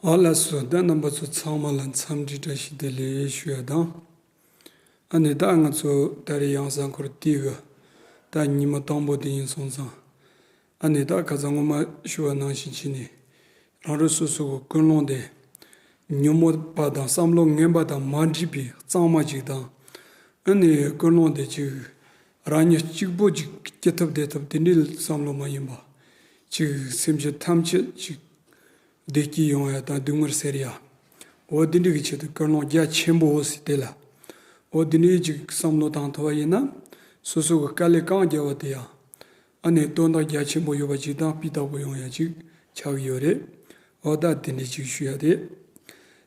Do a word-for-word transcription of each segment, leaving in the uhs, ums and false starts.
ཨ་ལགས་སོ། ད་རྣམ་པ་ཚོ་ཚང་མ་ལ་འཚམས་འདྲི་བཀྲ་ཤིས་བདེ་ལེགས་ཞུ་ཡ་དང་། ཨ་ནི་ད་ང་ཚོ་ད་རེས་ཡང་གཟའ་འཁོར་དེ་གི་ད་ཉི་མ་དང་པོ་དེ་ཡིན་སོང་ཙང་། ཨ་ནི་ད་ཁ་སང་སྔོན་མ་ཞུ་བ་ནང་བཞིན་བྱས་ནས་རང་རང་སོ་སོ་གི་ཀུན་སློང་དེ་ཉོན་མོངས་པ་དང་བསམ་བློ་ངན་པ་དང་མ་འདྲེས་པའི་གཙང་མ་ཅིག་དང་། ཨ་ནི་ཀུན་སློང་དེ་ཅིག་རང་ཉིད་གཅིག་པོ་ཅིག་སྐྱིད་ཐབས་བདེ་ཐབས་དེ་འདྲའི་བསམ་བློ་མ་ཡིན་པ། ཅིག་སེམས་ཅན་ཐམས་ཅད་ཅིག་བདེ་སྐྱིད་ཡོང་ཡ་དང་སྡུག་བསྔལ་སེལ་ཡ། འོ་དེ་འདྲ་གི་ཆེད་དུ་ཀུན་སློང་རྒྱ་ཆེན་པོ་ཟེར་དེ་ལ། འོ་དེ་འདྲའི་ཅིག་བསམ་བློ་བཏང་ཐུབ་པ་ཡིན་ན། སོ་སོ་གི་དཀའ་ལས་གང་བརྒྱབ་པ་དེ་ཡང་། ཨ་ནི་དོན་དག་རྒྱ་ཆེན་པོ་ཡོད་པ་ཅིག་དང་སྤུས་དག་པོ་ཡོང་ཡ་ཅིག་ཆགས་ཀྱི་ཡོད་རེད། འོ་ད་དེ་འདྲ་ཅིག་ཞུ་ཡ་རེད།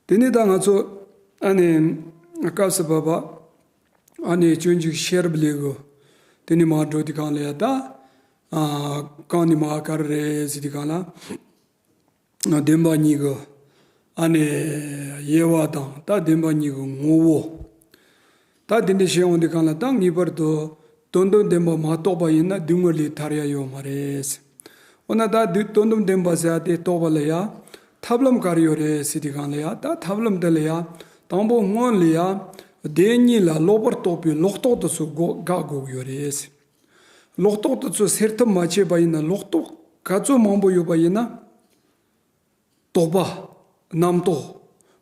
དེ་ནས་ད་ང་ཚོ་ཨ་ནི་སྐབས་སུ་བབ་པ། ཨ་ནི་སྤྱོད་འཇུག་ཤེས་རབ་ལེའུ་གི་དེ་ནས་མར་འགྲོ་དུས་སྒང་ལ་ཡ་ད། ཨ། གང་ནས་མར་ག་རེ་རེད་ཟེར་དུས་སྒང་ལ། བདེན་པ་གཉིས་ཀྱི་ཨ་ནི་དབྱེ་བ་དང་ད་བདེན་པ་གཉིས་ཀྱི་ངོ་བོ། ད་དེ་འདྲ་བཤད་ཡོང་དུས་སྒང་ལ་ད་ངེས་པར་དུ་དོན་དམ་བདེན་པ་མ་རྟོགས་པ་ཡིན་ན་སྡུག་བསྔལ་ལས་ཐར་ཡ་ཡོད་མ་རེད། འོ་ན་ད་དུ་དོན་དམ་བདེན་པ་ཟེར་ཡ་དེ་རྟོགས་པ་ལ་ཡ་ཐབས་ལམ་ག་རེ་ཡོད་རེད་ཟེར་དུས་སྒང་ལ་ཡ། ད་ཐབས་ལམ་དེ་ལ་ཡ་དང་པོ་སྔོན་ལ་ཡ་བདེན་གཉིས་ལ་ལོག་པར་རྟོག་པའི་ལོག་རྟོག་དེ་ཚོ་དགོ་དགག་དགོས་ཀྱི་ཡོད་རེད། ལོག་རྟོག་དེ་ཚོ་སེལ་ཐབས་མ་བྱས་པ་ཡིན་ན། ལོག་རྟོག་ག་ཚོད་མང་པོ་ཡོད་པ་ཡིན་ན། དོགས་པ། རྣམ་རྟོག་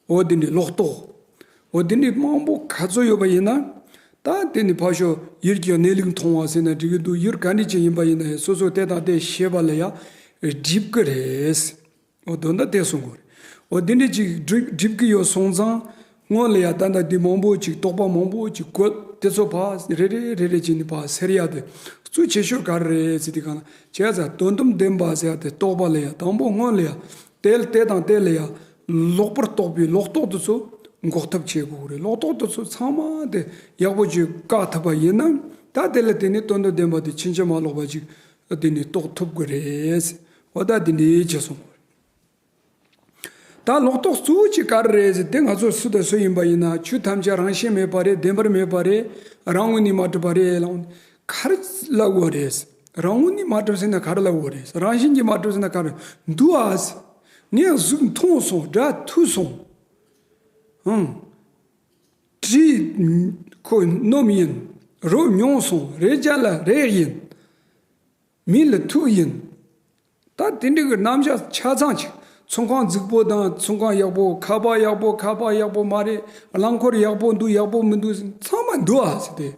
འོ་དེ་འདྲའི་ལོག་རྟོག་འོ་དེ་འདྲའི་མང་པོ་ག་ཚོད་ཡོད་པ་ཡིན་ན། ད་དེ་ནི་ཕར་ཞོག་ཡུལ་གྱི་གནས་ལུགས་མཐོང་བ་ཟེར་ན་འགྲིག་གི་འདུག་ཡུལ་ག་འདྲ་ཅིག་ཡིན་པ་ཡིན་ན་ཡང་སོ་སོ་དེ་དང་དེ་ཤེས་པ་ལ་ཡང་སྒྲིབ་ཀྱི་རེད། འོ་དོན་དག་དེ་གསུང་གི་རེད། འོ་དེ་འདྲ་ཅིག་སྒྲིབ་སྒྲིབ་ཀྱི་ཡོད་སོང་ཙང་། སྔོན་ལ་ཡ་ད་ལྟ་འདི་མང་པོ་ཅིག་དོགས་པ་མང་པོ་ཅིག་བཀོད་དེ་ཚོ་ཕར་རེ་རེ་རེ་རེ་བྱས་ནས་ཕར་སེལ་ཡ་དེ་གཙོ་ཆེ་ཤོས་ག་རེ་རེད་ཟེར་དུས་སྒང་ལ། བྱས་ཙང་དོན་དམ་བདེན་པ་ཟེར་ཡ་དེ་རྟོགས་པ་ལ་ཡ་དང་པོ་སྔོན་ལ་ཡ་དེ་དེ་དང་དེ་ལ་ཡ་ལོག་པར་རྟོག་པའི་ལོག་རྟོག་དེ་ཚོ་འགོག་ཐབས་བྱེད་དགོས་རེད། ལོག་རྟོག་དེ་ཚོ་ཚང་མ་དེ་ཡག་པོ་ཅིག་བཀག་ཐུབ་པ་ཡིན་ན། ད་དེ་ལ་དེ་ནི་དོན་དམ་བདེན་པ་དེ་ཕྱིན་ཅི་མ་ལོག་པ་ཅིག་དེ་ནི་རྟོགས་ཐུབ་ཀྱི་རེད། འོ་ད་དེ་འདྲའི་བྱས་སོང་། ད་ལོག་རྟོག་གཙོ་བོ་གཅིག་ག་རེ་རེད་ཟེར་དེ། ང་ཚོ་སུ་དང་སུ་ཡིན་པ་ཡིན་ན་ཆོས་ཐམས་ཅད་རང་བཞིན་མེད་པ་རེད། བདེན་པར་མེད་པ་རེད། རང་ངོས་ནས་མ་གྲུབ་པ་རེད་ལ། ག་རེ་ལབ་དགོས་རེད། རང་ངོས་ནས་མ་གྲུབ་ཟེར་ན་ག་རེ་ལབ་དགོས་རེད། རང་བཞིན་གྱིས་མ་གྲུབ་ཟེར་ན་ག་རེ་འདུག་ཨ། ངས་གཟུགས་མཐོང་སོང་། སྒྲ་ཐོས་སོང་། ཧང་། དྲི་ཁོ་སྣོམ་ཡིན། རོ་མྱོང་སོང་། རེག་བྱ་ལ་རེག་ཡིན། མིག་ལ་ཐུག་ཡིན། ད་དེ་འདྲ་གི་རྣམ་གཞག་ཆ་ཚང་ཅིག་ཚོང་ཁང་རྫིག་པོ་དང་ཚོང་ཁང་ཡག་པོ། ཁ་པར་ཡག་པོ། ཁ་པར་ཡག་པོ་མ་རེད། རླངས་འཁོར་ཡག་པོ་འདུག་ཡག་པོ་མི་འདུག་ཚང་མ་འདུག་ཨ་ཟེར་ཏེ།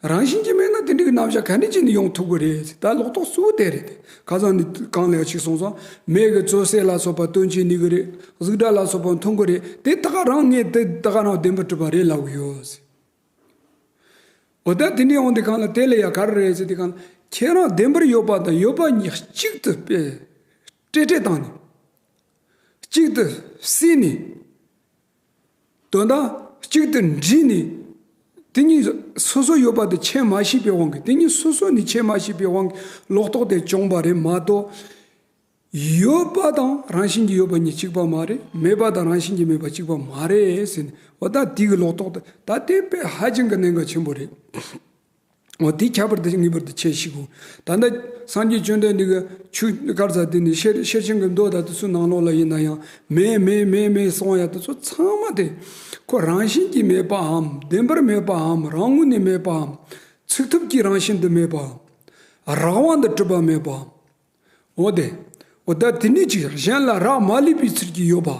རང་བཞིན་གྱིས་མེད་ན་དེ་འདྲ་གི་རྣམ་གཞག་ག་འདྲ་ཅིག་ནས་ཡོང་ཐུབ་ཀྱི་རེད་ཟེར། ད་ལོག་རྟོག་གཙོ་བོ་དེ་རེད་དེ། ཁ་སང་ནི་གང་ལེགས་ཅིག་གསུངས་སོང་། མེ་གི་བཙོ་སྲེག་ལ་སོགས་པ་སྟོན་བྱེད་ནུས་ཀྱི་རེད། གཟུགས་སྒྲ་ལ་སོགས་པ་མཐོང་གི་རེད། དེ་ད་ག་རང་ངས་དེ་ད་ག་རང་བདེན་པར་གྲུབ་པ་རེད་ལབ་ཀྱི་ཡོད་ཟེར། འོ་ད་དེ་འདྲ་ཡོང་དུས་སྒང་ལ་དེ་ལ་ཡ་ག་རེ་རེད་ཟེར་དུས་སྒང་ལ། ཁྱེད་རང་བདེན་པར་ཡོད་པ་དང་ཡོད་པ་གཉིས་གཅིག་ཏུ་སྤེལ། བྲལ་བྲལ་བཏང་ནས། གཅིག་ཏུ་བསྲེས་ནས། དོན་དག་གཅིག་ཏུ་འདྲེས་ནས། དེ་གཉིས་སོ་སོ་ཡོད་པ་དེ་ཁྱད་མ་ཤེས་པའི་དབང་གིས། དེ་གཉིས་སོ་སོ་ནས་ཁྱད་མ་ཤེས་པའི་དབང་གིས་ལོག་རྟོག་དེ་བྱུང་བ་རེད་མ་གཏོགས། ཡོད་པ་དང་རང་བཞིན་གྱིས་ཡོད་པ་གཉིས་གཅིག་པ་མ་རེད། མེད་པ་དང་རང་བཞིན་གྱིས་མེད་པ་གཅིག་པ་མ་རེད་ཟེར་ནས། འོ་ད་དེ་གི་ལོག་རྟོག་ད་ད་དེ་དཔེ་ཧ་ཅང་གི་གནད་འགག་ཆེན་པོ་རེད། འོ་དེ་ཁྱད་པར་དུ་ངེས་པར་དུ་ཁྱེད་ཤེས་དགོས། ད་ལྟ་སངས་རྒྱས་བཅོམ་ལྡན་འདས་ཀྱི་ཆོས་ག་རེ་ཟེར་དེ་ནི་ཤེར་ཤེར་ཕྱིན་གྱི་མདོ་དང་དེ་ཚོའི་ནང་ལོགས་ལ་ཡིན་ན་ཡང་། མེད་མེད་མེད་མེད་གསུང་ཡ་དེ་ཚོ་ཚང་མ་དེ་ཁོ་རང་བཞིན་གྱིས་མེད་པའམ། བདེན་པར་མེད་པའམ། རང་ངོས་ནས་མེད་པའམ། ཚུགས་ཐུབ་ཀྱི་རང་བཞིན་དུ་མེད་པའམ། རང་དབང་དུ་གྲུབ་པ་མེད་པའམ། འོ་དེ། འོ་ད་དེ་ནི་ཅིག་གཞན་ལ་རག་མ་ལུས་པའི་ཚུལ་གྱིས་ཡོད་པ།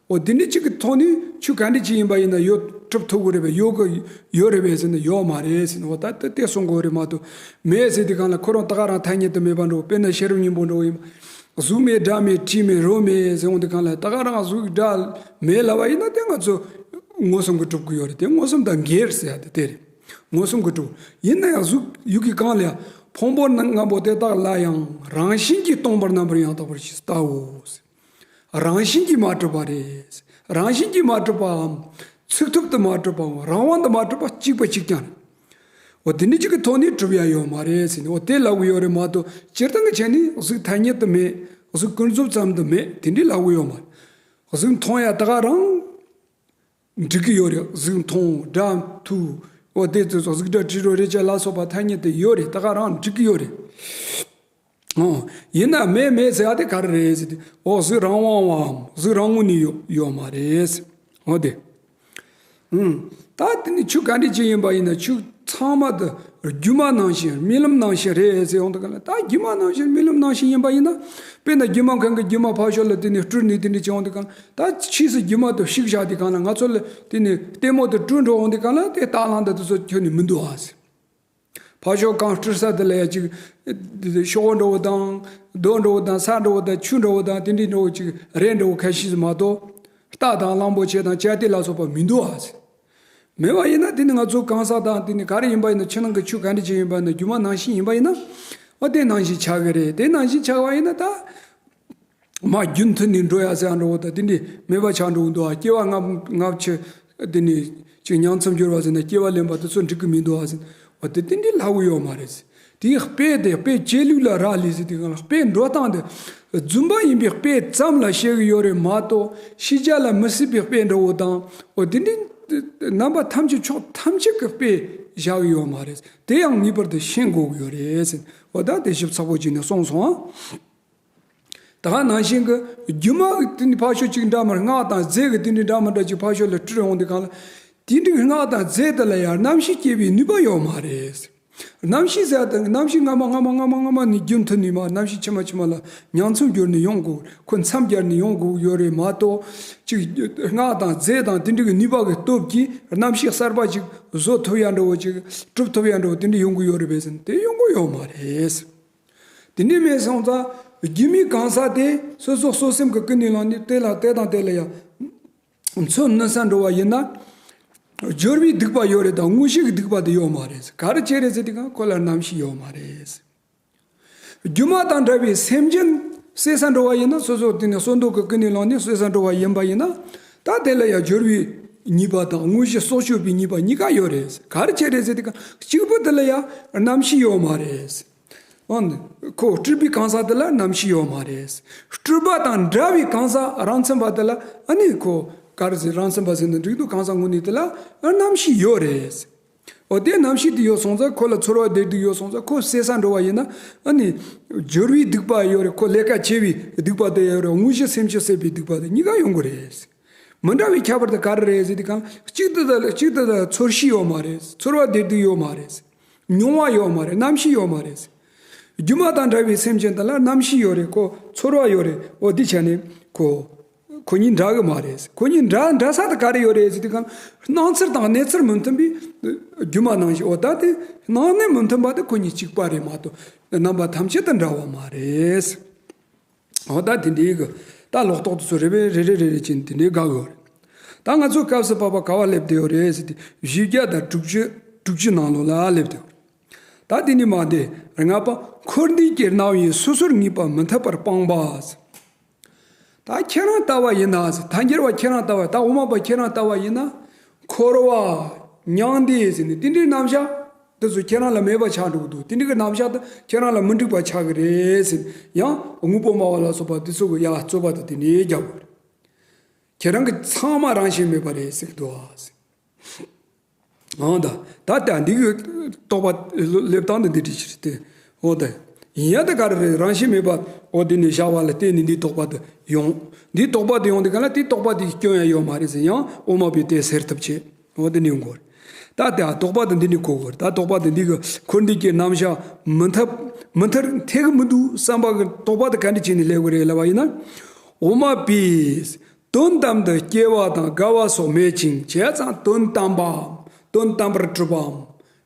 འོ་དེ་ནི་ཅིག་གི་ཐོག་ནས་ཆོས་ག་འདྲ་ཅིག་ཡིན་པ་ཡིན་ན་ཡོད་གྲུབ་ཐུབ་ཀྱི་རེད་པས། ཡོད་གི་ཡོད་རེད་པས་ཟེར་ན་ཡོད་མ་རེད་ཟེར་ན། འོ་ད་དེ་དེ་གསུང་དགོས་རེད་མ་གཏོགས། མེད་ཟེར་དུས་སྒང་ལ་ཁོ་རང་ད་ག་རང་ཐ་སྙད་དུ་མེད་པ་འདྲ་བོ། དཔེར་ན་ཤེས་རབ་སྙིང་པོ་འདྲ་བོ་ཡིན་པ། གཟུགས་མེད་སྒྲ་མེད་དྲི་མེད་རོ་མེད་ཟེར་འོང་དུས་སྒང་ལ། ད་ག་རང་གཟུགས་སྒྲ་མེད་ལབ་པ་ཡིན་ན་དེ་ང་ཚོ་མངོན་སུམ་གྱིས་གྲུབ་ཀྱི་ཡོད་རེད། དེ་མངོན་སུམ་དང་འགལ་ཟེར་ཡ་དེ་དེ་རེད། མངོན་སུམ་གྱིས་གྲུབ། ཡིན་ན་ཡང་གཟུགས་ཡུལ་གྱི་གང་ལ་ཡང་། ཕུང་པོ་ལྔ་པོ་དེ་དག་ལ་ཡང་། རང་བཞིན་གྱིས་སྟོང་པར་རྣམ་པར་ཡང་དག་པར་ཞེས་བལྟའོ། རང་བཞིན་གྱིས་མ་གྲུབ་པ་རེད། རང་བཞིན་གྱིས་མ་གྲུབ་པའམ། ཚུགས་ཐུབ་ཏུ་མ་གྲུབ་པའམ། རང་དབང་དུ་མ་གྲུབ་པ་གཅིག་པ་གཅིག་རྐྱང་རེད། འོ་དེ་འདྲ་གཅིག་གི་ཐོག་ནས་གྲུབ་ཡ་ཡོད་མ་རེད་ཟེར་ནས། འོ་དེ་ལབ་གི་ཡོད་རེད་མ་གཏོགས། སྤྱིར་བཏང་གི་ཆ་ནས་གཟུགས་ཐ་སྙད་དུ་མེད། གཟུགས་ཀུན་རྫོབ་ཙམ་དུ་མེད། དེ་འདྲ་ལབ་གི་ཡོད་མ་རེད། གཟུགས་མཐོང་ཡ་ད་ག་རང་འགྲིག་གི་ཡོད་རེད། གཟུགས་མཐོང་། སྒྲ་ཐོས། འོ་དེ་ཚོ་གཟུགས་སྒྲ་དྲི་རོ་རེག་བྱ་ལ་སོགས་པ་ཐ་སྙད་དུ་ཡོད་རེད། ད་ག་རང་འགྲིག་གི་ཡོད་རེད། ཨོ། ཡིན་ན་མེད་མེད་ཟེར་ཡ་དེ་ག་རེ་རེད་ཟེར་ཏེ། ཨོ་གཟུགས་རང་དབང་བའམ་གཟུགས་རང་ངོས་ནས་ཡོད་ཡོད་མ་རེད། ཨོ་དེ། ཨུམ། ད་དེ་ནི་ཆོས་ག་འདྲ་ཅིག་ཡིན་པ་ཡིན་ན་ཆོས་ཚང་མ་དེ་སྒྱུ་མ་ནང་བཞིན་རྨི་ལམ་ནང་བཞིན་རེད་ཟེར་ཡོང་དུས་ག་ལ། ད་སྒྱུ་མ་ནང་བཞིན་རྨི་ལམ་ནང་བཞིན་ཡིན་པ་ཡིན་ན། དཔེར་ན་སྒྱུ་མ་མཁན་གྱིས་སྒྱུ་མ་ཕར་ཕྱོགས་ལ་དེ་ནི་སྤྲུལ་ནས་དེ་འདྲ་བྱེད་ཡོང་དུས་ག་ལ། ད་ཕྱིས་སུ་སྒྱུ་མ་དེ་བཤིག་བཞག་དུས་ག་ལ། ང་ཚོ་ལ་དེ་ནི་ལྟད་མོ་དེ་སྤྲུལ་འགྲོ་ཡོང་དུས་ག་ལ། དེ་ལྟ་ལམ་དེ་དེ་ཚོ་ཁྱོན་ནས་མི་འདུག་ཨ་ཟེར། ཕར་ཕྱོགས་གང་སྤྲུལ་ས་དེ་ལ་ཡ་ཅིག་ཤོག་འདྲ་བོ་དང་། རྡོ་འདྲ་བོ་དང་། ས་འདྲ་བོ་དང་། ཆུ་འདྲ་བོ་དང་། དེ་འདྲའི་འདྲ་བོ་ཅིག་རས་འདྲ་བོ་ཁ་ཤས་མ་གཏོགས། རྟ་དང་གླང་པོ་ཆེ་དང་བྱ་དེ་ལ་སོགས་པ་མི་འདུག་ཨ་ཟེར། མེད་པ་ཡིན་ན་དེ་ནི་ང་ཚོ་གང་ཟག་དང་དེ་ནི་ག་རེ་ཡིན་པ་ཡིན་ན། ཕྱི་ནང་གི་ཆོས་ག་འདྲ་ཅིག་ཡིན་པ་ཡིན་ན། སྒྱུ་མ་ནང་བཞིན་ཡིན་པ་ཡིན་ན། འོ་དེ་ནང་བཞིན་ཆགས་ཀྱི་རེད། དེ་ནང་བཞིན་ཆགས་པ་ཡིན་ན་ད། མ་རྒྱུན་མཐུད་ནས་འགྲོ་ཡ་ཟེར་ཡ་འདྲ་བོ་དང་། དེ་འདྲའི་མེད་པ་ཆགས་འགྲོ་གི་འདུག་ཨ། སྐྱེ་བ་ལྔ་ལྔ་བཅུ་དེ་ནས་ཅིག་ཉིང་མཚམས་སྦྱོར་བ་ཟེར་ན། སྐྱེ་བ་ལེན་པ་དེ་ཚོ་འགྲིག་གི་མི་འདུག་ཨ་ཟེར། འོ་དེ་དེ་འདྲའི་སླ་བོ་ཡོད་མ་རེད་ཟེར། དེའི་དཔེ་དེ་དཔེ་བྱེད་ལུགས་ལ་རག་ལས་ཟེར། དེ་ག་ལ་དཔེ་འགྲོ་སྟངས་དེ་རྫུན་པ་ཡིན་པའི་དཔེ་ཙམ་ལ་བཤད་གི་ཡོད་རེད་མ་གཏོགས། ཤེས་བྱ་ལ་མི་སྲིད་པའི་དཔེ་འདྲ་བོ་དང་། འོ་དེ་འདྲའི་རྣམ་པ་ཐམས་ཅད་ཕྱོགས་ཐམས་ཅད་ཀྱི་དཔེ་བཞག་གི་ཡོད་མ་རེད། དེ་ཡང་ངེས་པར་དུ་ཤེས་དགོས་ཀྱི་ཡོད་རེད་ཟེར། འོ་ད་དེ་ཞིབ་ཚགས་པོ་བྱས་ནས་གསུངས་སོང་ཨ། ད་ག་ནང་བཞིན་གྱི་སྒྱུ་མ་དེ་ནི་ཕར་ཕྱོགས་གཅིག་འདྲ་མི་འདྲ། སྔགས་དང་རྫས་ཀྱི་དེ་འདྲའི་འདྲ་མི་འདྲ་ཅིག་ཕར་ཕྱོགས་ལ་སྤྲུལ་ཡོང་དུས་ག་ལ། དེ་འདྲའི་སྔགས་དང་རྫས་དེ་ལ་ཡང་རྣམ་ཤེས་སྐྱེ་བའི་ནུས་པ་ཡོད་མ་རེད། རྣམ་ཤེས་ཟེར་ཡ་དེ་རྣམ་ཤེས་སྔ་མ་སྔ་མ་སྔ་མ་སྔ་མ་ནས་རྒྱུན་མཐུད་ནས་མར་རྣམ་ཤེས་ཕྱི་མ་ཕྱི་མ་ལ་ཉིང་མཚམས་སྦྱོར་ནས་ཡོང་དགོས། ཁོ་མཚམས་སྦྱར་ནས་ཡོང་དགོས་ཡོད་རེད་མ་གཏོགས། ཅིག་སྔགས་དང་རྫས་དང་དེ་འདྲའི་གི་ནུས་པ་གི་སྟོབས་ཀྱིས་རྣམ་ཤེས་གསར་པ་ཅིག་བཟོ་ཐུབ་ཡ་འདྲ་བོ་ཅིག་གྲུབ་ཐུབ་ཡ་འདྲ་བོ་དེ་འདྲ་ཡོང་གི་ཡོད་རེད་པས་ཟེར་ན། དེ་ཡོང་གི་ཡོད་མ་རེད། དེ་འདྲའི་མེད་སོང་ཙང་། སྒྱུ་མའི་གང་ཟག་དེ་སོ་སོ་སོ་སེམས་ཀྱི་ཀུན་ནས་བསླངས་ནས་དེ་ལ་དེ་དང་དེ་ལ་ཡང་མཚོན་ནུས་ས་འགྲོ་བ་ཡིན་ན། སྦྱོར་བའི་སྡིག་པ་ཡོད་རེད་དང་། དངོས་གཞི་གི་སྡིག་པ་དེ་ཡོད་མ་རེད། ག་རེ་བྱས་རེད་ཟེར་དུས་ག་ཁོ་ལ་རྣམ་ཤེས་ཡོད་མ་རེད། སྒྱུ་མ་དང་འདྲ་བའི་སེམས་ཅན་བསད་ས་འགྲོ་བ་ཡིན་ན། སོ་སོ་དེ་ནས་གསོན་མདོག་གི་ཀུན་ནས་བསླངས་ནས་བསད་ས་འགྲོ་བ་ཡིན་པ་ཡིན་ན། ད་དེ་ལ་ཡང་སྦྱོར་བའི་ཉེས་པ་དང་དངོས་གཞི་སྲོག་གཅོད་པའི་ཉེས་པ་གཉིས་ཀ་ཡོད་རེད། ག་རེ་བྱས་རེད་ཟེར་དུས་ག་གཅིག་པུ་དེ་ལ་ཡང་རྣམ་ཤེས་ཡོད་མ་རེད། འོ་ན་ཁོ་སྤྲུལ་པའི་གང་ཟག་དེ་ལ་རྣམ་ཤེས་ཡོད་མ་རེད། སྤྲུལ་པ་དང་འདྲ་བའི་གང་ཟག་རང་མཚན་པ་དེ་ལ་ཨ་ནི་ཁོ་ག་རེ་ཟེར། རང་མཚན་པ་ཟེར་ན་འགྲིག་འདུག་གང་ཟག་དངོས་གནས་དེ་ལ་རྣམ་ཤེས་ཡོད་རེད། འོ་དེ་རྣམ་ཤེས་དེ་ཡོད་སོང་ཙང་། ཁོ་ལ་ཚོར་བ་བདེ་སྡུག་ཡོད་སོང་ཙང་། ཁོ་བསད་ས་འགྲོ་བ་ཡིན་ན། ཨ་ནི་སྦྱོར་བའི་སྡིག་པ་ཡོད་རེད། ཁོ་ལས་ཀ་བྱེད་པའི་སྡིག་པ་དེ་ཡོད་རེད། དངོས་གཞི་སེམས་ཅན་བསད་པའི་སྡིག་པ་དེ་གཉིས་ཀ་ཡོང་གི་རེད། མི་འདྲ་བའི་ཁྱད་པར་དེ་ག་རེ་རེད་ཟེར་དུས་ག་གཅིག་དེ་དང་གཅིག་དེ་དང་ཚོར་ཤེས་ཡོད་མ་རེད། ཚོར་བ་བདེ་སྡུག་ཡོད་མ་རེད། མྱོང་བ་ཡོད་མ་རེད། རྣམ་ཤེས་ཡོད་མ་རེད། སྒྱུ་མ་དང་འདྲ་བའི་སེམས་ཅན་དེ་ལ་རྣམ་ཤེས་ཡོད་རེད། ཁོ་ཚོར་བ་ཡོད་རེད། འོ་དེ་བྱས་ནས་ཁོ་ཁོ་གཉིས་འདྲ་གི་མ་རེད། ཁོ་གཉིས་འདྲ་འདྲ་ས་དེ་ག་རེ་ཡོད་རེད་ཟེར་དུས་ག་སྣང་ཚུལ་དང་གནས་ཚུལ་མི་མཐུན་པའི་སྒྱུ་མ་ནང་བཞིན། འོ་ད་དེ་སྣང་གནས་མི་མཐུན་པ་དེ་ཁོ་གཉིས་གཅིག་པ་རེད་མ་གཏོགས། རྣམ་པ་ཐམས་ཅད་དུ་འདྲ་བ་མ་རེད། འོ་ད་དེ་འདྲའི་གི་ད་ལོག་རྟོག་དེ་ཚོ་རེ་རེ་རེ་རེ་རེ་བྱས་ནས་དེ་འདྲའི་དགག་ཡོད་རེད། ད་ང་ཚོ་སྐབས་སུ་བབ་པ་ག་བ་སླེབས་བསྡད་ཡོད་རེད་ཟེར་དུས། བཞི་བརྒྱ་དང་དྲུག་ཅུ། དྲུག་ཅུ་ནང་ལོགས་ལ་སླེབས་བསྡད་ཡོད་རེད། ད་དེ་ནས་མར་དེ་ལྔ་པ། འཁོར་འདས་ཀྱི་སྣང་བས་སོ་སོར་ངེས་པ་མི་འཐད་པར་སྤངས་པ་ཟེར། ད་ཁྱེད་རང་ལྟ་བ་ཡིན་ན་ཟེར། ཐལ་འགྱུར་བ་ཁྱེད་རང་ལྟ་བ། ད་འོག་མ་པ་ཁྱེད་རང་ལྟ་བ་ཡིན་ན། འཁོར་བ། མྱང་འདས་ཟེར་ནས་དེ་འདྲའི་རྣམ་གཞག་དེ་ཚོ་ཁྱེད་རང་ལ་མེད་པ་ཆགས་འགྲོ་གི་འདུག་དེ་འདྲའི་གི་རྣམ་གཞག་དེ་ཁྱེད་རང་ལ་མི་འགྲིག་པ་ཆགས་ཀྱི་རེད་ཟེར། ཡང་དངོས་པོ་སྨྲ་བ་ལ་སོགས་པ་དེ་ཚོ་གི་ཡ་རྩོད་པ་དེ་དེ་འདྲའི་རྒྱག་གི་རེད། ཁྱེད་རང་གི་ཚང་མ་རང་བཞིན་མེད་པ་རེད་ཟེར་གི་འདུག་ཨ་ཟེར། འོ་ད། ད་ལྟ་འདི་གི་རྟོག་པ་སླེབས་སྟངས་འདི་འདི་འདྲ་ཞིག་རེད་དེ། འོ་ད། ཡིན་ཡ་ད་ག་རེ་རེད། རང་བཞིན་མེད་པ། འོ་འདི་ནས་བཞག་པ་ལ་བརྟེན་ནས་འདིའི་རྟོག་པ་དེ་ཡོང་། འདིའི་རྟོག་པ་དེ་ཡོང་དུས་ག་ལ་དེའི་རྟོག་པ་དེ་སྐྱོན་ཡང་ཡོད་མ་རེད་ཟེར། ཡང་དབུ་མ་པས་དེ་སེལ་ཐབས་བྱེད། འོ་དེ་ནས་ཡོང་དགོས་རེད། ད་ལྟ་རྟོག་པ་དེ་འདི་ནས་གོ་དགོས་རེད། ད་རྟོག་པ་དེ་འདི་གི་འཁོར་འདས་ཀྱི་རྣམ་གཞག་མི་འཐད། མི་འཐད། འཐད་གི་མི་འདུག་བསམ་པ་གི་རྟོག་པ་དེ་ག་འདྲ་བྱས་ནས་སླེབས་གི་རེད་ལབ་པ་ཡིན་ན། དབུ་མ་པས། དོན་དམ་དུ་སྐྱེ་བ་དང་རྒ་བ་སོགས་མེད་ཅིང་། བྱས་ཙང་དོན་དམ་པའམ། དོན་དམ་པར་གྲུབ་པའམ།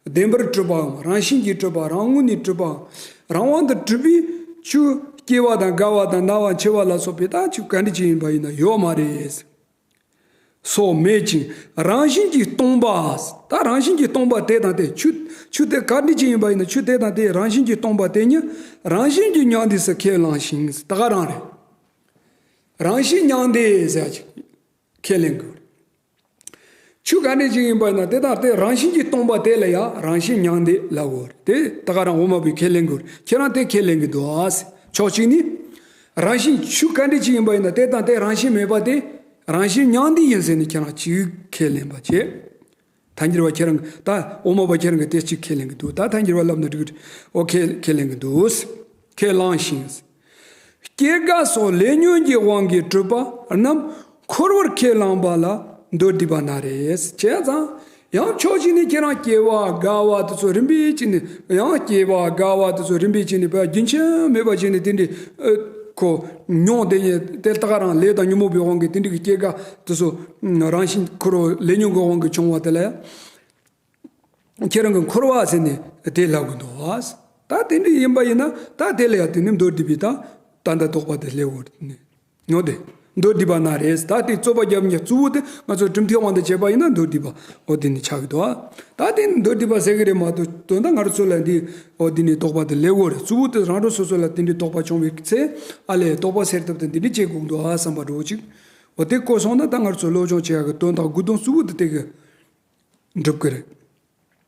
བདེན་པར་གྲུབ་པའམ། རང་བཞིན་གྱིས་གྲུབ་པ། རང་ངོས་ནས་གྲུབ་པའམ། རང་དབང་དུ་གྲུབ་པའི་ཆོས་སྐྱེ་བ་དང་རྒ་བ་དང་ན་བ་འཆི་བ་ལ་སོགས་པའི་ད་ཆོས་ག་འདྲ་ཅིག་ཡིན་པ་ཡིན་ན་ཡོད་མ་རེད། སོགས་མེད་ཅིང་རང་བཞིན་གྱིས་སྟོང་པ། ད་རང་བཞིན་གྱིས་སྟོང་པ་དེ་དང་དེ། ཆོས་ཆོས་དེ་ག་འདྲ་ཅིག་ཡིན་པ་ཡིན་ན་ཆོས་དེ་དང་དེ་རང་བཞིན་གྱིས་སྟོང་པ་དེ་ཉིད་རང་བཞིན་གྱིས་མྱང་འདས་སུ་ཁས་བླངས་ཤིང་། ད་ག་རང་རེད། རང་བཞིན་མྱང་འདས་ཟེར་ཅིག་ཁས་ལེན་དགོས། ཆོས་ག་འདྲ་ཅིག་ཡིན་པ་ཡིན་ན་དེ་དང་དེ་རང་བཞིན་གྱིས་སྟོང་པ་དེ་ལ་ཡང་རང་བཞིན་མྱང་འདས་ལབ་དགོས་རེད། དེ་ད་ག་རང་དབུ་མ་པས་ཁས་ལེན་དགོས་རེད། ཁྱེད་རང་དེ་ཁས་ལེན་གྱི་འདུག་ཨ། ཕྱོགས་གཅིག་ནས། རང་བཞིན་ཆོས་ག་འདྲ་ཅིག་ཡིན་པ་ཡིན་ན་དེ་དང་དེ་རང་བཞིན་མེད་པ་དེ་རང་བཞིན་མྱང་འདས་ཡིན་ཟེར་ནས་ཁྱེད་རང་གཅིག་ཁས་ལེན་པ་བྱེད། ཐལ་འགྱུར་བ་ཁྱེད་རང་ད་དབུ་མ་པ་ཁྱེད་རང་གིས་དེ་གཅིག་ཁས་ལེན་གྱི་འདུག་ད་ཐལ་འགྱུར་བ་ལབ་ན་འགྲིག་གི་རེད། ཨོ་ཁས་ཁས་ལེན་གྱི་འདུག་ཁས་བླངས་ཤིང་། སྐྱེ་རྒ་སོགས་ལས་ཉོན་གྱི་དབང་གིས་གྲུབ་པ་རྣམས་འཁོར་བར་ཁས་བླངས་པ་ལ་མདོར་བསྡུས་པ་ན་རེ། བྱས་ཙང་། ཡང་ཕྱོགས་གཅིག་ནས་ཁྱེད་རང་སྐྱེ་བ་རྒ་བ་དེ་ཚོ་རིམ་པས་བྱས་ནས། ཡང་སྐྱེ་བ་རྒ་བ་དེ་ཚོ་རིམ་པས་བྱས་ནས་བ་རྒྱུན་ཆད་མེད་པ་བྱས་ནས་དེ་འདྲའི་ཨ་ཁོ་མྱོང་དེ་ཉིད་དེ་ལྟ་ག་རང་ལས་དང་ཉོན་མོངས་པའི་དབང་གིས་དེ་འདྲའི་སྐྱེ་རྒ་དེ་ཚོ་རང་བཞིན་འཁོར་བ་ལས་ཉོན་གྱི་དབང་གིས་བྱུང་བ་དེ་ལ་ཡང་ཁྱེད་རང་གི་འཁོར་བ་ཟེར་ནས་དེ་ལབ་གི་འདུག། ད་དེ་འདྲ་ཡིན་པ་ཡིན་ན་ད་དེ་ལ་ཡང་དེ་ནི་མདོར་བསྡུས་པའི་ད་ད་ལྟ་དོགས་པ་དེ་སླེབས་འོ་ནི་ཉོ་དེ་མདོར་བསྡུས་པ་ན་རེ། ད་དེ་རྩོད་པ་རྒྱབ་མཁན་གཙོ་བོ་དེ་ང་ཚོ་གྲུབ་མཐའི་དབང་དུ་བྱས་པ་ཡིན་ན་མདོར་བསྡུས་པ་འོ་དེ་ནི་ཆགས་ཀྱི་འདུག། ད་དེ་ནི་མདོར་བསྡུས་པ་ཟེར་གི་རེད་མ་གཏོགས་དོན་དག་ང་རང་ཚོ་ལ་འདི་འོ་དེ་ནི་དོགས་པ་དེ་སླེབས་འོ་རེད། གཙོ་བོ་དེ་རང་རང་སོ་སོ་ལ་དེ་འདྲའི་དོགས་པ་བྱུང་བའི་ཚེ་ཨ་ལས་དོགས་པ་སེལ་ཐབས་དེ་འདི་འདྲ་བྱེད་དགོས་འདུག་ཨ་བསམ་པ་འདྲ་བོ་ཅིག་འོ་དེ་གོ་སོང་ན་ད་ང་རང་ཚོ་སློབ་སྦྱོང་བྱེད་ཡག་གི་དོན་དག་དགོས་དོན་གཙོ་བོ་དེ་དེ་གི་འགྲུབ་ཀྱི་རེད།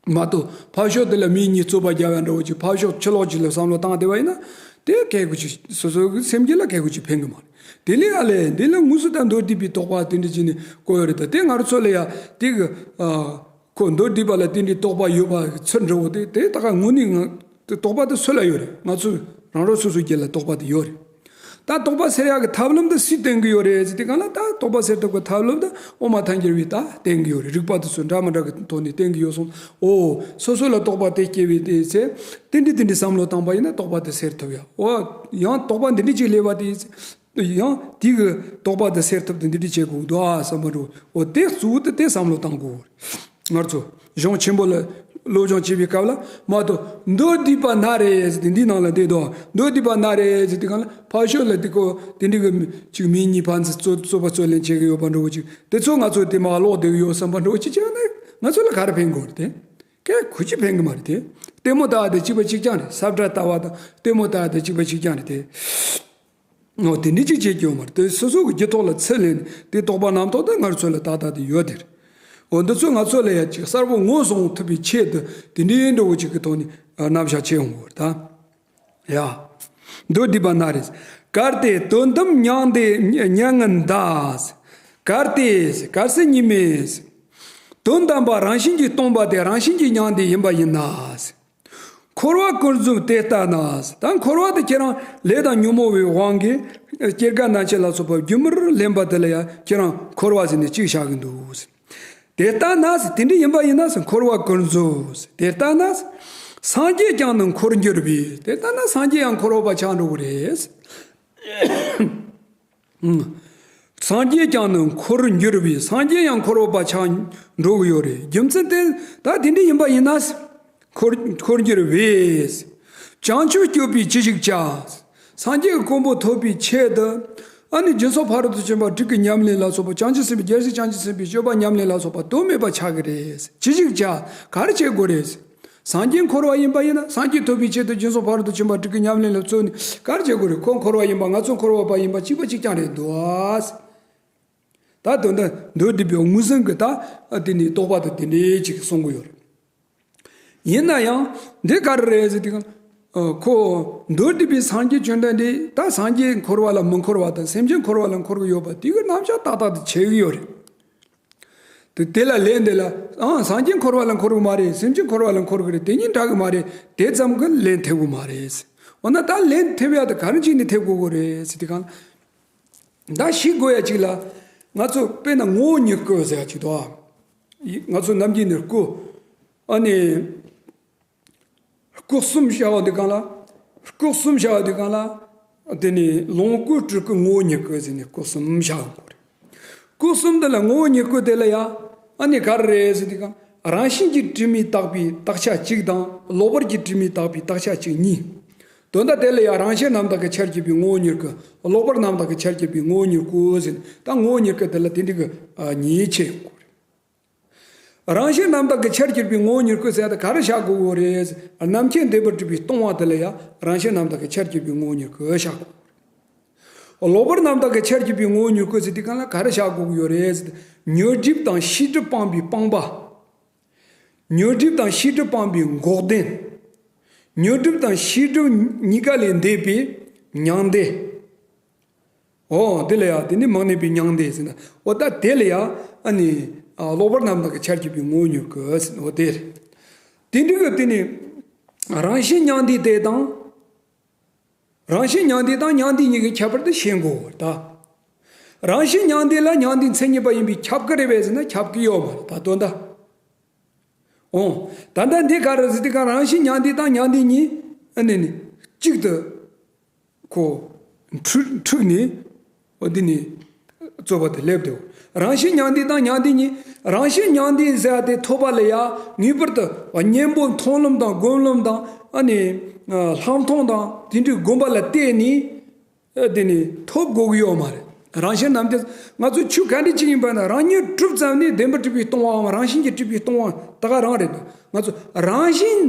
མ་གཏོགས་ཕར་ཕྱོགས་དེ་ལ་མི་གཉིས་རྩོད་པ་རྒྱག་ཡ་འདྲ་བོ་ཅིག་ཕར་ཕྱོགས་ཕྱི་ལོགས་ཅིག་ལ་བསམ་བློ་བཏང་བསྡད་པ་ཡིན་ན་དེ་གལ་དགོས་ཅིག་སོ་སོ་གི་སེམས་རྒྱུད་ལ་གལ་དགོས་ཅིག་ཕན་གི་མ་རེད། དེ་ལས་ཨ་ལས་འདི་ལ་དངོས་སུ་ད་མདོར་བསྡུས་པའི་དོགས་པ་དེ་འདྲ་ཅིག་ནི་བཀོད་ཡོད་རེད། ད་དེ་ང་རང་ཚོ་ལ་ཡ་དེ་གི་ཨ་ཁོ་མདོར་བསྡུས་པ་ལ་དེ་འདྲའི་དོགས་པ་ཡོད་པ་གི་ཚུལ་འདྲ་བོ་དེ་དེ་ད་ག་དངོས་གནས་ང་དེ་དོགས་པ་དེ་སུ་ལ་ཡོད་རེད། ང་ཚོ་རང་རང་སོ་སོའི་རྒྱུད་ལ་དོགས་པ་དེ་ཡོད་རེད། ད་དོགས་པ་སེལ་ཡག་གི་ཐབས་ལམ་དེ་སུས་སྟོན་གི་ཡོད་རེད་ཟེར་དུས་སྒང་ལ་ད་དོགས་པ་སེལ་ཐབས་ཀྱི་ཐབས་ལམ་དེ་དབུ་མ་ཐལ་འགྱུར་བས་ད་བསྟན་གི་ཡོད་རེད། རིགས་པ་དེ་ཚོ་འདྲ་མི་འདྲ་གི་ཐོག་ནས་བསྟན་གི་ཡོད་སོང་། ཨོ་སོ་སོ་ལ་དོགས་པ་དེ་སྐྱེ་བའི་དེའི་ཚེ་དེ་འདྲ་དེ་འདྲའི་བསམ་བློ་བཏང་པ་ཡིན་ན་དོགས་པ་དེ་སེལ་ཐུབ་ཡ། ཨོ་ཡང་དོགས་པ་འདི་འདྲ་ཅིག་སླེབས་པ་དེའི་ཚེ་ཡང་དེ་གི་དོགས་པ་དེ་སེལ་ཐབས་དེ་འདི་འདྲ་བྱེད་དགོས་འདུག་ཨ་བསམ་པ་འགྲོ། ཨོ་དེ་གཙོ་བོ་དེ་དེ་བསམ་བློ་བཏང་དགོས། ང་ཚོ་གཞུང་ཆེན་པོ་ལ་སློབ་སྦྱོང་བྱེད་པའི་སྐབས་ལ་མ་གཏོགས་མདོར་བསྡུས་པ་ན་རེ་ཟེར་ཏེ་འདིའི་ནང་ལ་བསྡད་དོ། མདོར་བསྡུས་པ་ན་རེ་ཟེར་ཏེ་གང་ལ་ཕར་ཕྱོགས་ལ་དེ་ཀོ་དེ་འདྲི་གི་ཅིག་མི་གཉིས་ཕན་ཚུན་རྩོད་རྩོད་པ་རྩོད་ལེན་བྱེད་ཀྱི་ཡོད་པ་འདྲ་བོ་ཅིག་དེ་ཚོ་ང་ཚོ་དེ་མ་ཀློག་བསྡད་ཀྱི་ཡོད་བསམ་པ་འདྲ་བོ་ཅིག་བྱས་ན་ང་ཚོ་ལ་ག་རེ་ཕན་གི་ཡོད་རེད་དེ། གལ་ཁུ་ཅི་ཕན་གི་མ་རེད་དེ། ལྟད་མོ་ལྟ་བ་དེ་གཅིག་པ་གཅིག་རྐྱང་རེད། ས་བཀྲ་ལྟ་བ་དང་ལྟད་མོ་ལྟ་བ་དེ་གཅིག་པ་གཅིག་རྐྱང་རེད་དེ། འོ་དེ་འདྲ་ཅིག་བྱེད་ཀྱི་ཡོད་མ་རེད་དེ། སོ་སོ་གི་རྒྱུད་ཐོག་ལ་ཚུར་ལེན་དེ་དོགས་པ་རྣམ་རྟོག་དེ་ང་ཚོ་ལ་ཏག་ཏག་དེ་ཡོད་དེ་རེད། འོ་འདི་ཚོ་ང་ཚོ་ལ་ཡ་ཅིག་གསལ་པོ་ངོས་བཟུང་ཐུབ་པའི་ཆེད་དུ་དེ་འདྲའི་འདྲ་བོ་ཅིག་གི་ཐོག་ནས་རྣམ་གཞག་བྱེད་ཡོང་གི་ཡོད་རེད་ད། ཡ། མདོར་བསྡུས་པ་ན་རེ། གལ་ཏེ་དོན་དམ་མྱང་འདས་མྱ་ངན་འདས། གལ་ཏེ་གལ་སྲིད་ཉིད་མེད། དོན་དམ་པ་རང་བཞིན་གྱིས་སྟོང་པ་དེ་རང་བཞིན་གྱིས་མྱང་འདས་ཡིན་པ་ཡིན་ན། འཁོར་བ་ཀུན་རྫོབ་དེ་ལྟ་ན། ད་འཁོར་བ་དེ་ཁྱེད་རང་ལས་དང་ཉོན་མོངས་པའི་དབང་གིས་སྐྱེ་རྒ་ན་འཆི་ལ་སོགས་པ་རྒྱུན་མར་ལེན་པ་དེ་ལ་ཡང་ཁྱེད་རང་འཁོར་བ་ཟེར་ནས་གཅིག་བཞག་གི་འདུག། དེ་ལྟ་ན་དེ་འདྲ་ཡིན་པ་ཡིན་ན་འཁོར་བ་ཀུན་རྫོབ། དེ་ལྟ་ན་སངས་རྒྱས་ཀྱང་ནི་འཁོར་འགྱུར་བས། དེ་ལྟ་ན་སངས་རྒྱས་ཡང་འཁོར་བ་པ་ཆགས་འགྲོ་གི་རེད། སངས་རྒྱས་ཀྱང་ནི་འཁོར་འགྱུར་བས། སངས་རྒྱས་ཡང་འཁོར་བ་པ་ཆགས་འགྲོ་གི་ཡོད་རེད། རྒྱུ་མཚན་དེ་ད་དེ་འདྲ་ཡིན་པ་ཡིན་ན། འཁོར་འཁོར་འགྱུར་བས། བྱང་ཆུབ་སྤྱོད་པས་ཅི་ཞིག་བྱ། སངས་རྒྱས་ཀྱི་གོ་འཕང་ཐོབ་པའི་ཆེད་དུ། ཨ་ནི་སྦྱིན་སོགས་ཕ་རོལ་ཏུ་ཕྱིན་པ་དྲུག་གི་ཉམས་ལེན་ལ་སོགས་པ་བྱང་ཆུབ་སེམས་དཔའི་རྒྱལ་སྲས་བྱང་ཆུབ་སེམས་དཔའི་སྤྱོད་པ་ཉམས་ལེན་ལ་སོགས་པ་དོན་མེད་པ་ཆགས་ཀྱི་རེད། ཅི་ཞིག་བྱ་ག་རེ་བྱེད་དགོས་རེད། སངས་རྒྱས་འཁོར་བ་ཡིན་པ་ཡིན་ན་སངས་རྒྱས་ཐོབ་པའི་ཆེད་དུ་སྦྱིན་སོགས་ཕ་རོལ་ཏུ་ཕྱིན་པ་དྲུག་གི་ཉམས་ལེན་ལ་བརྩོན་ནས་ག་རེ་བྱེད་དགོས་རེད། ཁོ་འཁོར་བ་ཡིན་པ་ང་ཚོ་འཁོར་བ་པ་ཡིན་པ་གཅིག་པ་གཅིག་རྐྱང་རེད་འདུག། ད་དོན་དག་མདོར་བསྡུས་པའི་ངོས་ཟིན་གྱི་ད་དེ་ནི་རྟོག་པ་དང་དེ་འདྲའི་ཅིག་གསུང་གི་ཡོད་རེད། ཡིན་ན་ཡང་འདི་ག་རེ་རེད་ཟེར་དུས་ཁོ་མདོར་བསྡུས་པའི་སངས་རྒྱས་བཅོམ་ལྡན་འདས་ད་སངས་རྒྱས་འཁོར་བ་ལ་མི་འཁོར་བ་དང་སེམས་ཅན་འཁོར་བ་ལ་འཁོར་གྱི་ཡོད་པ་དེ་གི་རྣམ་གཞག་ཏག་ཏག་ཏུ་བྱེད་ཀྱི་ཡོད་རེད། དེ་དེ་ལ་ལན་འདི་ལ་ཨང་སངས་རྒྱས་འཁོར་བ་ལ་འཁོར་གྱི་མ་རེད། སེམས་ཅན་འཁོར་བ་ལ་འཁོར་གྱི་རེད། དེ་གཉིས་འདྲ་གི་མ་རེད། དེ་ཙམ་གྱིས་ལན་ཐེབས་གི་མ་རེད། འོ་ན་ད་ལན་ཐེབས་ཡ་དེ་ག་རེ་བྱས་ནས་ཐེབས་དགོས་གི་རེད་ཟེར་དུས་གང་ད་ཤེས་དགོས་ཡ་གཅིག་ལ་ང་ཚོ་དཔེར་ན་ངོ་བོ་ཉིད་སྐུ་ཟེར་ཡ་གཅིག་འདུག་ཨ། ང་ཚོ་ནམ་རྒྱུན་ནས་སྐུ། ཨ་ནི། སྐུ་གསུམ་བྱ་བ་འདི་གང་ལ། སྐུ་གསུམ་བྱ་བ་འདི་གང་ལ། དེ་ནི་ལོངས་སྐུ་སྤྲུལ་སྐུ་ངོ་བོ་ཉིད་སྐུ་ཟེར་ནས་སྐུ་གསུམ་བྱ་བ་དགོས་རེད། སྐུ་གསུམ་འདི་ལ་ངོ་བོ་ཉིད་སྐུ་དེ་ལ་ཡ། ཨ་ནི་ག་རེ་རེད་ཟེར་དུས་གང་། རང་བཞིན་གྱིས་གྲུབ་མི་རྟག་པའི་རྟག་ཆ་གཅིག་དང་ལོག་པར་གྱིས་གྲུབ་མི་རྟག་པའི་རྟག་ཆ་གཅིག་གཉིས། དོན་དག་དེ་ལ་ཡང་རང་བཞིན་རྣམ་དག་གི་ཆར་གྱུར་པའི་ངོ་བོ་ཉིད་སྐུ། ལོག་པར་རྣམ་དག་གི་ཆར་གྱུར་པའི་ངོ་བོ་ཉིད་སྐུ་ཟེར། ད་ངོ་བོ་ཉིད་སྐུ་དེ་ལ་དེ་འདྲ་གི་ཉེས་ཆད་ཡོད་རེད། རང་བཞིན་རྣམ་དག་གི་ཆར་གྱུར་པའི་ངོ་བོ་ཉིད་སྐུ་ཟེར་ཡ་དེ་ག་རེ་བཞག་དགོས་ཀྱི་རེད། རྣམ་མཁྱེན་བདེན་པར་གྲུབ་པའི་སྟོང་པ་དེ་ལ་ཡང་རང་བཞིན་རྣམ་དག་གི་ཆར་གྱུར་པའི་ངོ་བོ་ཉིད་སྐུ་བཞག་དགོས། ལོག་པར་རྣམ་དག་གི་ཆར་གྱུར་པའི་ངོ་བོ་ཉིད་སྐུ་ཟེར་དུས་གང་ལ་ག་རེ་བཞག་དགོས་ཀྱི་ཡོད་རེད། ཉོན་སྒྲིབ་དང་ཤེས་སྒྲིབ་སྤངས་པའི་སྤངས་པ། ཉོན་སྒྲིབ་དང་ཤེས་སྒྲིབ་སྤངས་པའི་འགོག་བདེན། ཉོན་སྒྲིབ་དང་ཤེས་སྒྲིབ་གཉིས་ཀ་ལས་འདས་པའི་མྱང་འདས། འོ་དེ་ལ་ཡང་དེ་ནི་མང་གནས་པའི་མྱང་འདས་ཟེར་ན་འོ་ད་དེ་ལ་ཡང་ཨ་ནི་ལོག་པར་རྣམ་དག་གི་ཆར་གྱུར་པའི་ངོ་བོ་ཉིད་སྐུ་ཟེར་ན་འོ་དེ་རེད། དེ་འདྲ་གི་དེ་ནི་རང་བཞིན་མྱང་འདས་དེ་དང་། རང་བཞིན་མྱང་འདས་དང་མྱང་འདས་གཉིས་ཀྱི་ཁྱད་པར་དེ་ཤེས་དགོས་པར་ད། རང་བཞིན་མྱང་འདས་ལ་མྱང་འདས་མཚན་ཉིད་པ་ཡིན་པས་ཁྱབ་ཀྱི་རེད་པས་ཟེར་ན་ཁྱབ་ཀྱི་ཡོད་མ་རེད་ད་དོན་དག་འོ། ད་ལྟ་འདི་ག་རེ་ཟེར་དུས་གང་རང་བཞིན་མྱང་འདས་དང་མྱང་འདས་གཉིས་ཨ་ནི་ནི་གཅིག་ཏུ་ཁོ་འཁྲུག་འཁྲུག་ནས་འོ་འདི་ནི་རྩོད་པ་དེ་སླེབས་འདུག་རང་བཞིན་མྱང་འདས་དང་མྱང་འདས་གཉིས། རང་བཞིན་མྱང་འདས་ཟེར་ཏེ་ཐོབ་པ་ལ་ཡང་ངེས་པར་དུ་གཉེན་པོ་མཐོང་ལམ་དང་སྒོམ་ལམ་དང་ཨ་ནི་ལྷག་མཐོང་དང་དེ་འདྲའི་སྒོམ་པ་ལ་བརྟེན་ནས། ཨ་དེ་ནི་ཐོབ་དགོས་ཀྱི་ཡོད་མ་རེད། རང་བཞིན་ནམ་དེ་ང་ཚོ་ཆོས་ག་འདྲ་ཅིག་ཡིན་པ་ན་རང་ཉིད་གྲུབ་ཙམ་ནས་བདེན་པར་གྲུབ་པའི་སྟོང་པའམ་རང་བཞིན་གྱིས་གྲུབ་པའི་སྟོང་པ་ད་ག་རང་རེད་འདུག་ང་ཚོ་རང་བཞིན་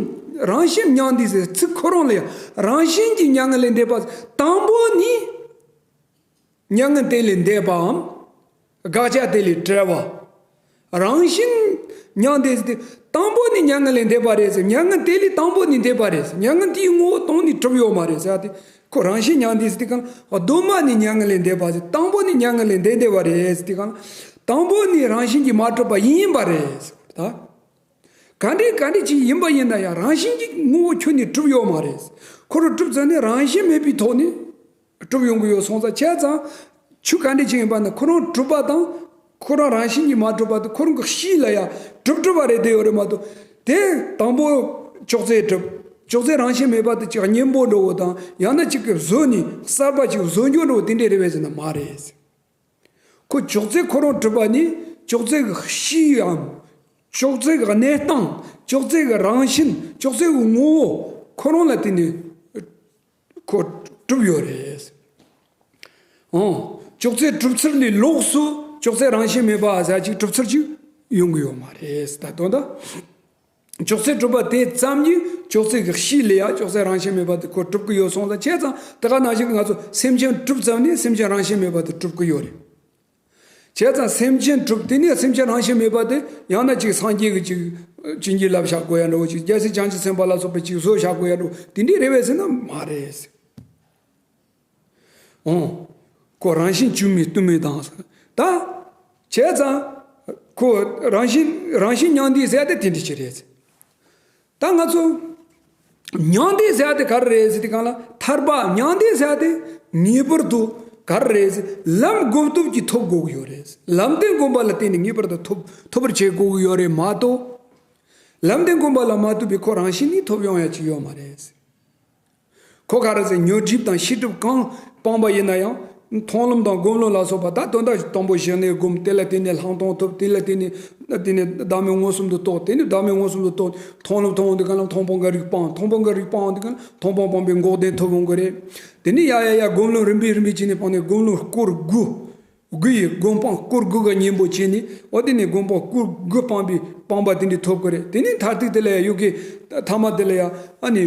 རང་བཞིན་མྱང་འདས་ཟེར་ཚིག་ཁོ་རང་ལ་ཡང་རང་བཞིན་གྱིས་མྱ་ངན་ལས་འདས་པ་དང་པོ་ནི་མྱ་ངན་དེ་ལས་འདས་པའམ། དགག་བྱ་དེ་ལས་བྲལ་བ། རང་བཞིན་མྱང་འདས་ཟེར་དེ་དང་པོ་ནི་མྱ་ངན་ལས་འདས་པ་རེད་ཟེར། མྱ་ངན་དེ་ལས་དང་པོ་ནི་འདས་པ་རེད་ཟེར། མྱ་ངན་དེའི་ངོ་བོ་དང་ནི་གྲུབ་ཡོད་མ་རེད་ཟེར་ཏེ། ཁོ་རང་བཞིན་མྱང་འདས་ཟེར་དེ་གང་གདོད་མ་ནི་མྱ་ངན་ལས་འདས་པ་ཟེར། དང་པོ་ནི་མྱ་ངན་ལས་འདས་འདས་པ་རེད་ཟེར་དེ་གང་དང་པོ་ནི་རང་བཞིན་གྱིས་མ་གྲུབ་པ་ཡིན་པ་རེད་ཟེར་ད། ག་འདྲའི་ག་འདྲའི་ཅིག་ཡིན་པ་ཡིན་ན་ཡང་རང་བཞིན་གྱི་ངོ་བོ་ཁྱོན་ནས་གྲུབ་ཡོད་མ་རེད། ཁོ་རང་གྲུབ་ཙམ་ནས་རང་བཞིན་མེད་པའི་ཐོག་ནས་གྲུབ་ཡོང་གི་ཡོད་སོང་ཙང་བྱས་ཙང་། ཆོས་ག་འདྲ་ཅིག་ཡིན་པ་ན་ཁོ་རང་གྲུབ་པ་དང་། ཁོ་རང་རང་བཞིན་གྱིས་མ་གྲུབ་པ་དེ་ཁོ་རང་གི་གཤིས་ལ་ཡང་གྲུབ་གྲུབ་པ་རེད་དེ་ཡོད་རེད་མ་གཏོགས། དེ་དང་པོ་ཅོག་ཙེ་གྲུབ། ཅོག་ཙེ་རང་བཞིན་མེད་པ་དེ་ཅིག་གཉེན་པོ་འདྲ་བོ་དང་ཡང་ན་ཅིག་གི་བཟོ་ནི་གསར་པ་ཅིག་བཟོ་རྒྱུ་འདྲ་བོ་དེ་འདྲས་རེད་པས་ཟེར་ན་མ་རེད། ཁོ་ཅོག་ཙེ་ཁོ་རང་གྲུབ་པ་ནི་ཅོག་ཙེ་གི་གཤིས་འམ། ཅོག་ཙེ་གི་གནས་སྟངས། ཅོག་ཙེ་གི་རང་བཞིན། ཅོག་ཙེ་གི་ངོ་བོ་ཁོ་རང་ལ་བརྟེན་ནས་ཁོ་གྲུབ་ཡོད་རེད། འོ། ཅོག་ཙེ་གྲུབ་ཚུལ་ལས་ལོགས་སུ་ཅོག་ཙེ་རང་བཞིན་མེད་པ་ཟེར་ཅིག་གྲུབ་ཚུལ་ཅིག་ཡོང་གི་ཡོད་མ་རེད་ད་དོན་དག་ཅོག་ཙེ་གྲུབ་པ་དེ་ཙམ་གྱིས་ཅོག་ཙེ་གི་གཤིས་ལ་ཡང་ཅོག་ཙེ་རང་བཞིན་མེད་པ་དེ་ཁོ་གྲུབ་ཀྱི་ཡོད་སོང་ཙང་བྱས་ཙང་དེ་ག་ནང་བཞིན་ང་ཚོ་སེམས་ཅན་གྲུབ་ཙམ་ནས་སེམས་ཅན་རང་བཞིན་མེད་པ་དེ་གྲུབ་ཀྱི་ཡོད་རེད། བྱས་ཙང་སེམས་ཅན་གྲུབ་དེ་ནས་སེམས་ཅན་རང་བཞིན་མེད་པ་དེ་ཡང་ན་ཅིག་སངས་རྒྱས་ཀྱི་ཅིག་བྱིན་གྱིས་བརླབས་བཞག་དགོས་ཡ་འདྲ་བོ་ཅིག་རྒྱལ་སྲས་བྱང་ཆུབ་སེམས་དཔའ་ལ་སོགས་པའི་ཅིག་བཟོས་བཞག་དགོས་ཡ་འདྲ་བོ་དེ་འདྲས་རེད་པས་ཟེར་ན་མ་རེད། འོང་། ཁོ་རང་བཞིན་བཅོས་མའི་སྟོད་སྨད་དང་། ད། བྱས་ཙང་། ཁོ་རང་བཞིན་རང་བཞིན་མྱང་འདས་ཟེར་ཏེ་དེ་འདྲ་ཅིག་རེད། ད་ང་ཚོ། མྱང་འདས་ཟེར་ཏེ་ག་རེ་རེད་ཟེར་དུས་སྒང་ལ་ཐར་པ་མྱང་འདས་ཟེར་ཏེ་ངེས་པར་དུ་ག་རེ་རེད་ཟེར་ལམ་སྒོམ་སྟོབས་ཀྱིས་ཐོབ་དགོས་ཀྱི་ཡོད་རེད། ལམ་བདེན་སྒོམ་པ་ལ་བརྟེན་ནས་ངེས་པར་དུ་ཐོབ་ཐོབ་པར་བྱེད་དགོས་ཀྱི་ཡོད་རེད་མ་གཏོགས། ལམ་བདེན་སྒོམ་པ་ལ་མ་ཐོབ་པའི་ཁོ་རང་བཞིན་ནི་ཐོབ་ཡོང་ཡ་ཅིག་ཡོད་མ་རེད། ཁོ་ག་རེ་ཟེར་ཉོན་སྒྲིབ་དང་ཤེས་སྒྲིབ་གང་སྤངས་པ་ཡིན་ན་ཡང་མཐོང་ལམ་དང་སྒོམ་ལམ་ལ་སོགས་པ་ད་དོན་དག་དང་པོ་གཞི་གནས་སྒོམ། དེ་ལ་བརྟེན་ནས་ལྷག་མཐོང་ཐོབ། དེ་ལ་བརྟེན་ནས་དེ་ནས་བདག་མེད་མངོན་སུམ་དུ་རྟོགས། དེ་ནས་བདག་མེད་མངོན་སུམ་དུ་རྟོགས། མཐོང་ལམ་མཐོང་འོང་དུས་གང་ལ་མཐོང་སྤང་གི་རིགས་སྤངས། མཐོང་སྤང་གི་རིགས་སྤངས་འོང་དུས་གང་ལ་མཐོང་སྤང་སྤངས་པའི་འགོག་བདེན་ཐོབ་འོང་གི་རེད། དེ་ནས་ཡ་ཡ་ཡ་སྒོམ་ལམ་རིམ་པས་རིམ་པས་བྱས་ནས་སྤངས་ནས་སྒོམ་ལམ་སྐོར་དགུ། དགུ་ཡི་སྒོམ་སྤང་སྐོར་དགུ་གི་གཉེན་པོ་བྱས་ནས་འོ་དེ་ནས་སྒོམ་སྤང་སྐོར་དགུ་སྤངས་པའི་སྤངས་པ་དེ་འདྲ་ཐོབ་ཀྱི་རེད། དེ་ནས་མཐར་ཐུག་དེ་ལ་ཡ་ཡོ་གའི་ཐ་མ་དེ་ལ་ཡ་ཨ་ནི།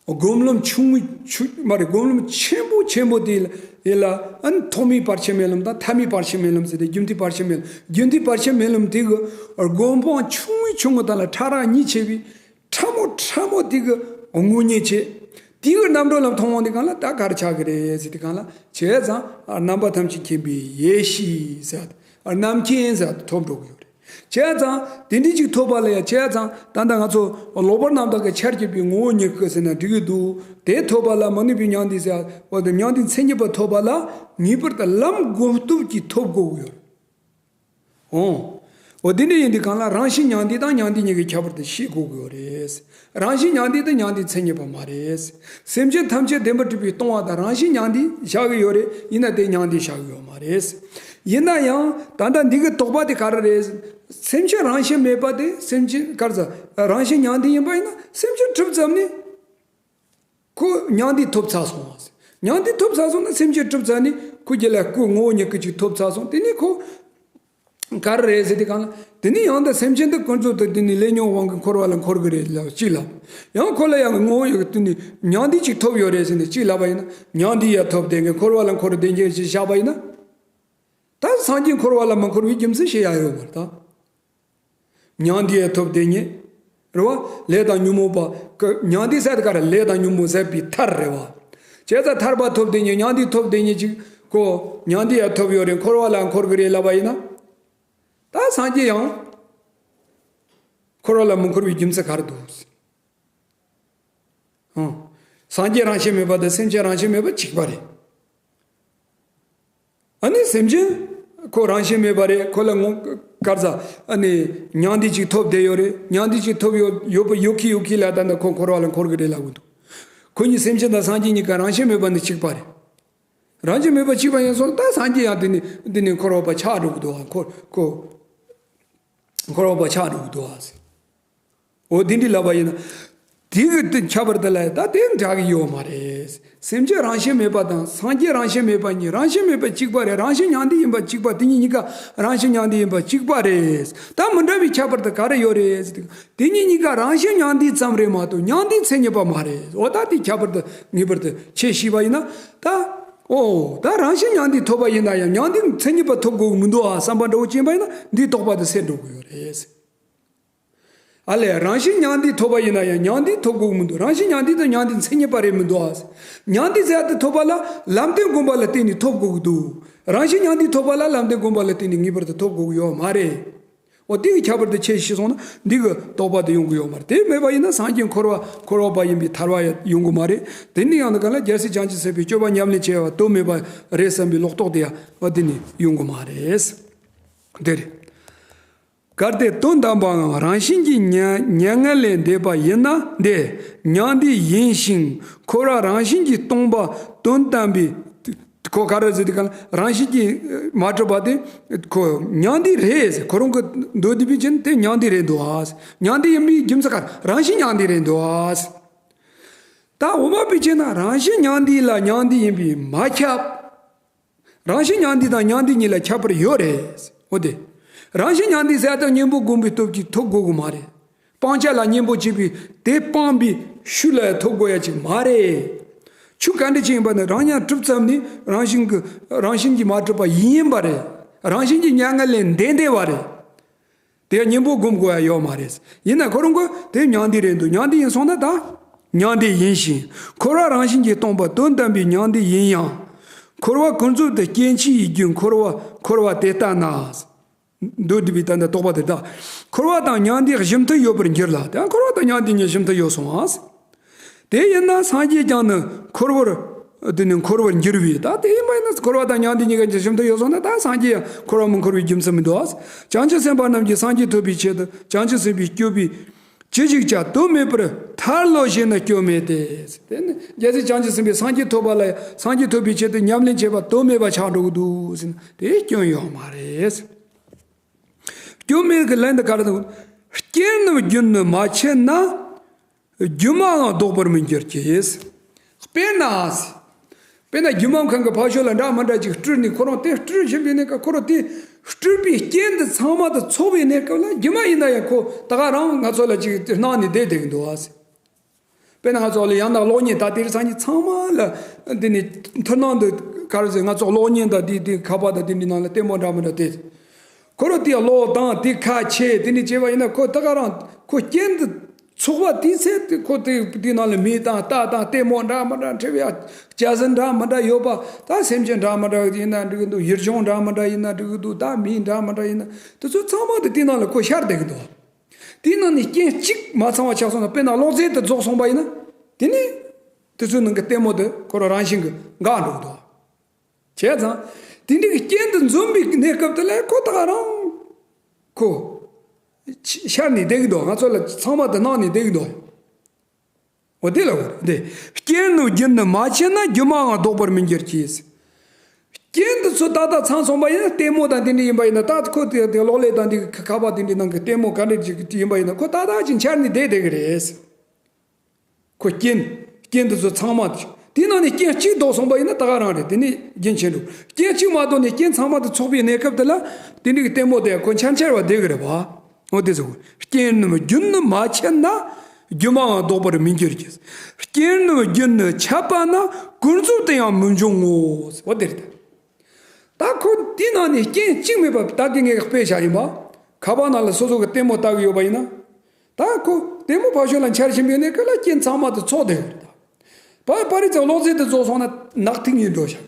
སྒོམ་ལམ་ཆུང་ངུ་ཆུ་མ་རེད། སྒོམ་ལམ་ཆེན་པོ་ཆེན་པོ་དེ་ལ་ཡིན་ལ་ཨ་ནི་ཐོག་མའི་བར་ཆད་མེད་ལམ་དང་ཐ་མའི་བར་ཆད་མེད་ལམ་ཟེར་ཏེ་རྒྱུན་མཐའི་བར་ཆད་མེད་ལམ། རྒྱུན་མཐའི་བར་ཆད་མེད་ལམ་དེ་གི་སྒོམ་སྤང་ཆུང་ངུ་ཆུང་ངུ་དག་ལ་ཕྲ་རགས་གཉིས་ཕྱེ་བའི་ཕྲ་མོ་ཕྲ་མོ་དེ་གི་དངོས་གཉེན་བྱེད། དེ་གི་རྣམ་གྲོལ་ལམ་མཐོང་འོང་དུས་གང་ལ་ད་ག་རེ་ཆགས་ཀྱི་རེད་ཟེར་དུས་གང་ལ་བྱས་ཙང་རྣམ་པ་ཐམས་ཅད་མཁྱེན་པའི་ཡེ་ཤེས་ཟེར་རྣམ་མཁྱེན་ཟེར་ཐོབ་འགྲོ་གི་ཡོད་རེད། བྱས་ཙང་དེ་འདྲ་ཅིག་ཐོབ་པ་ལ་ཡང་བྱས་ཙང་ད་ལྟ་ང་ཚོ་ལོག་པར་རྣམ་དག་གི་ཆར་གྱུར་པའི་ངོ་བོ་ཉིད་སྐུ་ཟེར་ན་འགྲིག་གི་འདུག་དེ་ཐོབ་པ་ལ་མི་ནུས་པའི་མྱང་འདས་ཟེར་བ་དེ་མྱང་འདས་མཚན་ཉིད་པ་ཐོབ་པ་ལ་ངེས་པར་དུ་ལམ་སྒོམ་སྟོབས་ཀྱིས་ཐོབ་དགོས་ཀྱི་ཡོད་རེད། འོང་། འོ་དེ་འདྲ་ཡིན་དུས་གང་ལ་རང་བཞིན་མྱང་འདས་དང་མྱང་འདས་གཉིས་ཀྱི་ཁྱད་པར་དེ་ཤེས་དགོས་ཀྱི་ཡོད་རེད། རང་བཞིན་མྱང་འདས་དེ་མྱང་འདས་མཚན་ཉིད་པ་མ་རེད། སེམས་ཅན་ཐམས་ཅད་བདེན་པར་གྲུབ་པའི་སྟོང་པ་དང་རང་བཞིན་མྱང་འདས་བཞག་གི་ཡོད་རེད། ཡིན་ན་དེ་མྱང་འདས་བཞག་གི་ཡོད་མ་རེད། ཡིན་ན་ཡང་ད་ལྟ་འདི་གི་དོགས་པ་དེ་ག་རེ་རེད། སེམས་ཅན་རང་བཞིན་མེད་པ་དེ་སེམས་ཅན་ག་རེ་ཟེར་རང་བཞིན་མྱང་འདས་ཡིན་པ་ཡིན་ན་སེམས་ཅན་གྲུབ་ཙམ་ནས། ཁོ་མྱང་འདས་ཐོབ་ཚར་སོང་བ། མྱང་འདས་ཐོབ་ཚར་སོང་ན་སེམས་ཅན་གྲུབ་ཚར་ནས་ཁོ་རྒྱུད་ལ་སྐུ་ངོ་བོ་ཉིད་སྐུ་ཅིག་ཐོབ་ཚར་སོང་དེ་ནས་ཁོ་ག་རེ་རེད་ཟེར་དུས་གང་ལ་དེ་ནས་ཡང་ད་སེམས་ཅན་འདི་ཀུན་རྫོབ་ཏུ་དེ་ནས་ལས་ཉོན་དབང་གིས་འཁོར་བ་ལ་འཁོར་གི་རེད་ལབ་གཅིག་ལབ། ཡང་ཁོ་ལ་ཡང་ངོ་བོ་ཡོད་དེ་ནས་མྱང་འདས་ཅིག་ཐོབ་ཡོད་རེད་ཟེར་ནས་གཅིག་ལབ་པ་ཡིན་ན་མྱང་འདས་ཡང་ཐོབ་བསྡད་མཁན་འཁོར་བ་ལ་འཁོར་བསྡད་མཁན་ཞིག་བཞག་པ་ཡིན་ན། ད་སངས་རྒྱས་འཁོར་བ་ལ་མི་འཁོར་བའི་རྒྱུ་མཚན་ཤེས་ཡ་ཡོད་མ་རེད་ད། མྱང་འདས་ཡང་ཐོབ་བསྡད་མཁན། རེད་བ། ལས་དང་ཉོན་མོངས་པ་ཀ་མྱང་འདས་ཟེར་དེ་ག་རེ་ལས་དང་ཉོན་མོངས་ཟད་པའི་མཐར་རེད་བ། བྱས་ཙང་ཐར་པ་ཐོབ་བསྡད་མཁན་མྱང་འདས་ཐོབ་བསྡད་མཁན་ཅིག་ཁོ་མྱང་འདས་ཡང་ཐོབ་ཡོད་རེད་འཁོར་བ་ལ་འཁོར་གི་རེད་ལབ་པ་ཡིན་ན། ད་སངས་རྒྱས་ཡང་འཁོར་བ་ལ་མི་འཁོར་བའི་རྒྱུ་མཚན་ག་རེ་འདུག་ཨང་། སངས་རྒྱས་རང་བཞིན་མེད་པ་དང་སེམས་ཅན་རང་བཞིན་མེད་པ་གཅིག་པ་རེད། ཨ་ནི་སེམས་ཅན་ཁོ་རང་བཞིན་མེད་པ་རེད། ཁོ་ལ་ངོ་གར་ཟ་ཨ་ནི་མྱང་འདས་ཅིག་ཐོབ་བསྡད་ཡོད་རེད། མྱང་འདས་ཅིག་ཐོབ་ཡོད་ཡོད་པ་ཡོད་ཁི་ཡོད་ཁི་ལ་ད་ནི་ཁོ་འཁོར་བ་ལ་འཁོར་གི་རེད་ལབ་གི་འདུག་ཁོ་གཉིས་སེམས་ཅན་དང་སངས་རྒྱས་གཉིས་ཀ་རང་བཞིན་མེད་པ་ནི་གཅིག་པ་རེད། རང་བཞིན་མེད་པ་གཅིག་པ་ཡིན་སོང་ད་སངས་རྒྱས་ཡང་དེ་ནི་འདི་ནི་འཁོར་བ་པ་ཆགས་འགྲོ་གི་འདུག་ཨ་ཁོ་ཁོ་འཁོར་བ་པ་ཆགས་འགྲོ་གི་འདུག་ཨ་ཟེར། འོ་དེ་འདྲ་ལབ་པ་ཡིན་ན། དེ་གི་དེ་ཁྱད་པར་དེ་ལ་ད་དེ་འདྲ་གི་ཡོད་མ་རེད། སེམས་ཅན་རང་བཞིན་མེད་པ་དང་སངས་རྒྱས་རང་བཞིན་མེད་པ་གཉིས་རང་བཞིན་མེད་པ་གཅིག་པ་རེད། རང་བཞིན་མྱང་འདས་ཡིན་པ་གཅིག་པ་དེ་གཉིས་གཉིས་ཀ་རང་བཞིན་མྱང་འདས་ཡིན་པ་གཅིག་པ་རེད། ད་མི་འདྲ་བའི་ཁྱད་པར་དེ་ག་རེ་ཡོད་རེད་ཟེར་དུས། དེ་གཉིས་གཉིས་ཀ་རང་བཞིན་མྱང་འདས་ཙམ་རེད་མ་གཏོགས་མྱང་འདས་མཚན་ཉིད་པ་མ་རེད། འོ་ད་དེ་ཁྱད་པར་དེ་ངེས་པར་དུ་ཁྱེད་ཤེས་པ་ཡིན་ན་ད། འོ་ད་རང་བཞིན་མྱང་འདས་ཐོབ་པ་ཡིན་ན་ཡང་མྱང་འདས་མཚན་ཉིད་པ་ཐོབ་དགོས་ཀྱི་མི་འདུག་ཨ་བསམ་པ་འདྲ་བོ་སྐྱེས་པ་ཡིན་ན་འདིའི་དོགས་པ་དེ་སེལ་འགྲོ་གི་ཡོད་རེད། ཨ་ལས་རང་བཞིན་མྱང་འདས་ཐོབ་པ་ཡིན་ན་ཡང་མྱང་འདས་ཐོབ་དགོས་ཀྱི་མི་འདུག་རང་བཞིན་མྱང་འདས་དང་མྱང་འདས་མཚན་ཉིད་པ་རེད་མི་འདུག་ཨ། མྱང་འདས་ཟེར་ཡ་དེ་ཐོབ་པ་ལ་ལམ་བདེན་སྒོམ་པ་ལ་བརྟེན་ནས་ཐོབ་དགོས་ཀྱི་འདུག་རང་བཞིན་མྱང་འདས་ཐོབ་པ་ལ་ལམ་བདེན་སྒོམ་པ་ལ་བརྟེན་ནས་ངེས་པར་དུ་ཐོབ་དགོས་ཀྱི་ཡོད་མ་རེད། འོ་དེ་གི་ཁྱད་པར་དེ་ཁྱེད་ཤེས་སོང་ན་འདི་གི་དོགས་པ་དེ་ཡོང་གི་ཡོད་མ་རེད། དེ་མེད་པ་ཡིན་ན་སངས་རྒྱས་འཁོར་བ་འཁོར་བ་པ་ཡིན་པའི་ཐར་བ་ཡང་ཡོང་གི་མ་རེད། དེ་ནི་ཡང་ན་ག་ལ་རྒྱལ་སྲས་བྱང་ཆུབ་སེམས་དཔའི་སྤྱོད་པ་ཉམས་ལེན་བྱས་པ་དོན་མེད་པ་རེད་བསམ་པའི་ལོག་རྟོག་དེ་ཡང་འོ་དེ་ནི་ཡོང་གི་མ་རེད། དེ་རེད། གལ་ཏེ་དོན་དམ་པའང་རང་བཞིན་གྱིས་མྱ་མྱ་ངན་ལས་འདས་པ་ཡིན་ན་འདི་མྱང་འདས་ཡིན་ཞིང་འཁོར་བ་རང་བཞིན་གྱིས་སྟོང་པ་དོན་དམ་པའི། ཁོ་ག་རེ་ཟེར་དུས་ག་ལ་རང་བཞིན་གྱིས་མ་གྲུབ་པ་དེ་ཁོ་མྱང་འདས་རེད་ཟེར། ཁོ་རང་གི་མདོ་སྡེ་པའི་ཆ་ནས་དེ་མྱང་འདས་རེད་འདུག་ཨ། མྱང་འདས་ཡིན་པའི་རྒྱུ་མཚན་ག་རང་བཞིན་མྱང་འདས་རེད་འདུག་ཨ། ད་འོ་མ་པའི་ཆ་ན་རང་བཞིན་མྱང་འདས་ལ་མྱང་འདས་ཡིན་པས་མ་ཁྱབ། རང་བཞིན་མྱང་འདས་དང་མྱང་འདས་གཉིས་ལ་ཁྱད་པར་ཡོད་རེད། འོ་དེ། རང་བཞིན་མྱང་འདས་ཟེར་ཡ་དང་གཉེན་པོ་སྒོམ་པའི་སྟོབས་ཀྱིས་ཐོབ་དགོས་ཀྱི་མ་རེད། སྤང་བྱ་ལ་གཉེན་པོ་བྱས་པའི་དེ་སྤངས་པའི་ཤུལ་ལ་ཐོབ་དགོས་ཡ་ཅིག་མ་རེད། ཆོས་ག་འདྲ་ཅིག་ཡིན་པ་ནི་རང་ཉིད་གྲུབ་ཙམ་ནི་རང་བཞིན་གྱི་རང་བཞིན་གྱིས་མ་གྲུབ་པ་ཡིན་པ་རེད། རང་བཞིན་གྱིས་མྱ་ངན་ལས་འདས་འདས་པ་རེད། དེ་གཉེན་པོ་སྒོམ་དགོས་ཡ་ཡོད་མ་རེད། ཡིན་ན་ཁོ་རང་གི་དེ་མྱང་འདས་རེད་འདུག་མྱང་འདས་ཡིན་སོང་ན་ད། མྱང་འདས་ཡིན་ཞིང་འཁོར་བ་རང་བཞིན་གྱིས་སྟོང་པ་དོན་དམ་པའི་མྱང་འདས་ཡིན་ཡང་། འཁོར་བ་ཀུན་རྫོབ་ཏུ་སྐྱེ་འཆིའི་རྒྱུ་འཁོར་བ་འཁོར་བ་དེ་ལྟ་ན། མདོ་སྡེ་པའི་ད་ལྟ་དོགས་པ་དེ་དག་འཁོར་བ་དང་མྱང་འདས་གཞི་མཐུན་ཡོད་པར་འགྱུར་ལ། དེ་འཁོར་བ་དང་མྱང་འདས་གཉིས་གཞི་མཐུན་ཡོད་སོང་ཨ། དེ་ཡིན་ན་སངས་རྒྱས་ཀྱང་ནི་འཁོར་བར། དེ་ནི་འཁོར་བར་འགྱུར་བས། ད་དེ་ཡིན་པ་ཡིན་ན་འཁོར་བ་དང་མྱང་འདས་གཉིས་ཀ་གཞི་མཐུན་ཡོད་སོང་ན་ད་སངས་རྒྱས་ཡང་འཁོར་བ་མི་འཁོར་བའི་རྒྱུ་མཚན་མི་འདུག་ཨ། བྱང་ཆུབ་སེམས་དཔའ་རྣམས་ཀྱིས་སངས་རྒྱས་ཐོབ་པའི་ཆེད་དུ་བྱང་ཆུབ་སེམས་དཔའི་སྤྱོད་པས་ཅི་ཞིག་བྱ་དོན་མེད་པར་ཐར་ལོ་ཞེ་ན་སྐྱོན་མེད་དེ། དེ་ནི་རྒྱལ་སྲས་བྱང་ཆུབ་སེམས་དཔའི་སངས་རྒྱས་ཐོབ་པ་ལ་སངས་རྒྱས་ཐོབ་པའི་ཆེད་དུ་ཉམས་ལེན་བྱེད་པ་དོན་མེད་པ་ཆགས་འགྲོ་གི་འདུག་ཟེར་ན་དེ་སྐྱོན་ཡོད་མ་རེད། སྐྱོན་མེད་ཀྱི་ལན་དུ་ག་རེ་དང་། རྐྱེན་རྣམས་རྒྱུན་ནི་མ་ཆད་ན། སྒྱུ་མའང་ལྡོག་པར་མི་འགྱུར་གྱི། དཔེར་ན། དཔེར་ན་སྒྱུ་མ་མཁན་གྱིས་ཕ་ཤོ་ལ་འདྲ་མི་འདྲ་ཅིག་སྤྲུལ་ནས་ཁོ་རང་དེ་སྤྲུལ་བཞིན་པའི་གནས་སྐབས་ཁོ་རང་དེ་སྤྲུལ་པའི་རྐྱེན་དེ་ཚང་མ་དེ་ཚོགས་པའི་གནས་སྐབས་ལ་སྒྱུ་མ་ཡིན་ན་ཡང་ཁོ་ད་ག་རང་ང་ཚོ་ལ་ཅིག་སྣང་ནས་བསྡད་བསྡད་ཀྱི་འདུག་ཨ། དཔེར་ན་ང་ཚོ་ལ་ཡང་དག་གློག་བརྙན་ད་དེ་རིང་སང་ཉིན་ཚང་མ་ལ་འདི་ནས་མཐུན་སྣང་དུ་ག་རེ་ཟེར་ང་ཚོ་གློག་བརྙན་དང་དེ་དེ་ཁ་པར་དང་དེ་འདྲའི་ནང་ལ་ལྟད་མོ་འདྲ་མི་འདྲ་དེ། ཁོ་རང་དེ་གློག་དང་དེ་ཁ་ཕྱེ་དེ་འདྲ་བྱས་པ་ཡིན་ན་ཁོ་ད་ག་རང་ཁོ་རྐྱེན་དུ་ཚོགས་པ་དེའི་ཚེ་དེ་ཁོ་དེ་དེའི་ནང་ལ་མི་དང་རྟ་དང་ལྟད་མོ་འདྲ་མི་འདྲ་འཁྲབ་ཡ་སྐྱ་ཟན་འདྲ་མི་འདྲ་ཡོད་པ་ད་སེམས་ཅན་འདྲ་མི་འདྲ་ཡིན་ན་འགྲིག་གི་འདུག་ཡུལ་ལྗོངས་འདྲ་མི་འདྲ་ཡིན་ན་འགྲིག་གི་འདུག་ད་མི་འདྲ་མི་འདྲ་ཡིན་ན་དེ་ཚོ་ཚང་མ་དེ་དེའི་ནང་ལ་ཁོ་ཤར་བསྡད་ཀྱི་འདུག་དེའི་ནང་ནས་རྐྱེན་གཅིག་མ་ཚང་བ་ཆགས་སོང་ན་དཔེར་ན་གློག་རྫས་དེ་རྫོགས་སོང་པ་ཡིན་ན་དེ་ནི་དེ་ཚོའི་ནང་གི་ལྟད་མོ་དེ་ཁོ་རང་རང་བཞིན་གྱིས་འགག་འགྲོ་གི་འདུག་བྱས་ཙང་དེ་འདྲའི་རྐྱེན་དེ་འཛོམས་པའི་གནས་སྐབས་དེ་ལ་ཁོ་ད་ག་རང་ཁོ་ཤར་ནས་བསྡད་ཀྱི་འདུག་ང་ཚོ་ལ་ཚང་མ་དེ་སྣང་ནས་བསྡད་ཀྱི་འདུག་འོ་དེ་ལ་འོ་དེ། རྐྱེན་རྣམས་རྒྱུན་དུ་མ་ཆད་ན་སྒྱུ་མའང་ལྡོག་པར་མི་འགྱུར་གྱི། རྐྱེན་དེ་ཚོ་ཏག་ཏག་ཚང་སོང་པ་ཡིན་ན་ལྟད་མོ་དང་དེ་འདྲ་ཡིན་པ་ཡིན་ན་ད་ཁོ་དེ་དེ་གློག་ཀླད་དང་དེ་ཁ་པར་དེ་འདྲའི་ནང་གི་ལྟད་མོ་ག་འདྲ་ཅིག་ཡིན་པ་ཡིན་ན་ཁོ་ཏག་ཏག་ཅིག་འཆར་ནས་བསྡད་བསྡད་ཀྱི་རེད། ཁོ་རྐྱེན། རྐྱེན་དེ་ཚོ་ཚང་མ་དེ། དེའི་ནང་ནས་རྐྱེན་གཅིག་ལྡོག་སོང་པ་ཡིན་ན་ད་ག་རང་རེད། དེ་ནི་རྒྱུན་ཆད་འགྲོ། རྐྱེན་གཅིག་མ་ལྡོག་ནས་རྐྱེན་ཚང་མ་དེ་ཚོགས་པའི་གནས་སྐབས་དེ་ལ་དེ་འདྲའི་ལྟད་མོ་དེ་ཁོ་འཆར་འཆར་བ་བསྡད་ཀྱི་རེད་པ། འོ་དེ་ཚོ། རྐྱེན་རྣམས་རྒྱུན་དུ་མ་ཆད་ན། སྒྱུ་མའང་ལྡོག་པར་མི་འགྱུར་གྱི། རྐྱེན་རྣམས་རྒྱུན་དུ་ཆད་པ་ན་ཀུན་རྫོབ་ཏུ་ཡང་མི་འབྱུང་ངོ་། འོ་དེ་རེད། ད་ཁོ་དེའི་ནང་ནས་རྐྱེན་གཅིག་མེད་པ་ད་གི་ངས་དཔེ་བཞག་ཡིན་པ། ཁ་པར་ནང་ལ་སོ་སོ་གི་ལྟད་མོ་ལྟ་གི་ཡོད་པ་ཡིན་ན། ད་ཁོ་ལྟད་མོ་ཕར་ཕྱོགས་ལ་འཆར་བཞིན་པའི་གནས་སྐབས་ལ་རྐྱེན་ཚང་མ་དེ་ཚོགས་བསྡད་ཡོད་རེད་ད། པ་པ་རི་ཙེ་གློག་རྫས་དེ་རྫོགས་སོང་ན་ནག་ཐིང་ངེ་འགྲོ་བཞག་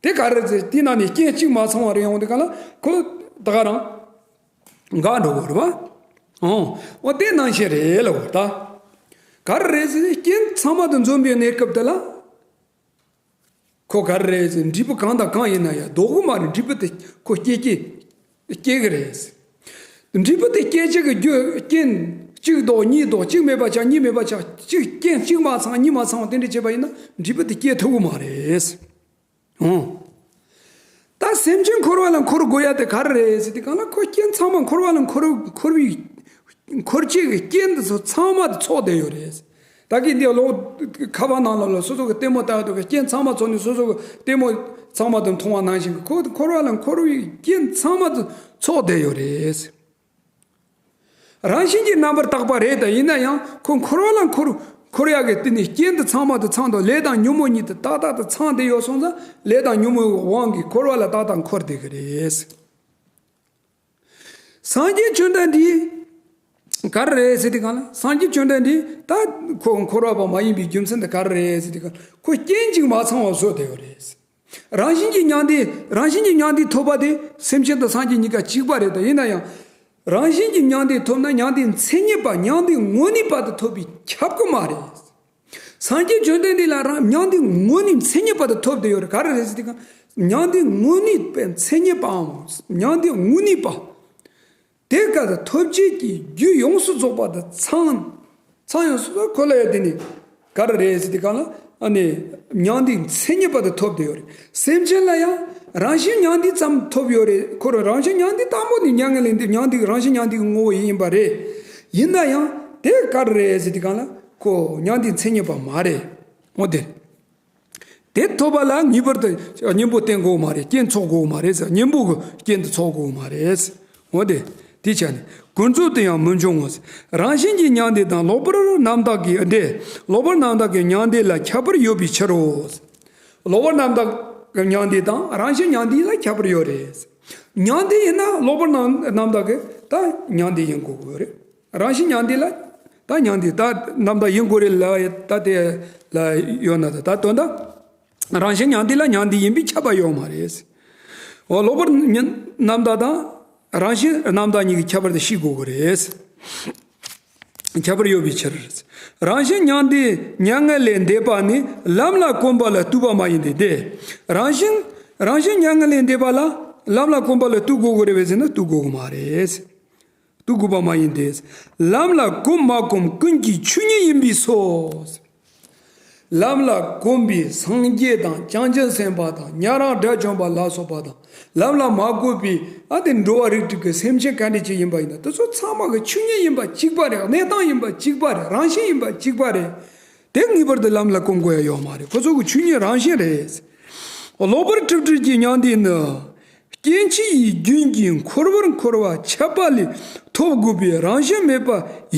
དེ་ག་རེ་ཟེར་དེའི་ནང་ནས་རྐྱེན་གཅིག་མ་ཚང་བ་རེ་ཡོང་དུས་ག་ལ་ཁོ་ད་ག་རང་འགག་འགྲོ་གི་རེད་པ། ཨོ། འོ་དེ་ནང་བཞིན་རེད་ལབ་དགོས་ད། ག་རེ་རེད་ཟེར་ན་རྐྱེན་ཚང་མ་དང་འཛོམས་པའི་གནས་སྐབས་དེ་ལ། ཁོ་ག་རེ་རེད་ཟེར་ན་འབྲས་བུ་གང་དང་གང་ཡིན་ན་ཡང་ལྡོག་གི་མ་རེད། འབྲས་བུ་དེ་ཁོ་སྐྱེ་སྐྱེ་སྐྱེ་གི་རེད། འབྲས་བུ་དེ་སྐྱེ་བྱེད་ཀྱི་རྒྱུ་རྐྱེན་གཅིག་ལྡོག་གཉིས་ལྡོག་གཅིག་མེད་པ་ཆགས། གཉིས་མེད་པ་ཆགས། གཅིག་རྐྱེན་གཅིག་མ་ཚང་གཉིས་མ་ཚང་བ་དེ་འདྲ་བྱས་པ་ཡིན་ན་འབྲས་བུ་དེ་སྐྱེ་ཐུབ་ཀྱི་མ་རེད། ཨོ། ད་སེམས་ཅན་འཁོར་བ་ལ་འཁོར་དགོས་ཡ་དེ་ག་རེ་རེད་ཟེར་དུས་སྒང་ལ། ཁོ་རྐྱེན་ཚང་མ་འཁོར་བ་ལ་འཁོར་འཁོར་བའི་འཁོར་བྱེད་ཀྱི་རྐྱེན་དེ་ཚོ་ཚང་མ་དེ་ཚོགས་བསྡད་ཡོད་རེད། ད་གིན་འདི་ལོ་ཁ་པར་ནང་ལ་ལ་སོ་སོ་གི་ལྟད་མོ་ལྟ་ཡ་དེ་གི་རྐྱེན་ཚང་མ་ཚོགས་ནས་སོ་སོ་གི་ལྟད་མོ་ཚང་མ་དེ་མཐོང་བ་ནང་བཞིན་གི། ཁོ་འཁོར་བ་ལ་འཁོར་བའི་རྐྱེན་ཚང་མ་དེ་ཚོགས་བསྡད་ཡོད་རེད། རང་བཞིན་གྱིས་རྣམ་པར་དག་པ་རེད། ད་ཡིན་ན་ཡང་ཁོ་འཁོར་བ་ལ་འཁོར་འཁོར་ཡག་གི་དེ་ནི་རྐྱེན་དེ་ཚང་མ་དེ་ཚང་དང་ལས་དང་ཉོན་མོངས་གཉིས་དེ་ཏག་ཏག་དེ་ཚང་བསྡད་ཡོད་སོང་ཙང་ལས་དང་ཉོན་མོངས་ཀྱི་དབང་གིས་འཁོར་བ་ལ་ཏག་ཏག་འཁོར་བསྡད་ཀྱི་རེད། སངས་རྒྱས་བཅོམ་ལྡན་འདས་ག་རེ་རེད་ཟེར་དུས་སྒང་ལ། སངས་རྒྱས་བཅོམ་ལྡན་འདས་ད་ཁོ་འཁོར་བ་པོ་མ་ཡིན་པའི་རྒྱུ་མཚན་དེ་ག་རེ་རེད་ཟེར་དུས་སྒང་ལ། ཁོ་རྐྱེན་གཅིག་མ་ཚང་བ་བཟོས་བསྡད་ཡོད་རེད། རང་བཞིན་གྱིས་མྱང་འདས། རང་བཞིན་གྱིས་མྱང་འདས་ཐོབ་པ་དེ་སེམས་ཅན་དང་སངས་རྒྱས་གཉིས་ཀ་གཅིག་པ་རེད། ད་ཡིན་ན་ཡང་རང་བཞིན་གྱིས་མྱང་འདས་ཐོབ་ན་མྱང་འདས་མཚན་ཉིད་པ། མྱང་འདས་དངོས་གནས་པ་དེ་ཐོབ་པས་ཁྱབ་ཀྱི་མ་རེད། སངས་རྒྱས་བཅོམ་ལྡན་འདས་ལ་རང་མྱང་འདས་དངོས་གནས་མཚན་ཉིད་པ་དེ་ཐོབ་བསྡད་ཡོད་རེད། ག་རེ་རེད་ཟེར་དུས་སྒང་ལ། མྱང་འདས་དངོས་གནས་པའི་མཚན་ཉིད་པའམ་མྱང་འདས་དངོས་གནས་པ། དེ་ག་ད་ཐོབ་བྱེད་ཀྱི་རྒྱུ་ཡོངས་སུ་རྫོགས་པ་དེ་ཚང་། ཚང་ཡོངས་སུ་ཁོ་ལ་ཡང་དེ་ནི་ག་རེ་རེད་ཟེར་དུས་སྒང་ལ། ཨ་ནི་མྱང་འདས་མཚན་ཉིད་པ་དེ་ཐོབ་བསྡད་ཡོད་རེད། སེམས་ཅན་ལ་ཡང་རང་བཞིན་མྱང་འདས་ཙམ་ཐོབ་ཡོད་རེད། ཁོ་རང་རང་བཞིན་མྱང་འདས་དང་པོ་ནས་མྱ་ངན་ལས་འདས། མྱང་འདས་རང་བཞིན་མྱང་འདས་ཀྱི་ངོ་བོ་ཡིན་པ་རེད། ཡིན་ན་ཡང་དེ་ག་རེ་རེད་ཟེར་དུས་སྒང་ལ། ཁོ་མྱང་འདས་མཚན་ཉིད་པ་མ་རེད། འོ་དེ། དེ་ཐོབ་པ་ལ་ངེས་པར་དུ་གཉེན་པོ་བསྟེན་དགོས་མ་རེད། རྐྱེན་ཚོགས་དགོས་མ་རེད་ཟེར། གཉེན་པོ་གི་རྐྱེན་དེ་ཚོགས་དགོས་མ་རེད། འོ་དེ། དེ་ཆ་ནས་ཀུན་རྫོབ་ཏུ་ཡང་མི་འབྱུང་ངོ་། རང་བཞིན་གྱིས་མྱང་འདས་དང་། ལོག་པར་རྣམ་དག་གི་འདས། ལོག་པར་རྣམ་དག་གི་མྱང་འདས་ལ་ཁྱད་པར་ཡོད་པའི་ཕྱིར་རོ། ལོག་པར་རྣམ་དག་གི་མྱང་འདས་དང་རང་བཞིན་མྱང་འདས་ལ་ཁྱད་པར་ཡོད་རེད། མྱང་འདས་ཡིན་ན་ལོག་པར་རྣམ་རྣམ་དག་གི་ད་མྱང་འདས་ཡིན་དགོས་ཀྱི་ཡོད་རེད། རང་བཞིན་མྱང་འདས་ལ་ད་མྱང་འདས་ད་རྣམ་དག་ཡིན་དགོས་རེད་ལབ་ཡ་ད་དེ་ལ་ཡོད་ན། ད་ད་དོན་དག་རང་བཞིན་མྱང་འདས་ལ་མྱང་འདས་ཡིན་པས་ཁྱབ་པ་ཡོད་མ་རེད། འོ། ལོག་པར་ཉན་རྣམ་དག་དང་རང་བཞིན་རྣམ་དག་གཉིས་ཀྱི་ཁྱད་པར་དེ་ཤེས་དགོས་ཀྱི་རེད། ཁྱད་པར་ཡོད་པའི་ཕྱིར། རང་བཞིན་མྱང་འདས་མྱ་ངན་ལས་འདས་པ་ནི་ལམ་ལ་གོམས་པ་ལ་ལྟོས་པ་མ་ཡིན་ཏེ། དེ་རང་བཞིན་རང་བཞིན་མྱ་ངན་ལས་འདས་པ་ལ་ལམ་ལ་གོམས་པ་ལ་ལྟོས་དགོས་ཀྱི་རེད་པས་ཟེར་ན་ལྟོས་དགོས་ཀྱི་མ་རེད། ལྟོས་དགོས་པ་མ་ཡིན་ཏེ། ལམ་ལ་གོམས་མ་གོམས་ཀུན་གྱི་ཆོས་ཉིད་ཡིན་པས་སོ། ལམ་ལ་གོམས་པའི་སངས་རྒྱས་དང་བྱང་ཆུབ་སེམས་དཔའ་དང་། ཉན་རང་དགྲ་བཅོམ་པ་ལ་སོགས་པ་དང་། ལམ་ལ་མ་གོམས་པའི་ཨ་དེ་འགྲོ་བ་རིགས་དྲུག་གི་སེམས་ཅན་ག་འདྲ་ཅིག་ཡིན་པ་ཡིན་ན། དེ་ཚོ་ཚང་མ་གི་ཆོས་ཉིད་ཡིན་པ་གཅིག་པ་རེད། གནས་སྟངས་ཡིན་པ་གཅིག་པ་རེད། རང་བཞིན་ཡིན་པ་གཅིག་པ་རེད། དེ་ངེས་པར་དུ་ལམ་ལ་གོམས་དགོས་ཡ་ཡོད་མ་རེད། ཁོ་ཚོ་གི་ཆོས་ཉིད་རང་བཞིན་རེད། ལོག་པར་སྒྲིབ་སྒྲིབ་ཀྱི་མྱང་འདས་ནི། སྐྱེ་འཆི་ཡི་རྒྱུན་གྱིས་འཁོར་བར་འཁོར་བ་ཁྱབ་པ་ལས་ཐོབ་དགོས་པའི་རང་བཞིན་མེད་པ་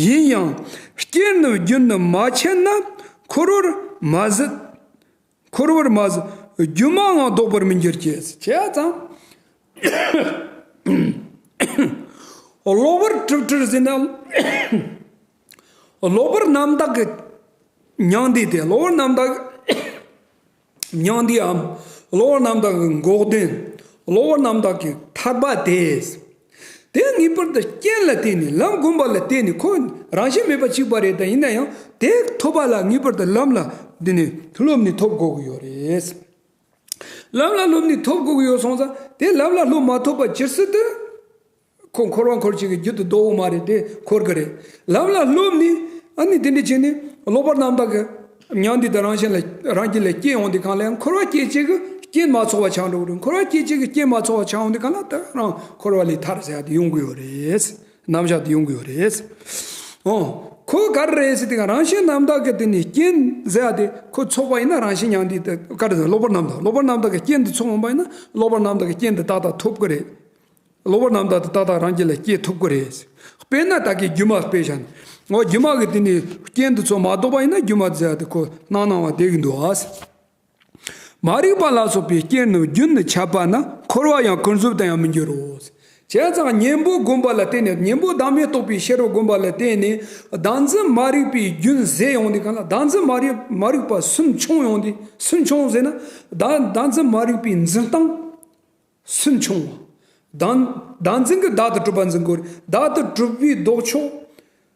ཡིན་ཡང་། རྐྱེན་ནི་རྒྱུན་ནི་མ་ཆད་ན་འཁོར་བར་མ་ཟད། འཁོར་བར་མ་ཟད། སྒྱུ་མའང་ལྡོག་པར་མི་འགྱུར་གྱི། བྱས་ཙང་ལོག་པར་སྒྲིབ་སྒྲིབ་ཟེར་ན། ལོག་པར་རྣམ་དག་གི་མྱང་འདས་དེ། ལོག་པར་རྣམ་དག་མྱང་འདས་འམ། ལོག་པར་རྣམ་དག་གི་འགོག་བདེན། ལོག་པར་རྣམ་དག་གི་ཐར་པ་དེ། དེ་ངེས་པར་དུ་རྐྱེན་ལ་བརྟེན་ནས། ལམ་གོམས་པ་ལ་བརྟེན་ནས། ཁོ་རང་བཞིན་མེད་པ་གཅིག་པ་རེད། དེ་ཡིན་ན་ཡང་དེ་ཐོབ་པ་ལ་ངེས་པར་དུ་ལམ་ལ་འདི་ནས་སློབ་ནས་ཐོབ་དགོས་ཀྱི་ཡོད་རེད། ལམ་ལ་སློབ་ནས་ཐོབ་དགོས་ཀྱི་ཡོད་སོང་ཙང་། དེ་ལམ་ལ་སློབ་མ་ཐོབ་པ་ཇི་སྲིད་དུ། ཁོ་འཁོར་བ་འཁོར་བྱེད་ཀྱི་རྒྱུ་དེ་ལྡོག་གི་མ་རེད། དེ་འཁོར་གི་རེད། ལམ་ལ་སློབ་ནས་ཨ་ནི་དེ་འདྲ་བྱས་ནས་ལོག་པར་རྣམ་དག་གི་མྱང་འདས་དེ་རང་བཞིན་ལ་རང་རྒྱུད་ལ་སྐྱེ་ཡོང་དུས་སྒང་ལ་ཡང་འཁོར་བ་སྐྱེད་བྱེད་ཀྱི་རྐྱེན་མ་ཚོགས་པ་ཆགས་འགྲོ་གི་རེད། འཁོར་བ་སྐྱེད་བྱེད་ཀྱི་རྐྱེན་མ་ཚོགས་པ་ཆགས་ཡོང་དུས་སྒང་ལ་དེ་རང་འཁོར་བ་ལས་ཐར་ཟེར་ཡ་དེ་ཡོང་གི་ཡོད་རེད། རྣམ་གཞག་དེ་ཡོང་གི་ཡོད་རེད། ཨོ། ཁོ་ག་རེ་རེད་ཟེར་དུས་སྒང་རང་བཞིན་རྣམ་དག་གི་དེ་ནི་རྐྱེན་ཟེར་ཡ་དེ་ཁོ་ཚོགས་པ་ཡིན་ན་རང་བཞིན་མྱང་འདས་དེ་ག་རེ་ཟེར། ལོག་པར་རྣམ་དག་ལོག་པར་རྣམ་དག་གི་རྐྱེན་དེ་ཚོགས་ཡོང་པ་ཡིན་ན་ལོག་པར་རྣམ་དག་གི་རྐྱེན་དེ་ཏག་ཏག་ཐོབ་གི་རེད། ལོག་པར་རྣམ་དག་དེ་ཏག་ཏག་རང་རྒྱུད་ལ་སྐྱེ་ཐུབ་ཀྱི་རེད། དཔེར་ན་ད་གིན་སྒྱུ་མ་དཔེ་བཞག་ན། འོ། སྒྱུ་མ་གི་དེ་ནི་རྐྱེན་དེ་ཚོ་མ་ལྡོག་པ་ཡིན་ན་སྒྱུ་མ་ཟེར་ཡ་དེ་ཁོ་སྣང་སྣང་བ་བསྡད་ཀྱི་འདུག་ཨ། མ་རིག་པ་ལ་སོགས་པའི་རྐྱེན་ནི་རྒྱུན་ནི་ཆད་པ་ན། འཁོར་བ་ཡང་ཀུན་རྫོབ་ཏུ་ཡང་མི་འགྱུར་རོ། བྱས་ཙང་གཉེན་པོ་བསྒོམ་པ་ལ་བརྟེན་ནས། གཉེན་པོ་བདག་མེད་རྟོགས་པའི་ཤེས་རབ་བསྒོམ་པ་ལ་བརྟེན་ནས་བདག་འཛིན་མ་རིག་པའི་རྒྱུན་ཟད་ཡོང་དུས་སྒང་ལ། བདག་འཛིན་མ་རིག་མ་རིག་པ་སུན་ཕྱུང་ཡོང་དུས། སུན་ཕྱུང་ཟེར་ན་བདག་བདག་འཛིན་མ་རིག་པའི་འཛིན་སྟངས། སུན་ཕྱུང་བ། བདག་བདག་འཛིན་གྱིས་བདག་ཏུ་གྲུབ་པ་འཛིན་དགོས་རེད། བདག་ཏུ་གྲུབ་པའི་ལྡོག་ཕྱོགས།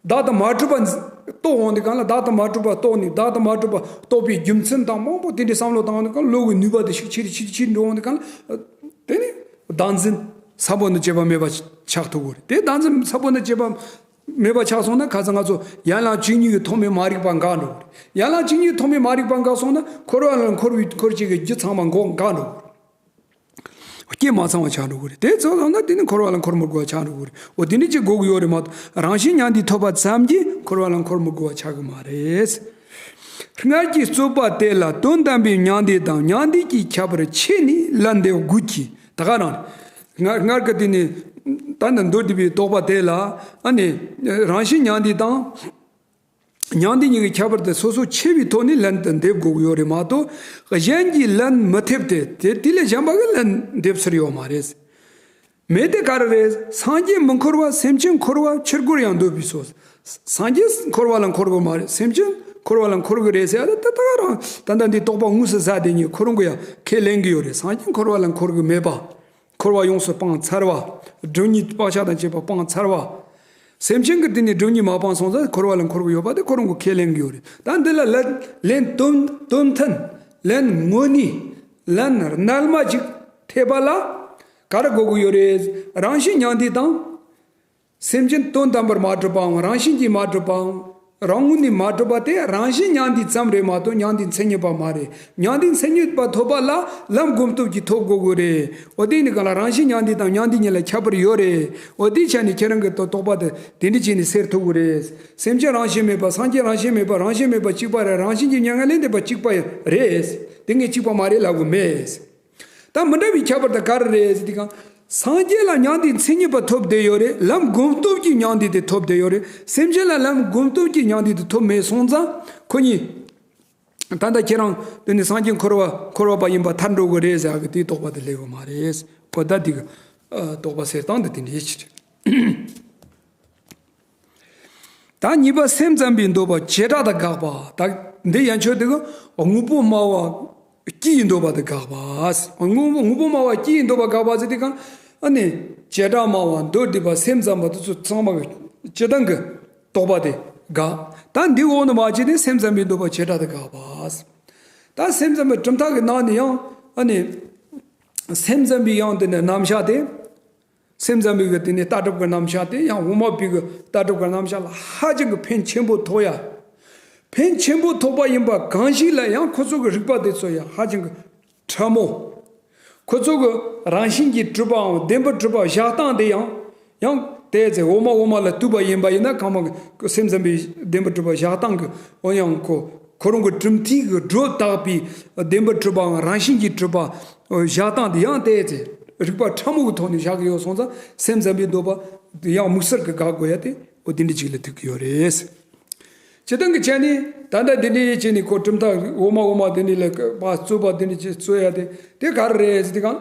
བདག་ཏུ་མ་གྲུབ་པ་འཛིན་ རྟོགས་འོང་དུས་གང་ལ་བདག་ཏུ་མ་གྲུབ་པ་རྟོགས་ནས། བདག་ཏུ་མ་གྲུབ་པ་རྟོགས་པའི་རྒྱུ་མཚན་དང་མང་པོ་དེ་འདྲའི་བསམ་བློ་བཏང་འོང་དུས་གང་ལ་བློ་གི་ནུས་པ་དེ་ཤུགས་ཆེ་རུ་ཆེ་རུ་ཆེ་རུ་འགྲོ་འོང་དུས་གང་ལ། དེ་ནི་བདག་འཛིན་ས་བོན་དུ་བྱེད་པ་མེད་པ་ཆགས་ཐུབ་དགོས་རེད། དེ་བདག་འཛིན་ས་བོན་དུ་བྱེད་པ་མེད་པ་ཆགས་སོང་ན། ཁ་སང་ང་ཚོ་ཡན་ལག་བཅུ་གཉིས་ཀྱི་ཐོག་མའི་མ་རིག་པ་འགག་འགྲོ་གི་རེད། ཡན་ལག་བཅུ་གཉིས་ཀྱི་ཐོག་མའི་མ་རིག་པ་འགག་སོང་ན། འཁོར་བ་ལ་འཁོར་བའི་འཁོར་བྱེད་ཀྱི་རྒྱུ་ཚང་མ་འགོག་འགག་འགྲོ་གི་རེད། རྐྱེན་མ་ཚང་བ་ཆགས་འགྲོ་གི་རེད། དེ་ཚོ་ཚང་ན་དེ་ནི་འཁོར་བ་ལ་འཁོར་མི་དགོས་པ་ཆགས་འགྲོ་གི་རེད། འོ་དེ་འདྲ་ཅིག་དགོས་ཀྱི་ཡོད་རེད་མ་གཏོགས། རང་བཞིན་མྱང་འདས་ཐོབ་པ་ཙམ་གྱིས་འཁོར་བ་ལ་འཁོར་མི་དགོས་པ་ཆགས་ཀྱི་མ་རེད། སྔར་གྱི་རྩོད་པ་དེ་ལ་དོན་དམ་པའི་མྱང་འདས་དང་མྱང་འདས་ཀྱི་ཁྱད་པར་ཕྱེ་ནས་ལན་འདེབས་དགོས་ཀྱི། ད་ག་རང་རེད། སྔར་སྔར་གྱི་དེ་ནི་ད་ནི་མདོར་བསྡུས་པའི་དོགས་པ་དེ་ལ། ཨ་ནི་རང་བཞིན་མྱང་འདས་དང་མྱང་འདས་གཉིས་ཀྱི་ཁྱད་པར་དེ་སོ་སོ་ཕྱེ་བའི་ཐོག་ནས་ལན་དུ་འདེབས་དགོས་ཀྱི་ཡོད་རེད་མ་གཏོགས། གཞན་གྱིས་ལན་མི་འདེབས་ཏེ། དེ་དེ་ལས་གཞན་པ་གིས་ལན་འདེབས་ཚུལ་ཡོད་མ་རེད། མེད་དེ་ག་རེ་རེད། སངས་རྒྱས་མི་འཁོར་བ་སེམས་ཅན་འཁོར་བ་ཕྱིར་རྒོལ་ཡང་འདོད་པས་སོ། སངས་རྒྱས་འཁོར་བ་ལ་འཁོར་གི་མ་རེད། སེམས་ཅན་འཁོར་བ་ལ་འཁོར་གི་རེད་ཟེར་ཡ་ད་ད་ག་རང་ད་ལྟ་འདི་དོགས་པ་དངོས་སུ་ཟ་དེ་ཉིད་ཁོ་རང་གིས་ཡང་ཁས་ལེན་གྱི་ཡོད་རེད། སངས་རྒྱས་འཁོར་བ་ལ་འཁོར་གི་མེད་པ། འཁོར་བ་ཡོངས་སུ་སྤངས་ཚར་བ། སྒྲིབ་གཉིས་བག་ཆགས་དང་བཅས་པ་སྤངས་ཚར་བ། སེམས་ཅན་གྱི་དེ་ནི་སྒྲིབ་གཉིས་མ་སྤངས་སོང་ཙང་འཁོར་བ་ལ་འཁོར་གྱི་ཡོད་པ་དེ་ཁོ་རང་གིས་ཁས་ལེན་གྱི་ཡོད་རེད། ད་འདི་ལ་ལན་ལན་དོན་དོན་མཐུན། ལན་དངོས་གནས། ལན་རྣལ་མ་ཅིག་འདེབས་པ་ལ་ག་རེ་དགོས་ཀྱི་ཡོད་རེད། རང་བཞིན་མྱང་འདས་དང་། སེམས་ཅན་དོན་དམ་པར་མ་གྲུབ་པའམ་རང་བཞིན་གྱིས་མ་གྲུབ་པའམ། རང་ངོས་ནས་མ་གྲུབ་པ་དེ་རང་བཞིན་མྱང་འདས་ཙམ་རེད་མ་གཏོགས་མྱང་འདས་མཚན་ཉིད་པ་མ་རེད། མྱང་འདས་མཚན་ཉིད་པ་ཐོབ་པ་ལ་ལམ་སྒོམ་སྟོབས་ཀྱིས་ཐོབ་དགོས་དགོས་རེད། འོ་དེ་ནི་གང་ལ་རང་བཞིན་མྱང་འདས་དང་མྱང་འདས་གཉིས་ལ་ཁྱད་པར་ཡོད་རེད། འོ་དེའི་ཆ་ནས་ཁྱེད་རང་གི་དོགས་པ་དེ་དེ་འདྲ་བྱས་ནས་སེལ་ཐུབ་དགོས་རེད། སེམས་ཅན་རང་བཞིན་མེད་པ། སངས་རྒྱས་རང་བཞིན་མེད་པ། རང་བཞིན་མེད་པ་གཅིག་པ་རེད། རང་བཞིན་གྱིས་མྱ་ངན་ལས་འདས་པ་གཅིག་པ་རེད། དེ་ངས་གཅིག་པ་མ་རེད་ལབ་དགོས་མེད། ད་མི་འདྲ་བའི་ཁྱད་པར་དེ་ག་རེ་རེད་ཟེར་དུས་གང་། སངས་རྒྱས་ལ་མྱང་འདས་མཚན་ཉིད་པ་ཐོབ་བསྡད་ཡོད་རེད། ལམ་སྒོམ་སྟོབས་ཀྱིས་མྱང་འདས་དེ་ཐོབ་བསྡད་ཡོད་རེད། སེམས་ཅན་ལ་ལམ་སྒོམ་སྟོབས་ཀྱིས་མྱང་འདས་དེ་ཐོབ་མེད་སོང་ཙང་ཁོ་གཉིས། ད་ལྟ་ཁྱེད་རང་དེ་ནི་སངས་རྒྱས་འཁོར་བ་འཁོར་བ་པ་ཡིན་པ་ཐལ་འགྲོ་གི་རེད་ཟེར་གི་དེའི་དོགས་པ་དེ་སླེབས་ཡོད་མ་རེད། ཁོ་ད་དེ་གི་ཨ་དོགས་པ་སེལ་སྟངས་དེ་དེ་འདྲའི་ཞིག་རེད། ད་གཉིས་པ་སེམས་ཙམ་པས་འདོད་པ་བྱེ་བྲག་ཏུ་དགག་པ། ད་འདི་ཡན་ཆོད་དེ་གི་དངོས་པོ་སྨྲ་བ་སྤྱི་ཡི་འདོད་པ་དེ་དགག་པ། དངོས་པོ་དངོས་པོ་སྨྲ་བ་སྤྱི་ཡི་འདོད་པ་དགག་པ་ཟེར་དུས་གང་། ཨ་ནི་བྱེ་བྲག་སྨྲ་བ་མདོ་སྡེ་པ་སེམས་ཙམ་པ་དེ་ཚོ་ཚང་མ་གི་སྤྱི་བཏང་གི་དོགས་པ་དེ་དགག་ད་འདི་འོག་ནས་མར་བྱས་ཏེ་སེམས་ཙམ་པས་འདོད་པ་བྱེ་བྲག་ཏུ་དགག་པ། ད་སེམས་ཙམ་པའི་གྲུབ་མཐའ་གི་ནང་ནས་ཡང་ཨ་ནི་སེམས་ཙམ་པའི་ཡང་དེ་ནི་རྣམ་གཞག་དེ། སེམས་ཙམ་པའི་གི་དེ་ནི་ལྟ་གྲུབ་ཀྱི་རྣམ་གཞག་དེ་ཡང་དབུ་མ་པའི་གི་ལྟ་གྲུབ་ཀྱི་རྣམ་གཞག་ལ་ཧ་ཅང་གི་ཕན་ཆེན་པོ་ཐོགས་ཡ། ཕན་ཆེན་པོ་ཐོགས་པ་ཡིན་པ་གང་ཞིག་ལ་ཡང་ཁོ་ཚོ་གི་རིགས་པ་དེ་ཚོ་ཡང་ཧ་ཅང་གི་ཕྲ་མོ། ཁོ་ཚོ་གི་རང་བཞིན་གྱིས་གྲུབ་པའམ་བདེན་པར་གྲུབ་པ་བཞག་སྟངས་དེ་ཡང་ཡང་དེ་ཚེ་འོག་མ་འོག་མ་ལ་ལྟོས་པ་ཡིན་པ་ཡིན་ན། གང་མ་གི་སེམས་ཙམ་པའི་བདེན་པར་གྲུབ་པ་བཞག་སྟངས་གི་འོ་ཡང་ཁོ་ཁོ་རང་གི་གྲུབ་མཐའི་གི་སྒྲོ་བཏགས་པའི་བདེན་པར་གྲུབ་པའམ་རང་བཞིན་གྱིས་གྲུབ་པ་བཞག་སྟངས་དེ་ཡང་དེ་ཚེ་རིགས་པ་ཕྲ་མོ་གི་ཐོག་ནས་བཞག་གི་ཡོད་སོང་ཙང་སེམས་ཙམ་པས་འདོད་པ་དེ་ཡང་དམིགས་བསལ་གྱི་དགག་དགོས་ཡ་དེ་འོ་དེ་འདྲ་ཅིག་ལ་ཐུག་གི་ཡོད་རེད། སྤྱིར་བཏང་གི་ཆ་ནས་ད་ལྟ་འདི་འདྲའི་བྱས་ནས་ཁོ་གྲུབ་མཐའ་འོག་མ་འོག་མ་འདི་འདྲ་ལ་ཕར་རྩོད་པ་འདི་འདྲ་ཅིག་རྩོད་ཡ་དེ་དེ་ག་རེ་རེད་ཟེར་དུས་གང་།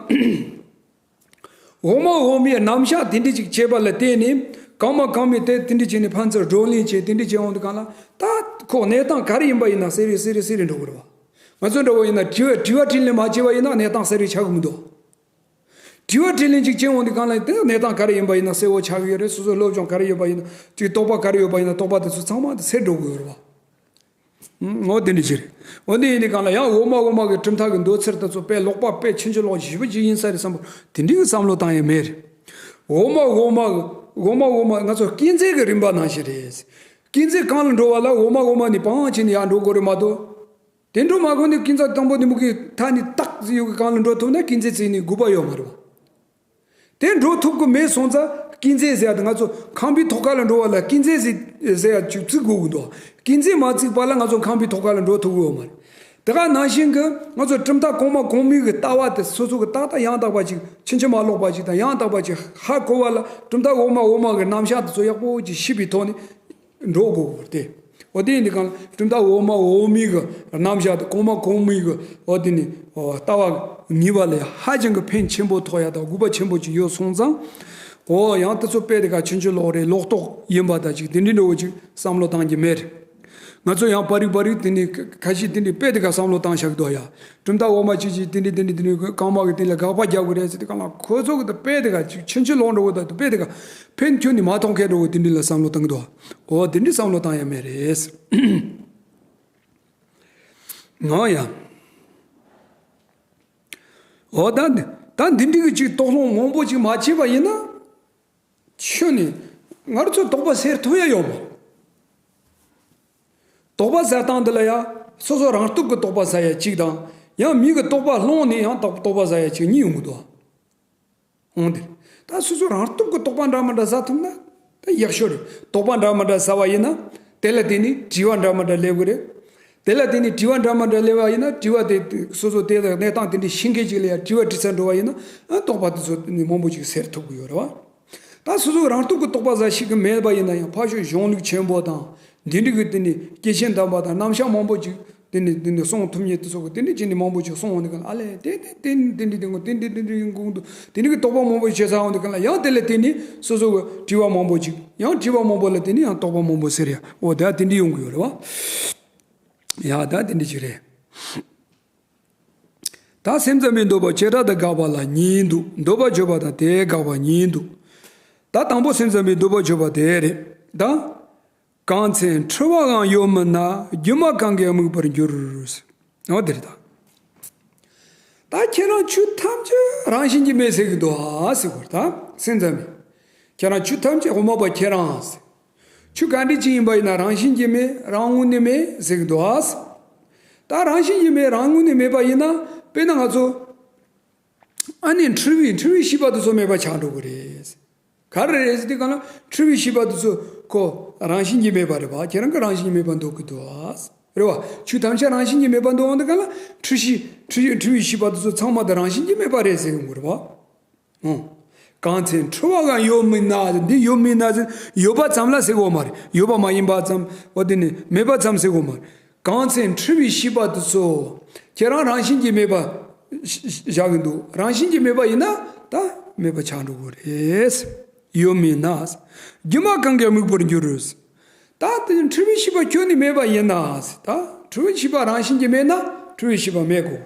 འོག་མ་འོག་མའི་རྣམ་གཞག་དེ་འདྲ་ཅིག་བྱས་པ་ལ་བརྟེན་ནས་གང་མ་གང་མི་དེ་དེ་འདྲ་བྱས་ནས་ཕན་ཚུན་བགྲོ་གླེང་བྱས་དེ་འདྲ་བྱས་འོང་དུས་གང་ལ་ད་ཁོ་གནས་སྟངས་ག་རེ་ཡིན་པ་ཡིན་ན་གསལ་རེ་གསལ་རེ་གསལ་རེ་འགྲོ་གི་རེད་བ། ང་ཚོ་འདྲ་བོ་ཡིན་ན་དྲི་བ་དྲི་བ་དྲིས་ལན་མ་བྱས་པ་ཡིན་ན་གནས་སྟངས་གསལ་རེ་ཆགས་གི་མི་འདུག་དྲི་བ་དྲིས་ལན་ཅིག་བྱེད་འོང་དུས་གང་ལ་དེ་གནས་སྟངས་ག་རེ་ཡིན་པ་ཡིན་ན་གསལ་བོ་ཆགས་ཀྱི་ཡོད་རེད། སོ་སོའི་སློབ་སྦྱོང་ག་རེ་ཡོད་པ་ཡིན་ན་ཅིག་རྟོགས་པ་ག་རེ་ཡོད་པ་ཡིན་ན་རྟོགས་པ་དེ་ཚོ་ཚང་མ་དེ་སེལ་འགྲོ་གི་ཡོད་རེད་བ། འོ་དེ་འདྲ་ཅིག་རེད། འོ་དེ་ཡིན་དུས་གང་ལ་ཡང་འོག་མ་འོག་མ་གི་གྲུབ་མཐའ་གི་འདོད་ཚུལ་དེ་ཚོ་དཔེ་ལོག་པ་དཔེ་ཕྱིན་ཅི་ལོག་ཞེ་པོ་ཅིག་ཡིན་ས་རེད་བསམ་པ་དེ་འདྲའི་གི་བསམ་བློ་བཏང་ཡ་མེད་རེད། འོག་མ་འོག་མ་གི་འོག་མ་འོག་མ་ང་ཚོ་སྐྱེད་མཛད་གི་རིམ་པ་ནང་བཞིན་རེད། སྐྱེད་མཛད་གང་ལ་འགྲོ་བ་ལ་འོག་མ་འོག་མ་ནས་སྤང་བྱས་ནས་ཡར་འགྲོ་དགོས་རེད་མ་གཏོགས། དེ་འགྲོ་མ་དགོས་ནས་སྐྱེད་མཛད་དང་པོ་ནས་མུ་གེ་མཐའ་ནས་ཏག་ཙི་ཡོད་གི་གང་ལ་འགྲོ་ཐུབ་ན་སྐྱེད་མཛད་ཟེར་ནས་དགོས་པ་ཡོད་མ་རེད་བ། དེ་འགྲོ་ཐུབ་གི་མེད་སོང་ཙང་སྐྱེད་མཛད་ཟེར་ཡ་དེ་ང་ཚོ་ཁང་པའི་ཐོག་ཁ་ལ་འགྲོ་བ་ལ་སྐྱེད་མཛད་ཟེར་ཟེར་ཡ་ཅིག་བརྩི་དགོས་གི་འདུག་སྐྱེད་མཛད་མ་བརྩིས་པ་ལ་ང་ཚོ་ཁང་པའི་ཐོག་ཁ་ལ་འགྲོ་ཐུབ་གི་ཡོད་མ་རེད། དེ་ག་ནང་བཞིན་གི་ང་ཚོ་གྲུབ་མཐའ་གོང་མ་གོང་མའི་གི་ལྟ་བ་དེ་སོ་སོ་གི་ཏག་ཏག་ཡང་དག་པ་ཅིག་ཕྱིན་ཅི་མ་ལོག་པ་ཅིག་དང་ཡང་དག་པ་ཅིག་ཧ་གོ་བ་ལ་གྲུབ་མཐའ་འོག་མ་འོག་མ་གི་རྣམ་གཞག་དེ་ཚོ་ཡག་པོ་ཅིག་ཤེས་པའི་ཐོག་ནས། འགྲོ་དགོས་ཏེ། འོ་དེ་ཡིན་དུས་གང་ལ་གྲུབ་མཐའ་འོག་མ་འོག་མའི་གི་རྣམ་གཞག་དང་གོང་མ་གོང་མའི་གི་འོ་དེ་ནི་འོ་ལྟ་བ་ངེས་པ་ལ་ཧ་ཅང་གི་ཕན་ཆེན་པོ་ཐོགས་ཡ་དང་དགོས་པ་ཆེན་པོ་ཅིག་ཡོད་སོང་ཙང་། འོ་ཡང་དེ་ཚོ་དཔེ་དེ་ག་ཕྱིན་ཅི་ལོག་རེད། ལོག་རྟོག་ཡིན་པ་དང་ཅིག་དེ་འདྲའི་འདྲ་བོ་ཅིག་བསམ་བློ་བཏང་གི་མེད། ང་ཚོ་ཡང་པར་རིས་པར་རིས་དེ་ནི་ཁ་ཤས་དེ་འདྲའི་དཔེ་དེ་ག་བསམ་བློ་བཏང་བཞག་འདུག་ཡ། གྲུབ་མཐའ་འོག་མ་ཅིག་ཅིག་དེ་འདྲའི་དེ་འདྲའི་དེ་འདྲའི་རྐང་མ་གི་སྟེང་ལ་དགག་པ་རྒྱག་དགོས་རེད་ཟེར་དེ་གང་ལ་ཁོ་ཚོ་གི་ད་དཔེ་དེ་ག་ཅིག་ཕྱིན་ཅི་ལོག་འགྲོ་གི་ད་དཔེ་དེ་ག་ཕན་ཁྱོན་ནས་མ་ཐོགས་མཁན་འགྲོ་གི་དེ་འདྲའི་ལ་བསམ་བློ་བཏང་གི་འདུག་འོ་དེ་འདྲའི་བསམ་བློ་བཏང་ཡ་མེད་རེད། ང་ཡང་། འོ་ད་ད་འདི་འདྲའི་གི་ཅིག་དོགས་སློང་མང་པོ་ཅིག་མ་བྱས་པ་ཡིན་ན། ཁྱོད་ནི་ང་རང་ཚོའི་དོགས་པ་སེལ་ཐུབ་ཡ་ཡོད་མ་རེད། དོགས་པ་ཟ་སྟངས་འདི་ལ་ཡ། སོ་སོ་རང་སྟོབས་ཀྱི་དོགས་པ་ཟ་ཡ་གཅིག་དང་། ཡང་མི་གི་དོགས་པ་སློང་ནས་ཡང་དོགས་དོགས་པ་ཟ་ཡ་གཅིག་གཉིས་ཡོང་གི་འདུག་འོང་དེ། ད་སོ་སོ་རང་སྟོབས་ཀྱི་དོགས་པ་འདྲ་མི་འདྲ་ཟ་ཐུབ་ན་ད་ཡག་ཤོས་རེད། དོགས་པ་འདྲ་མི་འདྲ་ཟ་བ་ཡིན་ན། དེ་ལ་བརྟེན་ནས་དྲི་བ་འདྲ་མི་འདྲ་སླེབས་གི་རེད། དེ་ལ་བརྟེན་ནས་དྲི་བ་འདྲ་མི་འདྲ་སླེབས་པ་ཡིན་ན་དྲི་བ་དེ་སོ་སོ་དེ་དང་གནས་སྟངས་དེ་འདྲའི་ཤེས་མཁན་ཅིག་ལ་ཡང་དྲི་བ་དྲི་ས་འགྲོ་བ་ཡིན་ན། ཨ་དོགས་པ་དེ་ཚོ་ནི་མང་པོ་ཅིག་སེལ་ཐུབ་གི་ཡོད་རེད་བ། ད་སོ་སོ་རང་སྟོབས་ཀྱི་དོགས་པ་ཟ་ཤེས་ཀྱི་མེད་པ་ཡིན་ན་ཡང་ཕར་ཕྱོགས་གཞུང་ལུགས་ཆེན་པོ་དང་འདི་འདྲ་གི་དེ་ནི་སྐྱེས་ཆེན་དམ་པ་དང་རྣམ་གཞག་མང་པོ་ཅིག་དེ་ནི་དེ་ནི་གསུང་ཐུབ་མཁན་དེ་ཚོ་གི་དེ་འདྲ་ཅིག་ནི་མང་པོ་ཅིག་གསུང་འོང་དུས་གང་ལ་ཨ་ལས་དེ་དེ་དེ་དེ་འདྲ་དེ་ངོ་དེ་འདྲ་དེ་འདྲ་ཡིན་དགོངས་འདུག་དེ་འདྲ་གི་དོགས་པ་མང་པོ་ཅིག་བྱེད་ས་འོང་དུས་གང་ལ་ཡང་དེ་ལ་དེ་ནི་སོ་སོ་གི་དྲི་བ་མང་པོ་ཅིག་ཡང་དྲི་བ་མང་པོ་ལ་དེ་ནི་ཡང་དོགས་པ་མང་པོ་ཟེར་ཡ་འོ་ད་དེ་འདྲ་ཡོང་གི་ཡོད་རེད་བ། ཡ་ད་དེ་འདྲ་ཅིག་རེད། ད་སེམས་ཙམ་པའི་འདོད་པ་བྱེ་བྲག་ཏུ་དགག་པ་ལ་གཉིས་འདུག་འདོད་པ་བརྗོད་པ་དང་དེ་དགག་པ་གཉིས་འདུག་ད་དང་པོ་སེམས་ཙམ་པའི་འདོད་པ་བརྗོད་པ་དེ་རེད་ད། གང་ཚེ་འཁྲུལ་བའང་ཡོད་མིན་ན། སྒྱུ་མ་གང་གིས་དམིགས་པར་འགྱུར། འོ་དེ་རེད་ད། ད་ཁྱེད་རང་ཆོས་ཐམས་ཅད་རང་བཞིན་གྱིས་མེད་ཟེར་གྱི་འདུག་ཨ་ཟེར་གོ་ད་སེམས་ཙམ་པས། ཁྱེད་རང་ཆོས་ཐམས་ཅད་དབུ་མ་པ་ཁྱེད་རང་ཟེར། ཆོས་ག་འདྲ་ཅིག་ཡིན་པ་ཡིན་ན་རང་བཞིན་གྱིས་མེད་རང་ངོས་ནས་མེད་ཟེར་གྱི་འདུག་ཨ། ད་རང་བཞིན་གྱིས་མེད་རང་ངོས་ནས་མེད་པ་ཡིན་ན་དཔེར་ན་ང་ཚོ་ཨ་ནི་འཁྲུལ་བའི་འཁྲུལ་བའི་ཤེས་པ་དེ་ཚོ་མེད་པ་ཆགས་འགྲོ་གི་རེད། ག་རེ་རེད་ཟེར་དུས་གང་ལ་འཁྲུལ་བའི་ཤེས་པ་དེ་ཚོ་ཁོ་རང་བཞིན་གྱིས་མེད་པ་རེད་པ། ཁྱེད་རང་གིས་རང་བཞིན་གྱིས་མེད་པ་འདོད་ཀྱི་འདུག་ཨ། རེད་བ། ཆོས་ཐམས་ཅད་རང་བཞིན་གྱིས་མེད་པ་འདོད་འོང་དུས་གང་ལ་འཁྲུལ་ཤེས་འཁྲུལ་འཁྲུལ་བའི་ཤེས་པ་དེ་ཚོ་ཚང་མ་དེ་རང་བཞིན་གྱིས་མེད་པ་རེད་ཟེར་གྱི་ཡོད་རེད་བ། ཨོ། གང་ཚེ་འཁྲུལ་བའང་ཡོད་མིན་ན། འདི་ཡོད་མིན་ན་ཟེར་ཡོད་པ་ཙམ་ལ་ཟེར་གོ་མ་རེད། ཡོད་པ་མ་ཡིན་པ་ཙམ་འོ་དེ་ནི་མེད་པ་ཙམ་ཟེར་གོ་མ་རེད། གང་ཚེ་འཁྲུལ་བའི་ཤེས་པ་དེ་ཚོ་ཁྱེད་རང་རང་བཞིན་གྱིས་མེད་པ་བཞག་གི་འདུག་རང་བཞིན་གྱིས་མེད་པ་ཡིན་ན་ད་མེད་པ་ཆགས་འགྲོ་གི་རེད། ཡོད་མིན་ན། སྒྱུ་མ་གང་གིས་དམིགས་པར་འགྱུར། ད་དེ་འཁྲུལ་བའི་ཤེས་པ་ཁྱོན་ནས་མེད་པ་ཡིན་ན། ད་འཁྲུལ་བའི་ཤེས་པ་རང་བཞིན་གྱིས་མེད་ན་འཁྲུལ་བའི་ཤེས་པ་མེད་དགོས་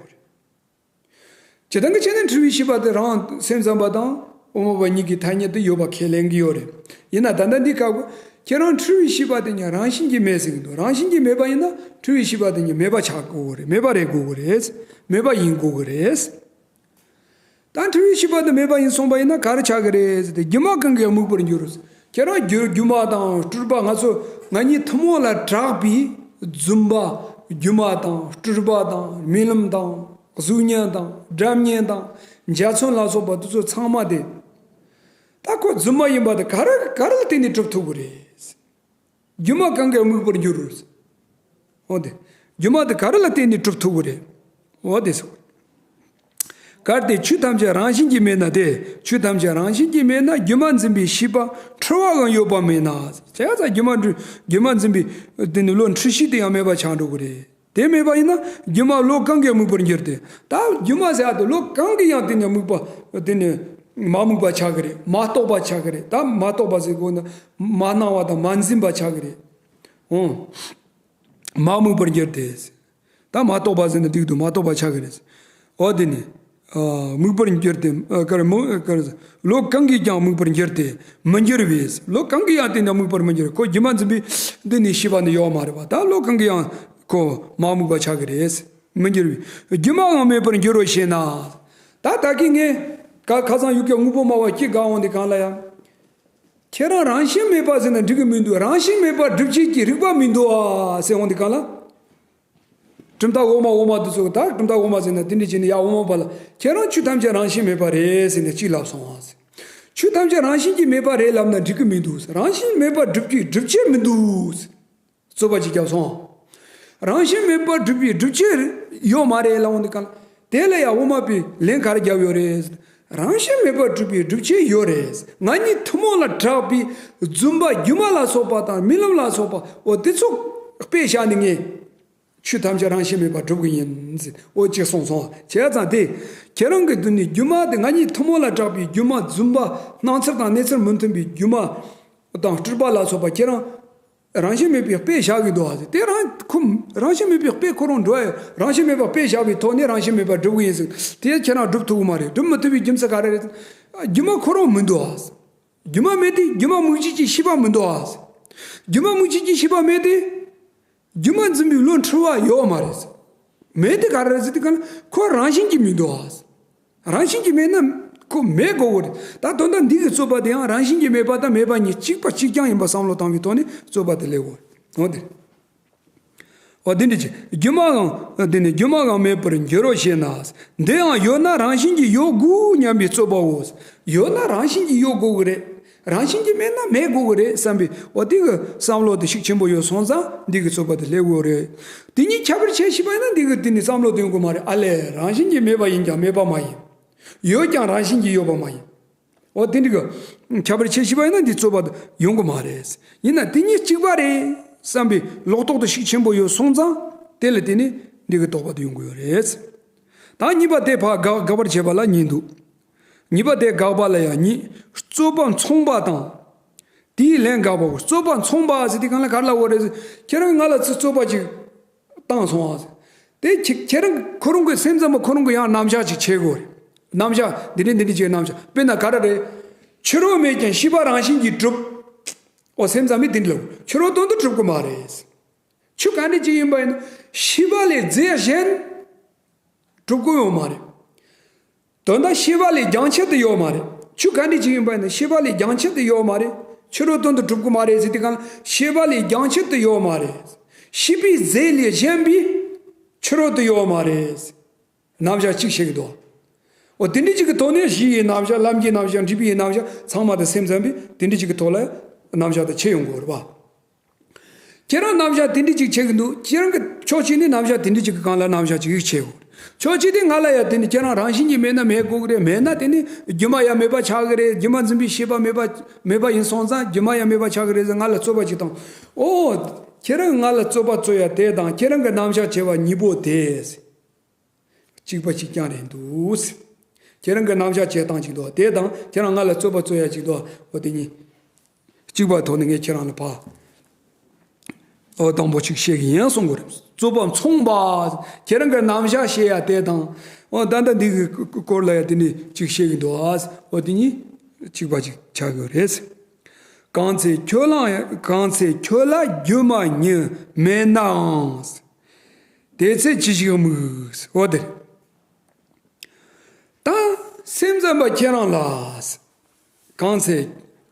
གི་རེད། སྤྱིར་བཏང་གི་ཆ་ནས་འཁྲུལ་བའི་ཤེས་པ་དེ་རང་སེམས་ཙམ་པ་དང་དབུ་མ་པ་གཉིས་ཀྱི་ཐ་སྙད་དུ་ཡོད་པ་ཁས་ལེན་གྱི་ཡོད་རེད། ཡིན་ན་ད་ལྟ་འདི་སྐབས་ཁྱེད་རང་འཁྲུལ་བའི་ཤེས་པ་དེ་ཉིད་རང་བཞིན་གྱིས་མེད་ཟེར་གྱི་འདུག་རང་བཞིན་གྱིས་མེད་པ་ཡིན་ན་འཁྲུལ་བའི་ཤེས་པ་དེ་ཉིད་མེད་པ་ཆགས་དགོས་ཀྱི་རེད། མེད་པ་རེད་དགོས་ཀྱི་རེད། མེད་པ་ཡིན་དགོས་ཀྱི་རེད། ད་འཁྲུལ་བའི་ཤེས་པ་དེ་མེད་པ་ཡིན་གསུངས་པ་ཡིན་ན་ག་རེ་ཆགས་ཀྱི་རེད་ཟེར་ཏེ་སྒྱུ་མ་གང་གིས་དམིགས་པར་འགྱུར། ཁྱེད་རང་སྒྱུ་སྒྱུ་མ་དང་སྤྲུལ་པ་ང་ཚོ་ང་གཉིས་ཐུན་མོང་ལ་གྲགས་པའི་རྫུན་པ་སྒྱུ་མ་དང་སྤྲུལ་པ་དང་རྨི་ལམ་དང་། གཟུགས་བརྙན་དང་སྒྲ་བརྙན་དང་འཇའ་ཚོན་ལ་སོགས་པ་དེ་ཚོ་ཚང་མ་དེ། ད་ཁོ་རྫུན་མ་ཡིན་པ་དེ་ག་རེ་ག་རེ་ལ་བརྟེན་ནས་གྲུབ་ཐུབ་ཀྱི་རེད། སྒྱུ་མ་གང་གིས་དམིགས་པར་འགྱུར། འོ་དེ། སྒྱུ་མ་དེ་ག་རེ་ལ་བརྟེན་ནས་གྲུབ་ཐུབ་ཀྱི་རེད། འོ་དེ་སོ། གལ་ཏེ་ཆོས་ཐམས་ཅད་རང་བཞིན་གྱིས་མེད་ན་སྟེ། ཆོས་ཐམས་ཅད་རང་བཞིན་གྱིས་མེད་ན་སྒྱུ་མ་འཛིན་པའི་ཤེས་པ་འཁྲུལ་བའང་ཡོད་པ་མིན་ན། བྱས་ཙང་སྒྱུ་མ་འཁྲུལ་སྒྱུ་མ་འཛིན་པའི་དེ་ནི་བློ་འཁྲུལ་ཤེས་དེ་ཡང་མེད་པ་ཆགས་འགྲོ་གི་རེད། དེ་མེད་པ་ཡིན་ན་སྒྱུ་མ་བློ་གང་གིས་དམིགས་པར་འགྱུར་ཏེ། ད་སྒྱུ་མ་ཟེར་ཡ་དེ་བློ་གང་གིས་ཡང་དེ་ནི་དམིགས་པ་དེ་ནི་མ་དམིགས་པ་ཆགས་ཀྱི་རེད། མ་རྟོགས་པ་ཆགས་ཀྱི་རེད། ད་མ་རྟོགས་པ་ཟེར་དགོས་ན་མ་སྣང་བ་དང་མ་འཛིན་པ་ཆགས་ཀྱི་རེད། འོང་། མ་དམིགས་པར་འགྱུར་ཏེ། ད་མ་རྟོགས་པ་ཟེར་ན་འགྲིག་འདུག་མ་རྟོགས་པ་ཆགས་ཀྱི་རེད། འོ་དེ་ནི། ཨ་དམིགས་པར་འགྱུར་ཏེ་ཨ་གར་མོ་གར། བློ་གང་གིས་ཀྱང་དམིགས་པར་འགྱུར་ཏེ་མི་འགྱུར་བས། བློ་གང་གིས་ཡང་དེ་ནི་དམིགས་པར་མི་འགྱུར། ཁོ་སྒྱུ་མ་འཛིན་པའི་འདི་ནི་ཤེས་པ་ནི་ཡོད་མ་རེད་པ། ད་བློ་གང་གིས་ཡང་ཁོ་མ་དམིགས་པ་ཆགས་ཀྱི་རེད། མི་འགྱུར་བས། སྒྱུ་མའང་མེད་པར་འགྱུར་རོ་ཞེ་ན། ད་ད་གིན་ངས་ཁ་ཁ་སང་ཡུལ་གྱི་དངོས་པོ་སྨྲ་བ་སྐྱེ་དགའ་འོང་དེ་གང་ལ་ཡང་། ཁྱེད་རང་རང་བཞིན་མེད་པ་ཟེར་ན་འགྲིག་གི་མི་འདུག་རང་བཞིན་མེད་པ་སྒྲུབ་བྱེད་ཀྱི་རིགས་པ་མི་འདུག་ཨ་ཟེར་འོང་དེ་གང་ལ། གྲུབ་མཐའ་འོག་མ་འོག་མ་དེ་ཚོ་ད་གྲུབ་མཐའ་འོག་མ་ཟེར་ན་དེ་འདྲ་བྱས་ནས་ཡ་འོག་མ་པ་ལ་ཁྱེད་རང་ཆོས་ཐམས་ཅད་རང་བཞིན་མེད་པ་རེད་ཟེར་ནས་གཅིག་ལབ་སོང་བ་ཟེར། ཆོས་ཐམས་ཅད་རང་བཞིན་གྱིས་མེད་པ་རེད་ལབ་ན་འགྲིག་གི་མི་འདུག་རང་བཞིན་མེད་པ་སྒྲུབ་ཀྱི་སྒྲུབ་བྱེད་མི་འདུག་རྩོད་པ་ཅིག་བརྒྱབ་སོང་། རང་བཞིན་མེད་པ་སྒྲུབ་པའི་སྒྲུབ་བྱེད་ཡོད་མ་རེད་ལབ་འོང་དེ་གང་ལ། དེ་ལ་ཡ་འོག་མ་པས་ལན་ག་རེ་བརྒྱབ་ཡོད་རེད། རང་བཞིན་མེད་པར་གྲུབ་པའི་སྒྲུབ་བྱེད་ཡོད་རེད། ང་གཉིས་ཐུན་མོང་ལ་གྲགས་པའི་རྫུན་པ་སྒྱུ་མ་ལ་སོགས་པ་དང་རྨི་ལམ་ལ་སོགས་པ་འོ་དེ་ཚོ་དཔེ་བཞག་ནས་ངས་ཆོས་ཐམས་ཅད་རང་བཞིན་མེད་པར་སྒྲུབ་ཀྱི་ཡིན་ཟེར་འོ་ཅེས་གསུངས་སོང་། བྱས་ཙང་དེ་ཁྱེད་རང་གི་དུས་ནས་སྒྱུ་མ་དེ་ང་གཉིས་ཐུན་མོང་ལ་གྲགས་པའི་སྒྱུ་མ་རྫུན་པ་སྣང་ཚུལ་དང་གནས་ཚུལ་མི་མཐུན་པའི་སྒྱུ་མ་དང་སྤྲུལ་པ་ལ་སོགས་པ་ཁྱེད་རང་ རང་བཞིན་མེད་པའི་དཔེ་བཞག་གི་འདུག་ཨ། དེ་རང་ཁོ་རང་བཞིན་མེད་པའི་དཔེ་ཁོ་རང་འགྲོ་ཡ། རང་བཞིན་མེད་པ་དཔེ་བཞག་པའི་ཐོག་ནས་རང་བཞིན་མེད་པ་སྒྲུབ་གི་ཡིན་ཟེར། དེ་ཁྱེད་རང་སྒྲུབ་ཐུབ་གི་མ་རེད། སྒྲུབ་མི་ཐུབ་པའི་རྒྱུ་མཚན་ག་རེ་རེད། སྒྱུ་མ་ཁོ་རང་མི་འདུག་ཨ། སྒྱུ་མ་མེད་དེ་སྒྱུ་མ་མིག་འབྱེད་ཀྱི་ཤེས་པ་མི་འདུག་ཨ། སྒྱུ་མ་མིག་འབྱེད་ཀྱི་ཤེས་པ་མེད་དེ། སྒྱུ་མ་འཛིན་པའི་བློ་འཁྲུལ་བ་ཡོད་མ་རེད། མེད་དེ་ག་རེ་རེད་ཟེར་དུས་ག་ལ་ཁོ་རང་བཞིན་གྱིས་མི་འདུག་ཨ། རང་བཞིན་གྱིས་མེད་ན་ཁོ་མེད་དགོས་གི་རེད། ད་དོན་དག་འདི་གི་རྩོད་པ་དེ་ཡང་རང་བཞིན་གྱིས་མེད་པ་དང་མེད་པ་གཉིས་གཅིག་པ་གཅིག་རྐྱང་ཡིན་པ་བསམ་བློ་བཏང་བའི་ཐོག་ནས་རྩོད་པ་དེ་སླེབས་དགོས་རེད། འོ་དེ། འོ་དེ་འདྲ་ཅིག་སྒྱུ་མའང་དེ་ནི་སྒྱུ་མའང་མེད་པར་འགྱུར་རོ་ཞེ་ན། འདི་ཡང་ཡོད་ན་རང་བཞིན་གྱིས་ཡོད་དགོས་སྙམ་པའི་རྩོད་པའོ། ཡོད་ན་རང་བཞིན་གྱིས་ཡོད་དགོས་གི་རེད། རང་བཞིན་གྱིས་མེད་ན་མེད་དགོས་གི་རེད་བསམ་པའི་འོ་དེ་གི་བསམ་བློ་དེ་ཤུགས་ཆེན་པོ་ཡོད་སོང་ཙང་འདི་གི་རྩོད་པ་དེ་སླེབས་དགོས་རེད། དེ་གཉིས་ཁྱད་པར་ཕྱེ་ཤེས་པ་ཡིན་ན་འདི་གི་དེ་ནི་བསམ་བློ་དེ་ཡོང་གི་མ་རེད། ཨ་ལས་རང་བཞིན་གྱིས་མེད་པ་ཡིན་ཀྱང་མེད་པ་མ་ཡིན། ཡོད་ཀྱང་རང་བཞིན་གྱིས་ཡོད་པ་མ་ཡིན། འོ་དེ་འདྲ་གི་ཁྱད་པར་ཕྱེ་ཤེས་པ་ཡིན་ན་འདི་རྩོད་པ་དེ་ཡོང་གི་མ་རེད། ཡིན་ན་དེ་གཉིས་གཅིག་པ་རེད་བསམ་པའི་ལོག་རྟོག་དེ་ཤུགས་ཆེན་པོ་ཡོད་སོང་ཙང་དེ་ལ་བརྟེན་ནས་འདི་གི་རྟོག་པ་དེ་ཡོང་གི་ཡོད་རེད། ད་གཉིས་པ་དེ་ཕར་དགག་དགག་པར་བྱེད་པ་ལ་གཉིས་འདུག་གཉིས་པ་དེ་དགག་པ་ལ་ཡང་གཉིས། རྩོད་པ་མཚུངས་པ་དང་། དེའི་ལན་དགག་པའོ། རྩོད་པ་མཚུངས་པ་ཟེར་དུས་གང་ལ་ག་རེ་ལབ་དགོས་རེད་ཟེར། ཁྱེད་རང་ང་ལ་ཚིག་རྩོད་པ་ཅིག་བཏང་སོང་ཨ་ཟེར། དེ་ཁྱེད་ཁྱེད་རང་ཁོ་རང་གི་སེམས་ཙམ་པ་ཁོ་རང་གི་ཡང་རྣམ་གཞག་ཅིག་བྱེད་དགོས་རེད། རྣམ་གཞག་འདི་འདྲ་འདི་འདྲ་ཅིག་རྣམ་གཞག་དཔེར་ན་ག་རེ་རེད། ཕྱི་རོལ་མེད་ཀྱང་ཤེས་པ་རང་བཞིན་གྱིས་གྲུབ། འོ་སེམས་ཙམ་པས་འདི་འདྲ་ལབ། ཕྱི་རོལ་དོན་དུ་གྲུབ་ཀྱི་མ་རེད། ཆོས་ག་འདྲ་ཅིག་ཡིན་པ་ཡིན་ན་ཤེས་པ་ལས་རྫས་གཞན་གྲུབ་ཀྱི་ཡོད་མ་རེད། དོན་དག་ཤེས་པ་ལས་རྒྱང་ཆད་དུ་ཡོད་མ་རེད། ཆོས་ག་འདྲ་ཅིག་ཡིན་པ་ཡིན་ན་ཤེས་པ་ལས་རྒྱང་ཆད་དུ་ཡོད་མ་རེད། ཕྱི་རོལ་དོན་དུ་གྲུབ་ཀྱི་མ་རེད་ཟེར་དུས་གང་ལ་ཤེས་པ་ལས་རྒྱང་ཆད་དུ་ཡོད་མ་རེད། ཤེས་པའི་རྫས་ལས་གཞན་པའི་ཕྱི་རོལ་དུ་ཡོད་མ་རེད། རྣམ་གཞག་གཅིག་བཤད་ཀྱི་འདུག་འོ་དེ་འདྲ་ཅིག་གི་ཐོག་ནས་གཞི་ཡི་རྣམ་གཞག་ལམ་གྱི་རྣམ་གཞག་འབྲས་བུའི་རྣམ་གཞག་ཚང་མ་དང་སེམས་ཙམ་པས་དེ་འདྲ་ཅིག་གི་ཐོག་ལ་རྣམ་གཞག་དེ་ཕྱེ་ཡོང་དགོས་རེད་པ། ཁྱེད་རང་རྣམ་གཞག་དེ་འདྲ་ཅིག་བྱེད་ཀྱི་འདུག་ཁྱེད་རང་གི་ཕྱོགས་གཅིག་ནས་རྣམ་གཞག་དེ་འདྲ་ཅིག་གི་སྒང་ལ་རྣམ་གཞག་ཅིག་བྱེད་དགོས། ཕྱོགས་གཅིག་དེ་ང་ལ་ཡ་དེ་ནི་ཁྱེད་རང་རང་བཞིན་གྱིས་མེད་ན་མེད་དགོས་ཀྱི་རེད། མེད་ན་དེ་ནི་སྒྱུ་མ་ཡང་མེད་པ་ཆགས་ཀྱི་རེད། སྒྱུ་མ་འཛིན་པའི་ཤེས་པ་མེད་པ་མེད་པ་ཡིན་སོང་ཙང་སྒྱུ་མ་ཡང་མེད་པ་ཆགས་ཀྱི་རེད་ཟེར་ང་ལ་རྩོད་པ་ཅིག་བཏང་། ཨོ། ཁྱེད་རང་ང་ལ་རྩོད་པ་རྩོད་ཡ་དེ་དང་ཁྱེད་རང་གི་རྣམ་གཞག་བྱས་པ་གཉིས་པོ་དེ། གཅིག་པ་གཅིག་རྐྱང་རེད་འདུག་ཁྱེད་རང་གི་རྣམ་གཞག་བྱེད་སྟངས་གཅིག་འདུག་དེ་དང་ཁྱེད་རང་ང་ལ་རྩོད་པ་རྩོད་ཡ་གཅིག་འདུག་འོ་དེ་གཉིས། གཅིག་པ་ཐོག་ནས་ངས་ཁྱེད་རང་ལ་ཕར། འོ་དང་པོ་གཅིག་བཤད་ཀྱི་ཡིན་གསུང་གི་རེད། རྩོད་པ་མཚུངས་པ། ཁྱེད་རང་གི་རྣམ་གཞག་བཤད་ཡ་དེ་དང་། འོ་ད་ལྟ་འདི་གི་སྐོར་ལ་ཡ་དེ་ནས་གཅིག་བཤད་ཀྱི་འདུག་འོ་དེ་གཉིས་གཅིག་པ་གཅིག་ཆགས་ཀྱི་རེད། གང་ཚེ་ཁྱོད་ལ་གང་ཚེ་ཁྱོད་ལ་སྒྱུ་མ་ཉིད་མེད་ནའང་། དེ་ཚེ་ཅི་ཞིག་དམིགས། འོ་དེ། ད་སེམས་ཙམ་པ་ཁྱེད་རང་ལ། གང་ཚེ།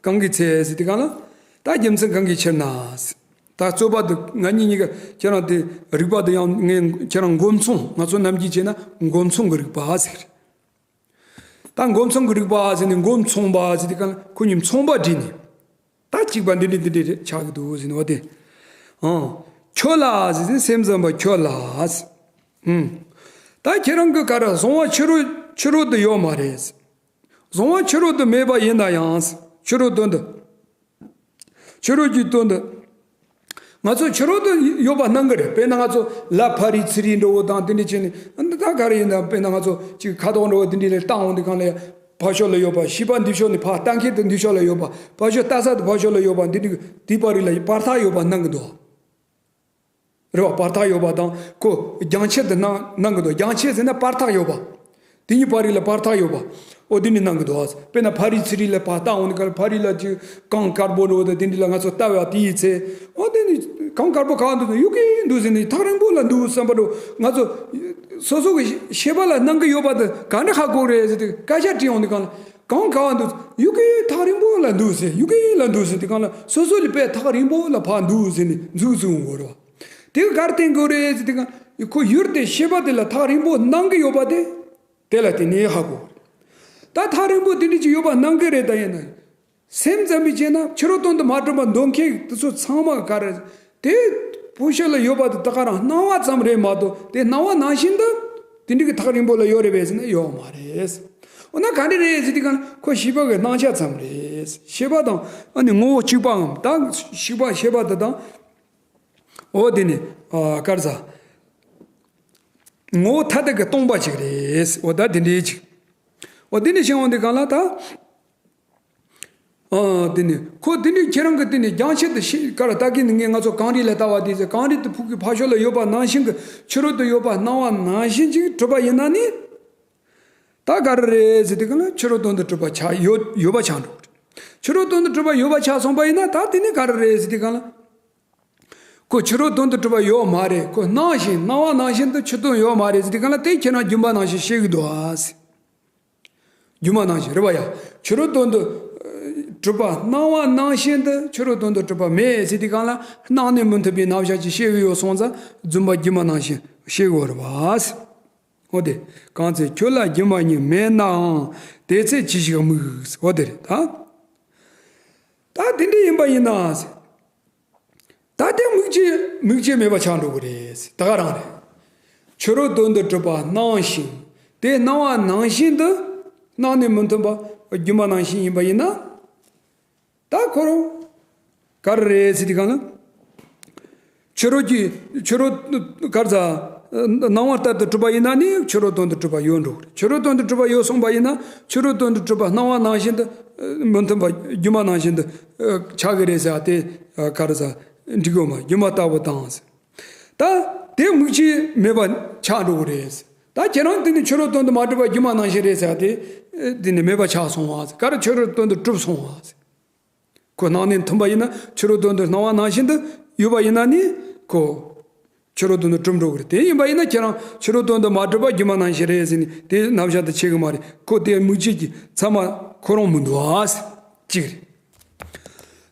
གང་གི་ཚེ་ཟེར་དུས་གང་ལ། ད་རྒྱུ་མཚན་གང་གི་ཕྱིར་ན། ད་རྩོད་པ་འདི་ང་གཉིས་གཉིས་ཀ་ཁྱེད་རང་དེ་རིགས་པ་འདི་ཡང་ངས་ཁྱེད་རང་མགོ་མཚུངས། ང་ཚོ་ནམ་རྒྱུན་བྱས་ན་མགོ་མཚུངས་ཀྱི་རིགས་པ་ཟེར། ད་མགོ་མཚུངས་ཀྱི་རིགས་པ་ཟེར་ནས་མགོ་མཚུངས་པ་ཟེར་དུས་གང་ལ་ཁོ་གཉིས་མཚུངས་པ་བསྒྲིགས་ནས། ད་གཅིག་པ་འདི་འདྲ་འདི་འདྲ་ཆགས་ཀྱི་འདུག་ཟེར་ནས་འོ་དེ། ཨང་། ཁྱོད་ལ་ཟེར་ནས་སེམས་ཙམ་པ་ཁྱོད་ལ། ཨང་། ད་ཁྱེད་རང་གི་ག་རེ་གཟུང་བ་ཕྱི་རོལ་ཕྱི་རོལ་དུ་ཡོད་མ་རེད། གཟུང་བ་ཕྱི་རོལ་དུ་མེད་པ་ཡིན་ན་ཡང་། ཕྱི་རོལ་དོན་དུ། ཕྱི་རོལ་གྱི་དོན་དུ། ང་ཚོ་ཕྱི་རོལ་དུ་ཡོད་པ་སྣང་གི་རེད། དཔེར་ན་ང་ཚོ་ལ་ཕ་རི་ཚི་རི་འདྲ་བོ་དང་དེ་འདྲ་བྱས་ནས་ད་ག་རེ་ཡིན་ན་དཔེར་ན་ང་ཚོ་ཅིག་ཁ་དོག་འདྲ་བོ་དེ་འདྲ་ལ་བཏང་འོང་དུས་གང་ལ་ཡ་ཕར་ཕྱོགས་ལ་ཡོད་པ། ཤེས་པ་འདི་ཕྱོགས་ནས་ཕར་ལྟ་མཁན་དེ་འདི་ཕྱོགས་ལ་ཡོད་པ། ཕར་ཕྱོགས་ལྟ་ས་དེ་ཕར་ཕྱོགས་ལ་ཡོད་པ། འདི་འདི་དེའི་བར་རིགས་ལ་བར་ཐག་ཡོད་པ་སྣང་གི་འདུག་རེད་བ། བར་ཐག་ཡོད་པ་དང་ཁོ་རྒྱང་ཆད་དུ་སྣང་སྣང་གི་འདུག་རྒྱང་ཆད་ཟེར་ན་བར་ཐག་ཡོད་པ། དེ་གཉིས་བར་རིགས་ལ་བར་ཐག་ཡོད་པ། ཨོ་དེ་ནི་སྣང་གི་འདུག་དཔེར་ན་ཕ་རི་ཚི་རི་ལ་ཕར་ལྟ་འོང་དུས་གང་ལ་ཕ་རི་ལ་ཅིག་གངས་དཀར་པོ་འདྲ་བོ་དང་དེ་འདྲ་ལ་ང་ཚོ་ལྟ་བ་དེ་ཡི་ཚེ། ཨོ་དེ་ནི་གངས་དཀར་པོ་ག་བ་འདུག་ཟེར་ན་གཡུ་གི་འདུག་ཟེར་ནས་ཐག་རིང་པོ་ལ་འདུག་བསམ་པ་འདྲ་བོ་ང་ཚོ་སོ་སོ་གི་ཤེས་པ་ལ་སྣང་གི་ཡོད་པ་དེ་ག་འདྲ་ཧ་གོ་རེད་ཟེར་ཏེ་སྐད་ཆ་དྲིས་འོང་དུས་གང་ལ། གངས་ག་བ་འདུག་གཡུ་གི་ཐག་རིང་པོ་ལ་འདུག་ཟེར། གཡུ་གི་ལ་འདུག་ཟེར་དུས་གང་ལ་སོ་སོ་ལ་དཔེ་ཐག་རིང་པོ་ལ་ཕར་འདུག་ཟེར་ནས་འཛུགས་འཛུགས་འོང་གི་རེད་བ། དེ་ག་གར་བརྟེན་དགོས་རེད་ཟེར་དུས་གང་ཁོ་ཡུལ་དེ་ཤེས་པ་དེ་ལ་ཐག་རིང་པོ་སྣང་གི་ཡོད་པ་དེ། དེ་ལ་དེ་ནས་ཧ་གོ། ད་ཐག་རིང་པོ་དེ་འདྲ་ཅིག་ཡོད་པ་སྣང་གི་རེད། ད་ཡིན་ན། སེམས་ཙམ་པས་བྱས་ན་ཕྱི་རོལ་དོན་དུ་མ་གྲུབ་པ་འདོད་མཁན་དེ་ཚོ་ཚང་མ་ག་རེ་དེ་ཕོ་ཤོ་ལ་ཡོད་པ་དེ་ད་ག་རང་སྣང་བ་ཙམ་རེད་མ་གཏོགས་དེ་སྣང་བ་ནང་བཞིན་དུ་དེ་འདྲ་གི་ཐག་རིང་པོ་ལ་ཡོད་རེད་པས་ཟེར་ན་ཡོད་མ་རེད། འོ་ན་ག་འདྲ་རེད་ཟེར་དུས་གང་ཁོ་ཤེས་པ་གི་སྣང་ཆ་ཙམ་རེད། ཤེས་པ་དང་ཨ་ནི་ངོ་བོ་གཅིག་པའམ་ད་ཤེས་པ་ཤེས་པ་དེ་དང་། འོ་དེ་ནི་ཨ་ག་རེ་ཟ། ངོ་བོ་ཐ་དད་ཀྱིས་སྟོང་པ་ཅིག་རེད། འོ་ད་དེ་འདྲའི་ཅིག་འོ་དེ་ནི་ཤེས་འོང་དུས་གང་ལ་ད། ཨ་དེ་ནི་ཁོ་དེ་འདྲའི་ཁྱེད་རང་གི་དེ་ནི་རྒྱང་ཆད་དུ་ཤེས་ག་ར་ལྟ་གི་ནི་ངས་ང་ཚོ་གངས་རི་ལ་ལྟ་བ་དེ་ཚེ་གངས་རི་དེ་ཕུག་གི་ཕ་ཤོ་ལ་ཡོད་པ་ནང་བཞིན་གྱི་ཕྱི་རོལ་དུ་ཡོད་པ་སྣང་བ་ནང་བཞིན་ཅིག་གྲུབ་པ་ཡིན་ན་ནི། ད་ག་རེ་རེད་ཟེར་དུས་གང་ལ་ཕྱི་རོལ་དོན་དུ་གྲུབ་པ་ཆགས་ཡོད་ཡོད་པ་ཆགས་འགྲོ་གི་རེད། ཕྱི་རོལ་དོན་དུ་གྲུབ་པ་ཡོད་པ་ཆགས་སོང་པ་ཡིན་ན་ད་དེ་ནི་ག་རེ་རེད་ཟེར་དུས་གང་ལ། ཁོ་ཕྱི་རོལ་དོན་དུ་གྲུབ་པ་ཡོད་མ་རེད། ཁོ་སྣང་བཞིན་སྣང་བ་ནང་བཞིན་དུ་ཕྱི་དོན་ཡོད་མ་རེད་ཟེར་དུས་གང་ལ་དེ་ཁྱེད་རང་སྒྱུ་མ་ནང་བཞིན་ཤེས་གི་འདུག་ཨ་ཟེར། སྒྱུ་མ་ནང་བཞིན་རེད་བ་ཡ། ཕྱི་རོལ་དོན་དུ་གྲུབ་པ་སྣང་བ་ནང་བཞིན་དུ་ཕྱི་རོལ་དོན་དུ་གྲུབ་པ་མེད་ཟེར་དུས་གང་ལ་སྣང་ནས་མི་མཐུན་པའི་རྣམ་གཞག་ཅིག་ཤེས་གི་ཡོད་སོང་ཙང་རྫུན་པ་སྒྱུ་མ་ནང་བཞིན་ཤེས་གི་ཡོད་རེད་བ་ཟེར། འོ་དེ། གང་ཚེ་ཁྱོད་ལ་སྒྱུ་མ་ཉིད་མེད་ནའང་དེ་ཚེ་ཅི་ཞིག་དམིགས། འོ་དེ་རེད་ད། ད་དེ་འདྲ་ཡིན་པ་ཡིན་ན། ད་དེ་དམིགས་བྱེད་དམིགས་བྱེད་མེད་པ་ཆགས་འགྲོ་གི་རེད། ད་ག་རང་རེད། ཕྱི་རོལ་དོན་དུ་གྲུབ་པ་སྣང་ཞིང་དེ་སྣང་བ་ནང་བཞིན་དུ་སྣང་ནས་མི་མཐུན་པ་སྒྱུ་མ་ནང་བཞིན་ཡིན་པ་ཡིན་ན། ད་ཁོ་རང་ག་རེ་རེད་ཟེར་དུས་གང་ལ། ཕྱི་རོལ་གྱི་ཕྱི་རོལ་གར་ཟ་སྣང་བ་ལྟར་དུ་གྲུབ་པ་ཡིན་ན་ནི་ཕྱི་རོལ་དོན་དུ་གྲུབ་པ་ཡོད་འགྲོ་གི་རེད། ཕྱི་རོལ་དོན་དུ་གྲུབ་པ་ཡོད་སོང་པ་ཡིན་ན་ཕྱི་རོལ་དོན་དུ་གྲུབ་པ་སྣང་བ་ནང་བཞིན་དུ་མི་མཐུན་པ་སྒྱུ་མ་ནང་བཞིན་དུ་ཆགས་ཀྱི་རེད་ཟེར་ཡ་དེ་གར་ཟ་འགྲིག་ཡོད་མ། སྒྱུ་མ་ལྟ་བུ་དང་ཟེར། ད་དེ་དམིགས་བྱེད་མེད་པ་ཆགས་འགྲོ་གི་རེད་ཟེར། ད་ཁྱེད་རང་དེ་ནི་ཕྱི་རོལ་དོན་དུ་མ་གྲུབ་པ་སྒྱུ་མ་ནང་བཞིན་རེད་ཟེར་ཡ་དེ་དེ་ནི་མེད་པ་ཆགས་སོང་བ་ཟེར། ག་རེ་ཕྱི་རོལ་དོན་དུ་གྲུབ་སོང་བ་ཟེར། ཁོ་སྣང་ནས་མཐུན་པ་ཡིན་ན་ཕྱི་རོལ་དོན་དུ་སྣང་བ་ནང་བཞིན་དུ་ཡོད་པ་ཡིན་ན་ནི་ཁོ་ཕྱི་རོལ་དོན་དུ་གྲུབ་འགྲོ་གི་རེད། དེ་ཡིན་པ་ཡིན་ན་ཁྱེད་རང་ཕྱི་རོལ་དོན་དུ་མ་གྲུབ་པ་སྒྱུ་མ་ནང་བཞིན་རེད་ཟེར་ནས་དེ་རྣམ་གཞག་ཏུ་ཆེ་གི་མ་རེད། ཁོ་དེ་དམིགས་བྱེད་ཀྱི་ཚད་མ་ཁོ་རང་མི་འདུག་ཨ་ཟེར་གཅིག་རེད།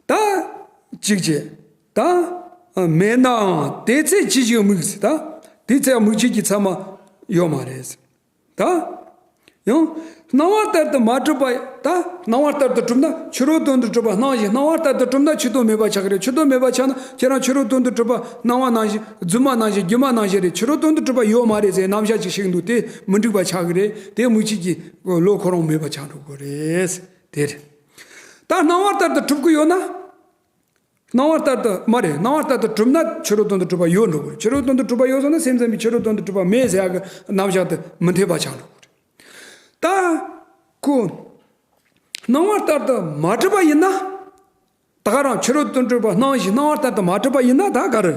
ད་གཅིག་བྱས་ད་མེད་ནའང་དེ་ཚེ་ཅི་ཞིག་དམིགས་ཟེར། ད་དེ་ཚེ་དམིགས་བྱེད་ཀྱི་ཚད་མ་ཡོད་མ་རེད་ཟེར། ད། ཡང་། སྣང་བ་ལྟར་དུ་མ་གྲུབ་པ། ད་སྣང་བ་ལྟར་དུ་གྲུབ་ན་ཕྱི་རོལ་དོན་དུ་གྲུབ་པ་སྣང་ཞིང་སྣང་བ་ལྟར་དུ་གྲུབ་ན་ཕྱི་དོན་མེད་པ་ཆགས་ཀྱི་རེད། ཕྱི་དོན་མེད་པ་ཆགས་ན་ཁྱེད་རང་ཕྱི་རོལ་དོན་དུ་གྲུབ་པ་སྣང་བ་ནང་བཞིན་རྫུན་མ་ནང་བཞིན་སྒྱུ་མ་ནང་བཞིན་རེད། ཕྱི་རོལ་དོན་དུ་གྲུབ་པ་ཡོད་མ་རེད་ཟེར་རྣམ་གཞག་ཅིག་ཤིག་འདུག་དེ་མི་འགྲིག་པ་ཆགས་ཀྱི་རེད། དེ་དམིགས་བྱེད་ཀྱི་བློ་ཁོ་རང་མེད་པ་ཆགས་འགྲོ་གི་རེད། དེ་རེད། ད་སྣང་བ་ལྟར་དུ་གྲུབ་ཀྱི་ཡོད་ན། སྣང་བ་ལྟར་དུ་མ་རེད། སྣང་བ་ལྟར་དུ་གྲུབ་ན་ཕྱི་རོལ་དོན་དུ་གྲུབ་པ་ཡོད་འགྲོ་གི་རེད། ཕྱི་རོལ་དོན་དུ་གྲུབ་པ་ཡོད་སོང་ན་སེམས་ཙམ་པའི་ཕྱི་རོལ་དོན་དུ་གྲུབ་པ་མེད་ཟེར་ཡག་གི་རྣམ་གཞག་དེ་མི་འཐད་པ་ཆགས་འགྲོ་གི་རེད། ད་ཁོ་སྣང་བ་ལྟར་དུ་མ་གྲུབ་པ་ཡིན་ན། ད་ག་རང་ཕྱི་རོལ་དོན་གྲུབ་པ་སྣང་ཞིང་སྣང་བ་ལྟར་དུ་མ་གྲུབ་པ་ཡིན་ན་ད་ག་རེ།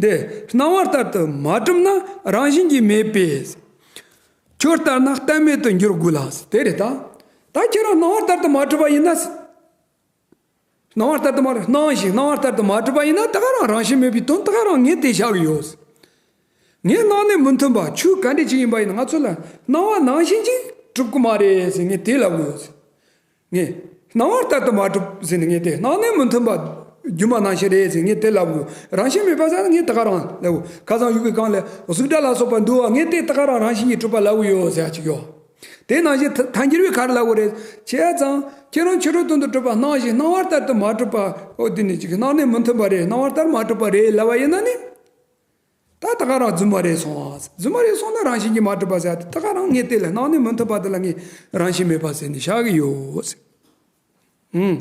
འདི་སྣང་བ་ལྟར་དུ་མ་གྲུབ་ན་རང་བཞིན་གྱིས་མེད་པས། ཁྱོད་ལྟར་ན་གཏན་མེད་དུ་འགྱུར་དགོས་ལ། དེ་རེད་ད། ད་ཁྱེད་རང་སྣང་བ་ལྟར་དུ་མ་གྲུབ་པ་ཡིན་ན། སྣང་བ་ལྟར་དུ་མ་སྣང་ཞིང་སྣང་བ་ལྟར་དུ་མ་གྲུབ་པ་ཡིན་ན་ད་ག་རང་རང་བཞིན་མེད་པའི་དོན་ད་ག་རང་ངས་དེ་བཞག་གི་ཡོད། ངས་སྣང་ནས་མི་མཐུན་པ་ཆོས་ག་འདྲ་ཅིག་ཡིན་པ་ཡིན་ན་ང་ཚོ་ལ་སྣང་བ་ནང་བཞིན་ཅིག་གྲུབ་ཀྱི་མ་རེད་ཟེར་ངས་དེ་ལབ་གི་ཡོད། ངས་སྣང་བ་ལྟར་དུ་མ་གྲུབ་ཟེར་ནས་ངས་དེ་སྣང་ནས་མི་མཐུན་པ་སྒྱུ་མ་ནང་བཞིན་རེད་ཟེར་ངས་དེ་ལབ་གི་ཡོད། རང་བཞིན་མེད་པ་ཟེར་ན་ངས་ད་ག་རང་ལབ་གི་ཡོད། ཁ་སང་ཡུལ་གྱི་གང་ལས་གཟུགས་སྒྲ་ལ་སོགས་པ་འདུལ་བ་ངས་དེ་ད་ག་རང་རང་བཞིན་གྱིས་གྲུབ་པ་ལབ་གི་ཡོད་ཟེར་ཡ་ཅིག་ཡོད། དེ་ནང་བཞིན་ཐ་ཐལ་འགྱུར་བས་ག་རེ་ལབ་དགོས་རེད། བྱས་ཙང་ཁྱེད་རང་ཕྱི་རོལ་དོན་དུ་གྲུབ་པ་སྣང་ཞིང་སྣང་བ་ལྟར་དུ་མ་གྲུབ་པ། འོ་དེ་ནི་ཅིག་སྣང་ནས་མི་མཐུན་པ་རེད། སྣང་བ་ལྟར་མ་གྲུབ་པ་རེད་ལབ་པ་ཡིན་ན་ནི། ད་ད་ག་རང་རྫུན་མ་རེད་སོང་ཨ། རྫུན་མ་རེད་སོང་ན་རང་བཞིན་གྱིས་མ་གྲུབ་པ་ཟེར་ཏེ་ད་ག་རང་ངས་དེ་ལ་སྣང་ནས་མི་མཐུན་པ་དེ་ལ་ངས་རང་བཞིན་མེད་པ་ཟེར་ནས་བཞག་གི་ཡོད། ཨུམ།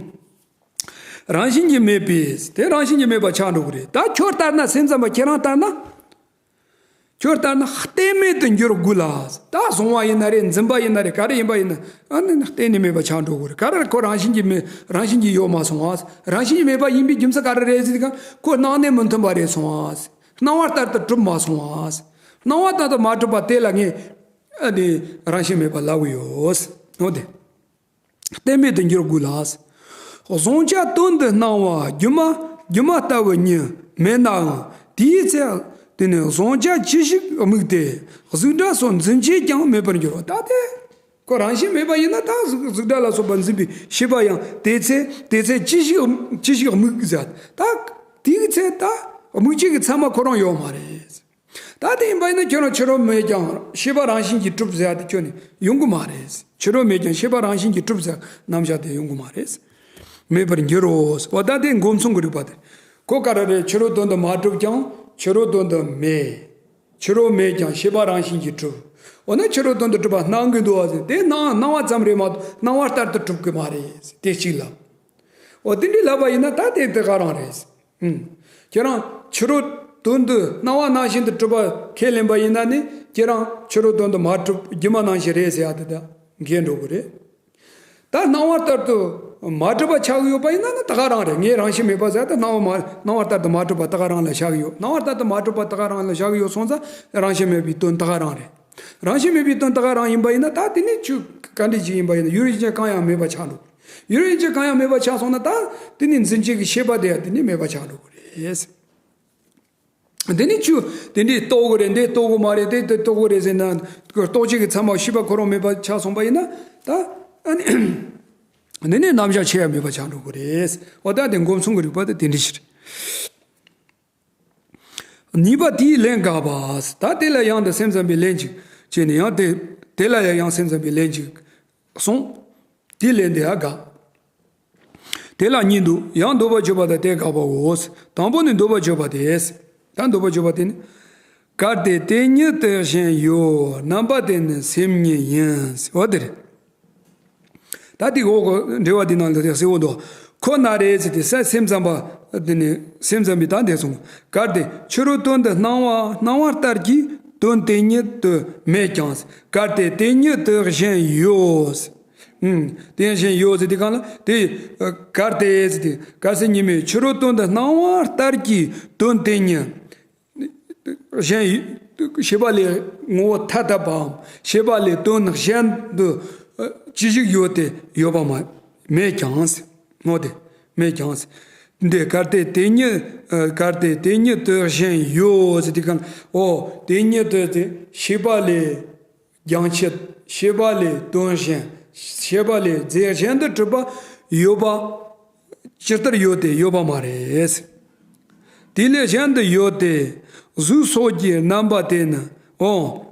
རང་བཞིན་གྱིས་མེད་པས་དེ་རང་བཞིན་གྱིས་མེད་པ་ཆགས་འགྲོ་གི་རེད། ད་ཁྱོད་ལྟར་ན་སེམས་ཙམ་པ་ཁྱེད་རང་ལྟར་ན། ཁྱོད་ལྟར་ན་གཏན་མེད་དུ་འགྱུར་དགོས་ལ། ད་བཟུང་བ་ཡིན་ན་རེད། འཛིན་པ་ཡིན་ན་རེད། ག་རེ་ཡིན་པ་ཡིན་ན་ཨ་ནི་གཏན་ནས་མེད་པ་ཆགས་འགྲོ་དགོས་རེད། ག་རེ་ཁོ་རང་བཞིན་གྱིས་མེད་རང་བཞིན་གྱིས་ཡོད་མ་སོང་ཨ། རང་བཞིན་གྱིས་མེད་པ་ཡིན་པའི་རྒྱུ་མཚན་ག་རེ་རེད་ཟེར་གང་ཁོ་སྣང་ནས་མི་མཐུན་པ་རེད་སོང་ཨ། སྣང་བ་ལྟར་དུ་གྲུབ་མ་སོང་ཨ། སྣང་བ་ལྟར་དུ་མ་གྲུབ་པ་དེ་ལ་ངས་ཨ་ནི་རང་བཞིན་མེད་པ་ལབ་གི་ཡོད། འོ་དེ། གཏན་མེད་དུ་འགྱུར་དགོས་ལ། གཟུང་བྱ་དོན་དུ་སྣང་བ་སྒྱུ་མ་སྒྱུ་མ་ལྟ་བུ་ཉིད་མེད་ནའང་དེའི་ཚེ་དེ་ནི་གཟུང་བྱ་ཅི་ཞིག་དམིགས་ཏེ་གཟུགས་སྒྲ་སོགས་འཛིན་བྱེད་ཀྱང་མེད་པར་འགྱུར་བ། ད་དེ་ཁོ་རང་བཞིན་མེད་པ་ཡིན་ན་ད་གཟུགས་གཟུགས་སྒྲ་ལ་སོགས་པ་འཛིན་པའི་ཤེས་པ་ཡང་དེ་ཚེ་དེ་ཚེ་ཅི་ཞིག་ཅི་ཞིག་དམིགས་ཟེར། ད་དེའི་ཚེ་ད་དམིགས་བྱེད་ཀྱི་ཚད་མ་ཁོ་རང་ཡོད་མ་རེད། ད་དེ་ཡིན་པ་ཡིན་ན་ཁྱོད་རང་ཕྱི་རོལ་མེད་ཀྱང་ཤེས་པ་རང་བཞིན་གྱིས་གྲུབ་ཟེར་ཡ་དེ་ཁྱོད་ནི་ཡོང་གི་མ་རེད། ཕྱི་རོལ་མེད་ཀྱང་ཤེས་པ་རང་བཞིན་གྱིས་གྲུབ་ཟེར་རྣམ་གཞག་དེ་ཡོང་གི་མ་རེད། མེད་པར་འགྱུར་རོ། འོ་ད་དེ་མགོ་མཚུངས་ཀྱི་རིགས་པ་དེ། ཁོ་ག་རེ་རེད། ཕྱི་རོལ་དོན་དུ་མ་གྲུབ་ཀྱང་ཕྱི་རོལ་དོན་དུ་མེད། ཕྱི་རོལ་མེད་ཀྱང་ཤེས་པ་རང་བཞིན་གྱིས་གྲུབ། འོ་ན་ཕྱི་རོལ་དོན་དུ་གྲུབ་པ་སྣང་གི་འདུག་བ་ཟེར་དེ་སྣང་སྣང་བ་ཙམ་རེད་མ་གཏོགས་སྣང་བ་ལྟར་དུ་གྲུབ་ཀྱི་མ་རེད་དེ་གཅིག་ལ། འོ་དེ་འདྲའི་ལབ་པ་ཡིན་ན་ད་དེ་དེ་ག་རང་རེད། ཨུམ། ཁྱེད་རང་ཕྱི་རོལ་དོན་དུ་སྣང་བ་ནང་བཞིན་དུ་གྲུབ་པ་ཁས་ལེན་པ་ཡིན་ན་ནི་ཁྱེད་རང་ཕྱི་རོལ་དོན་དུ་མ་གྲུབ་སྒྱུ་མ་ནང་བཞིན་རེད་ཟེར་ཡ་དེ་ད་འགལ་འགྲོ་གི་རེད། ད་སྣང་བ་ལྟར་དུ་ མ་གྲུབ་པ་ཆགས་ཀྱི་ཡོད་པ་ཡིན་ན་ནི་ད་ག་རང་རེད། ངའི་རང་བཞིན་མེད་པ་ཟེར་ཏེ་སྣང་བ་མ་སྣང་བ་ལྟར་དུ་མ་གྲུབ་པ་ད་ག་རང་ལ་བཞག་གི་ཡོད། སྣང་བ་ལྟར་དུ་མ་གྲུབ་པ་ད་ག་རང་ལ་བཞག་གི་ཡོད་སོང་ཙང་རང་བཞིན་མེད་པའི་དོན་ད་ག་རང་རེད། རང་བཞིན་མེད་པའི་དོན་ད་ག་རང་ཡིན་པ་ཡིན་ན་ད་དེ་ནི་ཆོས་ག་འདྲ་ཅིག་ཡིན་པ་ཡིན་ན་ཡུལ་ཡུལ་ཅན་གང་ཡང་མེད་པ་ཆགས་འགྲོ། ཡུལ་ཡུལ་ཅན་གང་ཡང་མེད་པ་ཆགས་སོང་ན་ད་དེ་ནི་འཛིན་བྱེད་ཀྱི་ཤེས་པ་དེ་ཡང་དེ་ནི་མེད་པ་ཆགས་འགྲོ་གི་རེད། དེ་ནི་ཆུ་དེ་འདྲའི་རྟོགས་དགོས་རེད། འདི་རྟོགས་དགོས་མ་རེད། དེ་དེ་རྟོགས་དགོས་རེད་ཟེར་ན་རྟོགས་བྱེད་ཀྱི་ཚད་མ་ཤེས་པ་ཁོ་རང་མེད་པ་ཆགས་སོང་པ་ཡིན་ན་ད་ཨ་ནི་འདི་ནི་རྣམ་གཞག་ཆེ་ཡང་མེད་པ་ཆགས་འགྲོ་གི་རེད། འོ་ད་དེ་སྒོམ་གསུམ་གྱི་རིགས་པ་དེ་དེ་འདྲ་ཞིག་རེད། གཉིས་པ་དེའི་ལན་དགག་པ། ད་དེ་ལ་ཡང་དུ་སེམས་ཙམ་པའི་ལན་ཅིག་བྱས་ནས་ཡང་དེ་དེ་ལ་ཡང་སེམས་ཙམ་པའི་ལན་ཅིག་གསུངས། དེའི་ལན་དེ་ཡང་དགག་དེ་ལ་གཉིས་འདུག་ཡང་འདོད་པ་བརྗོད་པ་དང་དེ་དགག་པའོ། དང་པོ་ནི་འདོད་པ་བརྗོད་པ་དེ། ད་འདོད་པ་བརྗོད་པ་དེ་ནི། གལ་ཏེ་དེ་ཉིད་དུ་གཞན་ཡོད། རྣམ་པ་དེ་ནི་སེམས་ཉིད་ཡིན། འོ་དེ་རེད། ད་དེ་འོག་གི་འགྲེལ་བ་དེ་ནང་ལ་གསལ་བོ་འདུག་ཁོ་ན་རེ་ཟེར་ཏེ་ས་སེམས་ཙམ་པ་དེ་ནི་སེམས་ཙམ་པའི་ད་འདས་སོང་། གལ་ཏེ་ཕྱི་རོལ་དོན་དུ་སྣང་བ་སྣང་བ་ལྟར་གྱི་དོན་དེ་ཉིད་དུ་མེད་ཀྱང་། གལ་ཏེ་དེ་ཉིད་དུ་གཞན་ཡོད། ཨུམ། དེ་གཞན་ཡོད་ཟེར་དུས་གང་ལ་དེ་གལ་ཏེ་ཟེར་དུས་གལ་སྲིད་ཉིད་མེད་ཕྱི་རོལ་དོན་དུ་སྣང་བ་ལྟར་གྱི་དོན་དེ་ཉིད་གཞན་ཡོད། ཤེས་པ་ལས་ངོ་བོ་ཐ་དད་པའམ་ཤེས་པ་ལས་དོན་གཞན་དུ་ཅི་ཞིག་ཡོད་དེ་ཡོད་པ་མ་མེད་ཀྱང་ཟེར། ངོ་དེ་མེད་ཀྱང་ཟེར། འདི་གལ་ཏེ་དེ་ཉིད་གལ་ཏེ་དེ་ཉིད་དུ་གཞན་ཡོད་ཟེར་དུས་གང་ལ་འོ་དེ་ཉིད་དུ་དེ་ཤེས་པ་ལས། རྒྱང་ཆད། ཤེས་པ་ལས་དོན་གཞན། ཤེས་པ་ལས་རྫས་གཞན་དུ་གྲུབ་པ་ཡོད་པ། ཇི་ལྟར་ཡོད་དེ་ཡོད་པ་མ་རེད། དེ་ལས་གཞན་དུ་ཡོད་དེ། གཟུགས་སོགས་ཀྱི་རྣམ་པ་དེ་ནི། འོང་།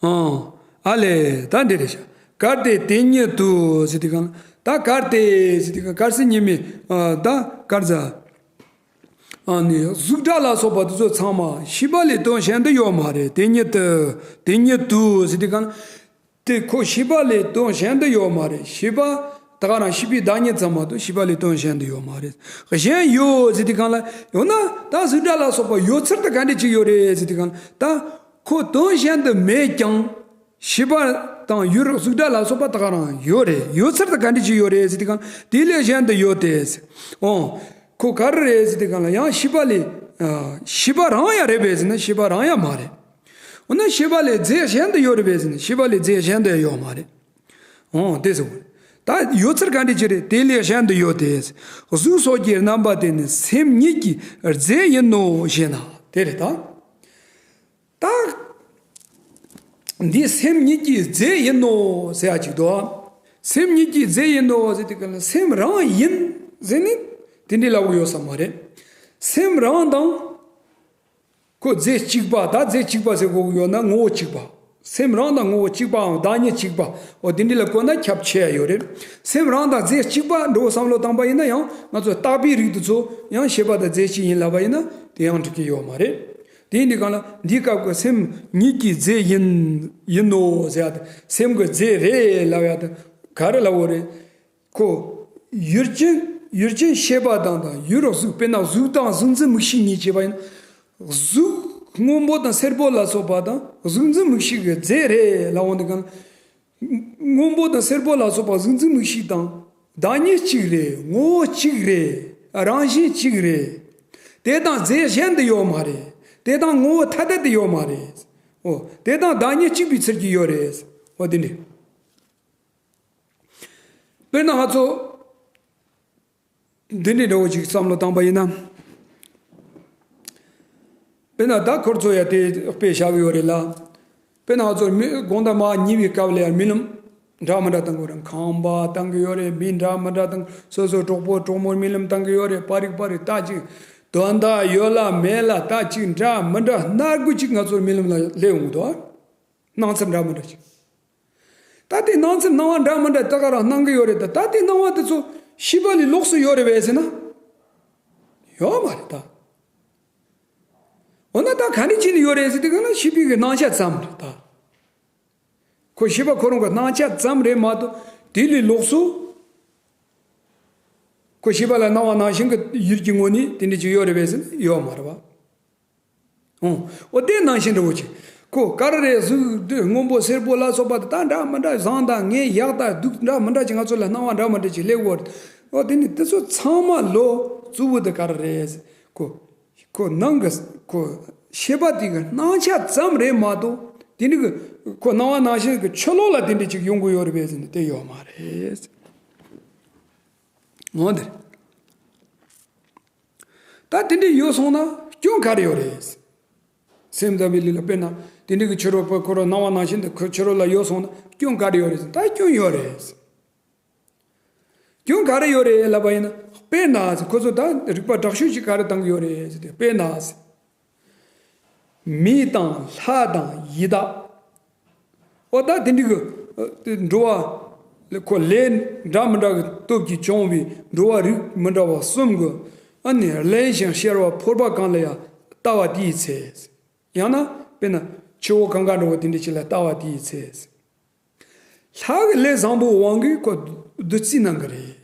འོང་། ཨ་ལས་ད་འདི་རེད་ཤག་གལ་ཏེ་དེ་ཉིད་དུ་ཟེར་དུས་གང་ལ་ད་གལ་ཏེ་ཟེར་དུས་གང་གལ་སྲིད་ཉིད་མེད་ད་གར་ཟ། ཨ་ནི་གཟུགས་སྒྲ་ལ་སོགས་པ་དེ་ཚོ་ཚང་མ་ཤེས་པ་ལས་དོན་གཞན་དུ་ཡོད་མ་རེད། དེ་ཉིད་དུ་དེ་ཉིད་དུ་ཟེར་དུས་གང་ལ་དེ་ཁོ་ཤེས་པ་ལས་དོན་གཞན་དུ་ཡོད་མ་རེད། ཤེས་པ་ད་ག་རང་ཤེས་པའི་བདག་ཉིད་ཙམ་མ་གཏོགས་ཤེས་པ་ལས་དོན་གཞན་དུ་ཡོད་མ་རེད། གཞན་ཡོད་ཟེར་དུས་གང་ལ་ཡང་ན་ད་གཟུགས་སྒྲ་ལ་སོགས་པ་ཡོད་ཚུལ་དེ་ག་འདྲ་ཅིག་ཡོད་རེད་ཟེར་དུས་གང་ལ་ད་ཁོ་དོན་གཞན་དུ་མེད་ཀྱང་། ཤེས་པ་དང་ཡུལ་གཟུགས་སྒྲ་ལ་སོགས་པ་ད་ག་རང་ཡོད་རེད། ཡོད་ཚུལ་དེ་ག་འདྲ་ཅིག་ཡོད་རེད་ཟེར་དུས་གང་དེ་ལས་གཞན་དུ་ཡོད་དེ། འོང་། ཁོ་ག་རེ་རེད་ཟེར་དུས་གང་ལ་ཡང་ཤེས་པ་ལས། ཨ། ཤེས་པ་རང་ཡང་རེད་པས་ཟེར་ན་ཤེས་པ་རང་ཡང་མ་རེད། འོ་ན་ཤེས་པ་ལས་རྫས་གཞན་དུ་ཡོད་རེད་པས་ཟེར་ན་ཤེས་པ་ལས་རྫས་གཞན་དུ་ཡང་ཡོད་མ་རེད། འོང་དེ་ཟེར་བ། ད་ཡོད་ཚུལ་ག་འདྲ་ཅིག་རེད། དེ་ལས་གཞན་དུ་ཡོད་དེ། གཟུགས་སོགས་ཀྱི་རྣམ་པ་དེ་ནི་སེམས་ཉིད་ཀྱི་རྫས་ཡིན་ནོ་ཞེ་ན། དེ་རེད་ད། ད། འདི་སེམས་ཉིད་ཀྱི་རྫས་ཡིན་ནོ་ཟེར་ཡ་ཅིག་འདུག་སེམས་ཉིད་ཀྱི་རྫས་ཡིན་ནོ་ཟེར་དུས་ག་ལ་སེམས་རང་ཡིན་ཟེར་ནི་དེ་འདྲའི་ལབ་དགོས་ཡོད་ས་མ་རེད། སེམས་རང་དང་ཁོ་རྫས་གཅིག་པ་ད་རྫས་གཅིག་པ་ཟེར་དགོས་ཀྱི་ཡོད་ན་ངོ་བོ་གཅིག་པ། སེམས་རང་དང་ངོ་བོ་གཅིག་པའམ་བདག་ཉིད་གཅིག་པ། འོ་དེ་འདྲ་ལ་བཀོད་ན་ཁྱབ་ཆེ་ཡ་ཡོད་རེད། སེམས་རང་དང་རྫས་གཅིག་པ་འགྲོ་བསམ་བློ་བཏང་པ་ཡིན་ན་ཡང་ང་ཚོ་རྟག་པའི་རིགས་དེ་ཚོ་ཡང་ཤེས་པ་དང་རྫས་གཅིག་ཡིན་ལབ་པ་ཡིན་ན་དེ་ཡང་འགྲིག་གི་ཡོད་མ་རེད། དེ་ཡིན་དུས་གང་ལ་འདིའི་སྐབས་ཀྱི་སེམས་ཉིད་ཀྱི་རྫས་ཡིན་ཡིན་ནོ་ཟེར་ཡ་དེ་སེམས་ཀྱི་རྫས་རེད་ལབ་ཡ་དེ་ག་རེ་ལབ་དགོས་རེད། ཁོ། ཡུལ་ཅན་ཡུལ་ཅན་ཤེས་པ་དང་དང་ཡུལ་གཟུགས་དཔེར་ན་གཟུགས་དང་གཟུགས་འཛིན་མིག་ཤེས་གཉིས་བྱས་པ་ཡིན་ན། གཟུགས་སྔོན་པོ་དང་སེར་པོ་ལ་སོགས་པ་དང་གཟུགས་འཛིན་མིག་ཤེས་ཀྱི་རྫས་རེད་ལབ་འོང་དུས་གང་། སྔོན་པོ་དང་སེར་པོ་ལ་སོགས་པ་གཟུགས་འཛིན་མིག་ཤེས་དང་བདག་ཉིད་གཅིག་རེད། ངོ་བོ་གཅིག་རེད། རང་བཞིན་གཅིག་རེད། དེ་དང་རྫས་གཞན་དུ་ཡོད་མ་རེད། དེ་དང་ངོ་བོ་ཐ་དད་དུ་ཡོད་མ་རེད། འོ་དེ་དང་བདག་ཉིད་གཅིག་པའི་ཚུལ་གྱིས་ཡོད་རེད། འོ་དེ་འདྲ། དཔེར་ན་ང་ཚོ་འདི་འདྲའི་འདྲ་བོ་ཅིག་བསམ་བློ་བཏང་པ་ཡིན་ན། དཔེར་ན་ད་ཁོར་ཚོ་ཡ་དེ་དཔེ་བཞག་གི་ཡོད་རེད་ལ། དཔེར་ན་ང་ཚོ་མི་དགོང་དག་མར་ཉལ་བའི་སྐབས་ལ་ཡང་རྨི་ལམ་འདྲ་མི་འདྲ་བཏང་གི་ཡོད་རེད། ཁང་པ་བཏང་གི་ཡོད་རེད། མི་འདྲ་མི་འདྲ་བཏང་། སོ་སོ་གྲོགས་པོ་གྲོགས་མོར་རྨི་ལམ་བཏང་གི་ཡོད་རེད། པར་རིས་པར་རིས་ལྟ་ཅིག་དོན་དག་ཡོད་ལ་མེད་ལ་ལྟ་ཅིག་འདྲ་མི་འདྲ་སྣ་དགུ་ཅིག་ང་ཚོར་རྨི་ལམ་ལ་སླེབས་འོང་གི་འདུག་སྣང་ཚུལ་འདྲ་མི་འདྲ་ཞིག་ད་དེ་སྣང་ཚུལ་སྣང་བ་འདྲ་མི་འདྲ་ད་ག་རང་སྣང་གི་ཡོད་རེད་ད། ད་དེ་སྣང་བ་དེ་ཚོ་ཤེས་པ་ལས་ལོགས་སུ་ཡོད་རེད་པས་ཟེར་ན། ཡོད་མ་རེད་ད། འོ་ན་ད་ག་འདྲ་བྱས་ནས་ཡོད་རེད་ཟེར་དུས་གང་ན་ཤེས་པའི་གི་སྣང་ཆ་ཙམ་རེད་ད། ཁོ་ཤེས་པ་ཁོ་རང་གི་སྣང་ཆ་ཙམ་རེད་མ་གཏོགས་དེ་ལས་ལོགས་སུ། ཁོ་ཤེས་པ་ལ་སྣང་བ་ནང་བཞིན་གྱི་ཡུལ་གྱི་ངོ་ནས་དེ་འདྲ་ཅིག་ཡོད་རེད་པས་ཟེར་ན་ཡོད་མ་རེད་བ། འོ། འོ་དེ་ནང་བཞིན་འདྲ་བོ་ཅིག་ཁོ་ག་རེ་རེད། གཟུགས་འདི་སྔོན་པོ་སེར་པོ་ལ་སོགས་པ་དེ་དག་འདྲ་མི་འདྲ། བཟང་དང་ངན། ཡག་དང་སྡུག་འདྲ་མི་འདྲ་ཅིག་ང་ཚོ་ལ་སྣང་བ་འདྲ་མི་འདྲ་ཅིག་སླེབས་ཡོད་རེད། འོ་དེ་ནི་དེ་ཚོ་ཚང་མ་ལོ་གཙོ་བོ་དེ་ག་རེ་རེད། ཁོ་ཁོ་ནང་གི་ཁོ་ཤེས་པ་དེ་གི་སྣང་ཆ་ཙམ་རེད་མ་གཏོགས། དེ་ནི་གི་ཁོ་སྣང་བ་སྣང་ཞེན་གི་ཕྱི་ལོགས་ལ་དེ་འདྲ་ཅིག་ཡོང་གི་ཡོད་རེད་པས་ཟེར་ན་དེ་ཡོད་མ་རེད། འོ་དེ་རེད། ད་དེ་འདྲ་ཡོད་སོང་ན་སྐྱོན་ག་རེ་ཡོད་རེད། སེམས་ཙམ་པའི་ལུགས་ལ་དཔེར་ན་དེ་འདྲ་གི་ཕྱི་རོལ་པོ་ཁོ་རང་སྣང་བ་སྣང་ཞེན་དེ་ཁོ་ཕྱི་རོལ་ལ་ཡོད་སོང་ན་སྐྱོན་ག་རེ་ཡོད་རེད། ད་སྐྱོན་ཡོད་རེད། སྐྱོན་ག་རེ་ཡོད་རེད་ལབ་པ་ཡིན་ན། དཔེར་ན་ཁོ་ཚོ་ད་རིགས་པ་དྲག་ཤོས་ཤིག་ག་རེ་བཏང་གི་ཡོད་རེད་ཟེར་ཏེ། དཔེར་ན་མི་དང་ལྷ་དང་ཡི་དྭགས། འོ་ད་དེ་འདྲ་གི་འགྲོ་བ་ཁོ་ལས་འདྲ་མི་འདྲ་གི་སྟོབས་ཀྱིས་བྱུང་བའི་འགྲོ་བ་རིགས་མི་འདྲ་བ་གསུམ་གྱི་ཨ་ནི་བརླན་ཞིང་གཤེར་བ་ཕོར་པ་གང་ལ་ཡང་ལྟ་བ་དེའི་ཚེ། ཡང་ན་དཔེར་ན་ཆུ་བོ་གངྒཱ་འདྲ་བོ་དེ་འདྲ་ཅིག་ལ་ལྟ་བ་དེའི་ཚེ། ལྷ་གི་ལས་བཟང་པོའི་དབང་གིས་ཁོ་བདུད་རྩི་གནང་གི་རེད།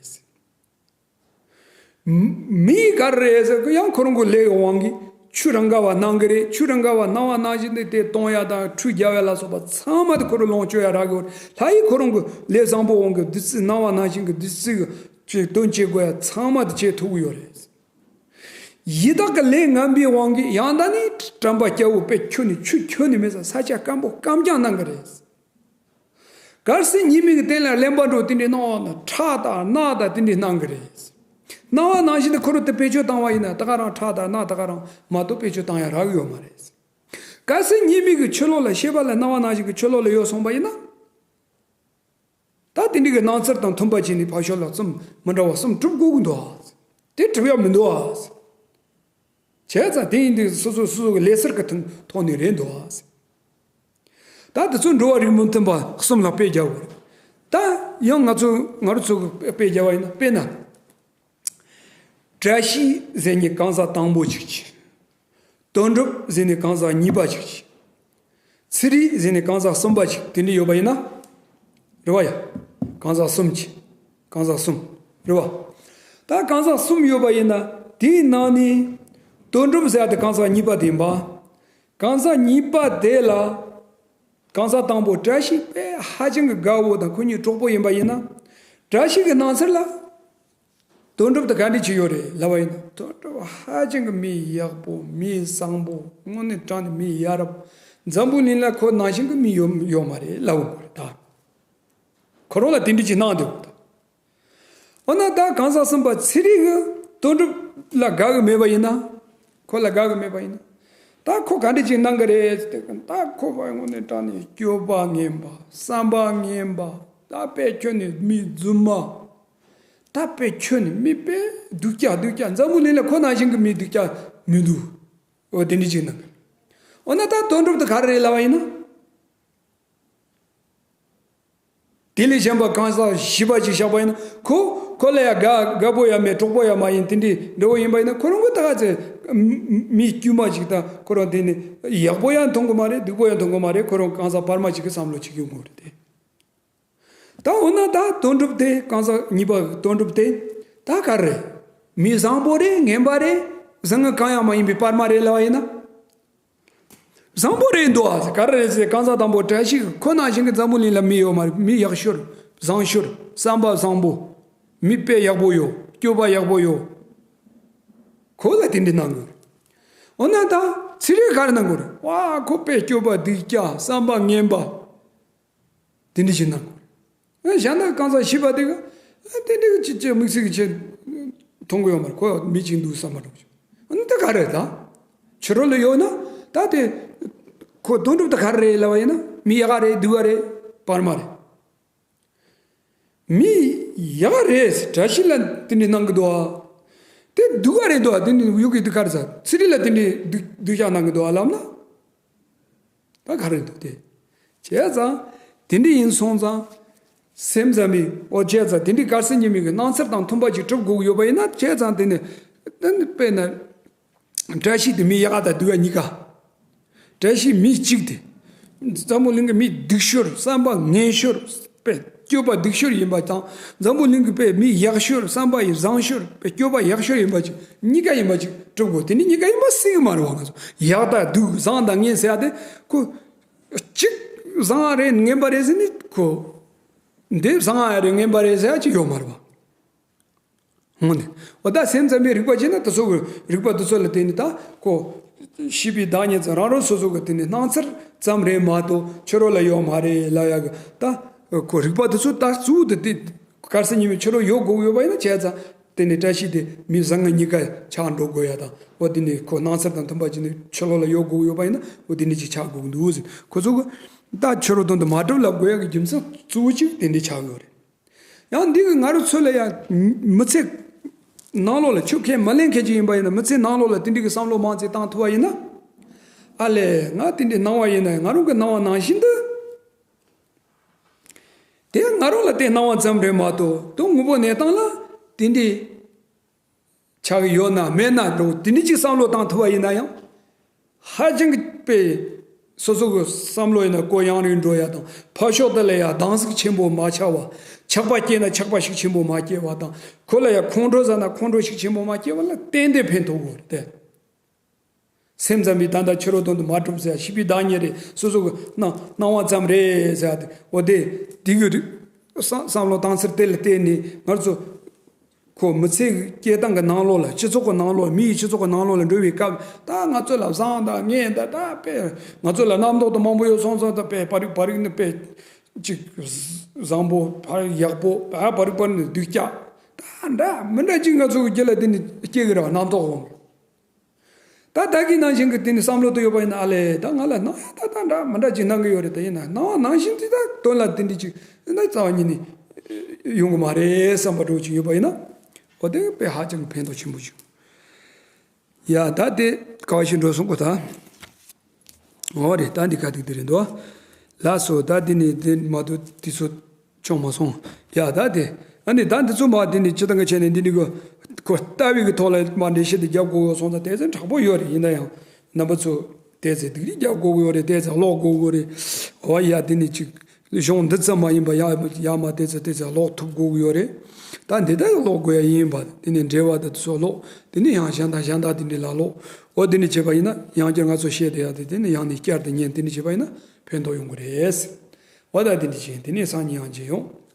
མི་ག་རེ་རེད་ཟེར་གི་ཡང་ཁོ་རང་གི་ལས་ཀྱི་དབང་གིས་ཆུ་རང་ག་བ་གནང་གི་རེད། ཆུ་རང་ག་བ་གནང་བ་ནང་བཞིན་དུ་དེ་གཏོང་ཡ་དང་ཁྲུས་རྒྱག་ཡ་ལ་སོགས་པ་ཚང་མ་དེ་ཁོ་རང་ལོངས་སྤྱོད་ཡ་རག་གི་ཡོད། ལྷ་ཡིས་ཁོ་རང་གི་ལས་བཟང་པོའི་དབང་གིས་བདུད་རྩི་གནང་བ་ནང་བཞིན་གྱི་བདུད་རྩི་གི་དོན་བྱེད་དགོས་ཡ་ཚང་མ་དེ་བྱེད་ཐུབ་ཀྱི་ཡོད་རེད། ཡི་དྭགས་ཀྱི་ལས་ངན་པའི་དབང་གིས་ཡང་ད་ནི་དྲན་པ་སྐྱ་བོ་དཔེ་ཁྱོད་ནི་ཆུ་ཁྱོད་ནི་མེད་ས་ས་ཆ་སྐམ་པོ་སྐམ་རྐྱང་གནང་གི་རེད། གལ་སྲིད་ཉི་མའི་གི་སྟེང་ལ་གླེན་པ་འགྲོ་དེ་འདྲའི་སྣང་བ་ན་ཁྲག་དང་རྣག་དང་དེ་འདྲའི་སྣང་གི་རེད། སྣང་བ་ནང་བཞིན་དུ་ཁོ་རང་དེ་བེད་སྤྱོད་བཏང་བ་ཡིན་ན་ད་ག་རང་ཁྲག་དང་རྣག་ད་ག་རང་མ་གཏོགས་བེད་སྤྱོད་བཏང་ཡ་རག་ཡོད་མ་རེད། གལ་སྲིད་ཉི་མའི་གི་ཕྱི་ལོགས་ལ་ཤེས་པ་ལ་སྣང་བ་ནང་བཞིན་གི་ཕྱི་ལོགས་ལ་ཡོད་སོང་པ་ཡིན་ན། ད་དེ་འདྲའི་གི་སྣང་ཚུལ་དང་མཐུན་པ་བྱས་ནས་ཕར་ཕྱོགས་ལ་གསུམ་མི་འདྲ་བ་གསུམ་གྲུབ་དགོས་ཀྱི་འདུག་ཨ། དེ་གྲུབ་ཡ་མི་འདུག་ཨ། བྱས་ཙང་དེ་ཡིན་དུས་སོ་སོ་སོ་སོ་གི་ལས་སར་གི་ཐོག་ནས་རེད་འདུག་ཨ། ད་དེ་ཚོ་འགྲོ་བ་རིགས་མི་མཐུན་པ་གསུམ་ལ་དཔེ་རྒྱག་དགོས། ད་ཡང་ང་ཚོ་ང་རང་ཚོ་གི་དཔེ་རྒྱག་པ་ཡིན་ན། དཔེར་ན། བཀྲ་ཤིས་ཟེར་ནི་གང་ཟག་དང་པོ་གཅིག་གྱིས། དོན་གྲུབ་ཟེར་ནི་གང་ཟག་གཉིས་པ་གཅིག་གྱིས། ཚེ་རིང་ཟེར་ནི་གང་ཟག་གསུམ་པ་གཅིག་དེ་འདྲ་ཡོད་པ་ཡིན་ན། རེད་བ་ཡ། གང་ཟག་གསུམ་གྱིས། གང་ཟག་གསུམ། རེད་བ། ད་གང་ཟག་གསུམ་ཡོད་པ་ཡིན་ན། དེའི་ནང་ནས་དོན་གྲུབ་ཟེར་ཡ་དེ་གང་ཟག་གཉིས་པ་དེ་ཡིན་པ། གང་ཟག་གཉིས་པ་དེ་ལ། གང་ཟག་དང་པོ་བཀྲ་ཤིས་དཔེ་ཧ་ཅང་གི་དགའ་བོ་དང་ཁོ་གཉིས་གྲོགས་པོ་ཡིན་པ་ཡིན་ན། བཀྲ་ཤིས་ཀྱི་སྣང་ཚུལ་ལ། དོན་གྲུབ་དེ་ག་འདྲ་ཅིག་ཡོད་རེད་ལབ་པ་ཡིན་ན། དོན་གྲུབ་ཧ་ཅང་གི་མི་ཡག་པོ། མི་བཟང་པོ། དངོས་གནས་དྲང་གནས་མི་ཡ་རབས། འཛམ་བུ་གླིང་ལ་ཁོ་ནང་བཞིན་གྱི་མི་ཡོད་ཡོད་མ་རེད་ལབ་དགོས་རེད་ད། ཁོ་རང་ལ་དེ་འདྲ་ཅིག་སྣང་འདུག་ད། འོ་ན་ད་གང་ཟག་གསུམ་པ་ཚེ་རིང་གིས་དོན་གྲུབ་ལ་དགའ་གི་མེད་པ་ཡིན་ན། ཁོ་ལ་དགའ་གི་མེད་པ་ཡིན་ན། ད་ཁོ་ག་འདྲ་ཅིག་གནང་གི་རེད་ཟེར་ཏེ། ད་ཁོ་བ་དངོས་གནས་དྲང་གནས་སྤྱོད་པ་ངན་པ། བསམ་པ་ངན་པ། ད་དཔེ་ཁྱོད་ནི་མི་རྫུན་མ། ད་དཔེ་ཁྱོད་ནི་མི་དཔེ་སྡུག་ཅག་སྡུག་ཅག། འཛམ་བུ་གླིང་ལ་ཁོ་ནང་བཞིན་གྱི་མི་སྡུག་ཅག་མི་འདུག་འོ་དེ་འདྲ་ཅིག་གནང་གི། འོ་ན་ད་དོན་གྲུབ་དེ་ག་རེ་རེད་ལབ་པ་ཡིན་ན། དེ་ལས་གཞན་པ་གང་ཟག་བཞི་པ་ཅིག་བཞག་པ་ཡིན་ན། ཁོ་ཁོ་ལ་ཡ་དགའ་དགའ་པོ་ཡ་མེད། གྲོགས་པོ་ཡ་མ་ཡིན། དེ་འདྲའི་འདྲ་བོ་ཡིན་པ་ཡིན་ན། ཁོ་རང་གི་ད་ག་ཚོད་མི་མི་དཀྱུས་མ་ཅིག་དང་། ཁོ་རང་དེ་ནི་ཡག་པོ་ཡང་མཐོང་གི་མ་རེད། སྡུག་པོ་ཡང་མཐོང་གི་མ་རེད། ཁོ་རང་གང་ཟག་བར་མ་ཅིག་གི་བསམ་བློ་ཅིག་ཡོང་གི་རེད་དེ། ད་འོ་ན་ད་དོན་གྲུབ་དེ། གང་ཟག་གཉིས་པ་དོན་གྲུབ་དེ་ད་ག་རེ་རེད། མི་བཟང་པོ་རེད། ངན་པ་རེད། བཟང་ངན་གང་ཡང་མ་ཡིན་པའི་བར་མ་རེད་ལབ་པ་ཡིན་ན། བཟང་པོ་རེད་འདུག་ཨ། ག་རེ་རེད་ཟེར། གང་ཟག་དང་པོ་བཀྲ་ཤིས་ཁོ་ནང་བཞིན་གྱི་འཛམ་བུ་གླིང་ལ་མི་ཡོད་མ་རེད། མི་ཡག་ཤོས། བཟང་ཤོས། བསམ་པ་བཟང་པོ། མི་དཔེ་ཡག་པོ་ཡོད། སྤྱོད་པ་ཡག་པོ་ཡོད། ཁོ་ལ་དེ་འདྲ་གནང་དགོས། འོ་ན་ད་ཚེ་རིང་ག་རེ་གནང་དགོས་རེད། ཝ་ཁོ་དཔེ་སྤྱོད་པ་སྡུག་ཅག། བསམ་པ་ངན་པ། དེ་འདྲ་ཞིག་གནང་དགོས་རེད། ཨ་གཞན་དག་གང་ཟག་བཞི་པ་དེ་ག་ཨ་དེ་འདྲ་གི་ཅི་ཅི་དམིགས་བསལ་གྱི་ཆེད་མཐོང་གི་ཡོད་མ་རེད། ཁོ་མི་གཅིག་འདུག་བསམ་པ་འདྲ་བོ་ཞིག་འོ་ན་ད་ག་རེ་རེད། ད་ཕྱི་རོལ་ལ་ཡོད་ན་ད་དེ་ཁོ་དོན་གྲུབ་ད་ག་རེ་རེད་ལབ་པ་ཡིན་ན། མི་ཡག་ག་རེད། སྡུག་ག་རེད། བར་མ་རེད། མི་ཡག་རེད། བཀྲ་ཤིས་ལ་དེ་འདྲ་གནང་གི་འདུག་ཨ། དེ་སྡུག་ག་རེད་འདུག་ཨ། དེ་འདྲ་ཡོད་གི་འདུག་ག་རེ་ཟ། ཚེ་རིང་ལ་དེ་འདྲ་སྡུག་སྡུག་ཅག་གནང་གི་འདུག་ཨ་ལབ་ན། ད་ག་རེ་འདུག་དེ། བྱས་ཙང་དེ་འདྲ་ཡིན་སོང་ཙང་། སེམས་ཙམ་པའི། འོ་བྱས་ཙང་དེ་འདྲའི་གལ་སྲིད་ཉི་མའི་གི་སྣང་ཚུལ་དང་མཐུན་པ་ཅིག་གྲུབ་དགོས་ཀྱི་ཡོད་པ་ཡིན་ན། བྱས་ཙང་དེ་ནི་དེ་ནི་དཔེར་ན། བཀྲ་ཤིས་དེ་མི་ཡག་ག་དང་སྡུག་ག་གཉིས་ཀ། བཀྲ་ཤིས་མི་གཅིག་དེ། འཛམ་བུ་གླིང་གི་མི་སྡུག་ཤོས། བསམ་པ་ངན་ཤོས། དཔེ་སྤྱོད་པ་སྡུག་ཤོས་ཡིན་པ་དང་། འཛམ་བུ་གླིང་གི་དཔེ་མི་ཡག་ཤོས། བསམ་པ་ཡི་བཟང་ཤོས། དཔེ་སྤྱོད་པ་ཡག་ཤོས་ཡིན་པ་ཅིག་གཉིས་ཀ་ཡིན་པ་ཅིག་གྲུབ་དགོས། དེ་ནི་གཉིས་ཀ་ཡིན་པ་སྲིད་གི་མ་རེད་བ། ང་ཚོ་ཡག་དང་སྡུག་བཟང་དང་ངན་ཟེར་ཡ་དེ་ཁོ། གཅིག་བཟང་ང་རེད་ངན་པ་རེད་ཟེར་ནི་ཁོ། འདི་བཟང་ང་རེད་ངན་པ་རེད་ཟེར་ཡ་གཅིག་ཡོད་མ་རེད་པ། འོ་ནི། འོ་ད་སེམས་ཙམ་པའི་རིག་པ་བྱས་ན་དེ་ཚོ་གི་རིག་པ་དེ་ཚོ་ལ་བརྟེན་ནས་ད་ཁོ། ཤེས་པའི་བདག་ཉིད་ཙམ་རང་རང་སོ་སོ་གི་དེ་ནི་སྣང་ཚུལ་ཙམ་རེད་མ་གཏོགས་ཕྱི་རོལ་ལ་ཡོད་མ་རེད་ལབ་ཡ་གི་ད། ཁོ་རིག་པ་དེ་ཚོ་ད་གཙོ་བོ་དེ་དེ། གལ་སྲིད་ཉིད་མི་ཕྱི་རོལ་ཡོད་དགོས་ཀྱི་ཡོད་པ་ཡིན་ན་བྱས་ཙང་། དེ་ནི་བཀྲ་ཤིས་དེ་མི་བཟང་ངན་གཉིས་ཀ་ཆགས་འགྲོ་དགོས་ཡ་དང་། འོ་དེ་ནི་ཁོ་སྣང་ཚུལ་དང་མཐུན་པ་ཅིག་ནི་ཕྱི་ལོགས་ལ་ཡོད་དགོས་ཀྱི་ཡོད་པ་ཡིན་ན་འོ་དེ་ནི་ཅིག་ཆགས་དགོས་ཀྱི་འདུག་ཟེར། ཁོ་ཚོ་གི་ད་ཕྱི་རོལ་དོན་དུ་མ་གྲུབ་ལབ་དགོས་ཡ་གི་རྒྱུ་མཚན་གཙོ་བོ་གཅིག་དེ་འདྲ་ཆགས་ཡོད་རེད། ཡང་འདི་གི་ང་རང་ཚོ་ལ་ཡང་མི་ཚེ་ནང་ལོགས་ལ་ཆོས་ཁས་མ་ལེན་མཁན་ཅིག་ཡིན་པ་ཡིན་ན། མི་ཚེ་ནང་ལོགས་ལ་དེ་འདྲ་གི་བསམ་བློ་མང་ཙམ་བཏང་ཐུབ་པ་ཡིན་ན། ཨ་ལས་ང་དེ་འདྲའི་སྣང་བ་ཡིན་ན་ང་རང་གི་སྣང་བ་ནང་བཞིན་དུ། དེ་ང་རང་ལ་དེ་སྣང་བ་ཙམ་རེད་མ་གཏོགས་དོན་དངོས་པོ་གནས་སྟངས་ལ་དེ་འདྲའི་ཆགས་ཀྱི་ཡོད་ན་མེད་ན་འགྲོ་དེ་འདྲའི་ཅིག་བསམ་བློ་བཏང་ཐུབ་པ་ཡིན་ན་ཡང་། ཧ་ཅང་གི་དཔེ་སོ་སོ་གི་བསམ་བློ་ཡིན་ན་གུ་ཡངས་རིང་འགྲོ་ཡ་དང་། ཕར་ཕྱོགས་དེ་ལ་ཡ་སྡང་ཟུག་ཆེན་པོ་མ་ཆགས་པ། ཆགས་པ་སྐྱེས་ན་ཆགས་པ་ཤུགས་ཆེན་པོ་མ་སྐྱེ་བ་དང་། ཁོ་ལ་ཡ་ཁོང་ཁྲོ་ཟ་ན་ཁོང་ཁྲོ་ཤུགས་ཆེན་པོ་མ་སྐྱེ་བ་ལ་ཏན་ཏན་ཕན་ཐོགས་ཡོད་རེད་དེ། སེམས་ཙམ་པའི་ད་ལྟ་ཕྱི་རོལ་དོན་དུ་མ་གྲུབ་ཟེར། ཤེས་པའི་བདག་ཉིད་རེད། སོ་སོ་གི་སྣང་སྣང་བ་ཙམ་རེད་ཟེར་ཏེ། འོ་དེ་དེ་གི་རིག་བསམ་བསམ་བློ་བཏང་ཚུལ་དེ་ལ་བརྟེན་ནས་ང་ཚོ་ཁོ་མི་ཚེ་གི་སྐྱེལ་སྟངས་ཀྱི་ནང་ལོགས་ལ། སྤྱི་ཚོགས་ཀྱི་ནང་ལོགས་ལ། མི་ཡི་སྤྱི་ཚོགས་ཀྱི་ནང་ལོགས་ལ་འགྲོ་བའི་སྐབས། ད་ང་ཚོ་ལ་བཟང་དང་ངན་དང་ད་དཔེ་ང་ཚོ་ལ་རྣམ་རྟོག་དང་མང་པོ་ཡོད་སོང་ཙང་། ད་དཔེ་པར་རིས་པར་རིས་ནི་དཔེ་ཅིག་བཟང་པོ། པར་ཡག་པོ། ད་པར་རིས་པར་ནི་སྡུག་ཅག་ད་འདྲ་མི་འདྲ་ཅིག་ང་ཚོ་གི་རྒྱུད་ལ་དེ་ནི་སྐྱེ་གི་རེད་པ། རྣམ་རྟོག་འོང་། ད་ད་གི་ནང་བཞིན་གྱི་དེ་ནི་བསམ་བློ་དུ་ཡོད་པ་ཡིན་ན། ཨ་ལས་ད་ང་ལ་སྣང་ཡ་ད་ད་འདྲ་མི་འདྲ་ཅིག་སྣང་གི་ཡོད་རེད། ད་ཡིན་ན་སྣང་བ་ནང་བཞིན་དེ་ད་དོན་ལ་དེ་འདྲ་ཅིག་ཡིན་ན་རྩ་བ་ཉིད་ནས་ཡོང་གི་མ་རེད་བསམ་པ་འདྲ་བོ་ཅིག་ཡོད་པ་ཡིན་ན། འོ་དེ་དཔེ་ཧ་ཅང་གི་ཕན་ཐོགས་ཆེན་པོ་ཅིག་ཡ་ད་དེ་ག་བ་ཞིག་འགྲོ་སོང་གོ་ད། འོ་རེད། ད་འདི་ག་ཏིག་དེ་རེད་འདུག་ལགས་སོ། ད་འདི་ནི་འདི་མ་གཏོགས་དུས་ཚོད་བྱུང་མ་སོང་། ཡ་ད་དེ། ཨ་ནི་ད་འདི་ཚོ་མ་འདི་ནི་སྤྱི་བཏང་གི་བྱས་ནས་འདི་ནི་གོ་གོ་ལྟ་བའི་གི་ཐོག་ལ་མ་འགྲེལ་བཤད་དེ་རྒྱབ་དགོས་ཡོད་སོང་ཙང་དེ་ཚོ་དྲག་པོ་ཡོད་རེད། ཡིན་ན་ཡང་རྣམ་པ་ཚོ་དེ་ཚོ་སྡུག་རུས་རྒྱབ་དགོས་ཀྱི་ཡོད་རེད། དེ་ཚོ་ཀློག་དགོས་ཀྱི་ཡོད་རེད། འོ་ཡ་འདི་ནི་ཅིག་གཞུང་འདི་ཙམ་མ་ཡིན་པ་ཡ་ཡ་མ་དེ་ཚོ་དེ་ཚོ་ཀློག་ཐུབ་དགོས་ཀྱི་ཡོད་རེད། ད་འདི་ལྟར་ཀློག་དགོས་ཡ་ཡིན་པ། དེ་ནི་འགྲེལ་པ་དེ་ཚོ་ཀློག་དེ་ནི་ཡང་གཞན་དག་གཞན་དག་དེ་འདྲ་ལ་ཀློག་འོ་དེ་ནི་བྱས་པ་ཡིན་ན་ཡང་བསྐྱར་ང་ཚོ་བཤད་དེ་ཡ་དེ་དེ་ནི་ཡང་ནས་བསྐྱར་དུ་ཉན། དེ་ནི་བྱས་པ་ཡིན་ན་ཕན་ཐོགས་ཡོང་གི་རེད། འོ་ད་དེ་འདྲ་བྱས་དེ་ནས་སང་ཉིན་ཡང་མཇལ་ཡོང་།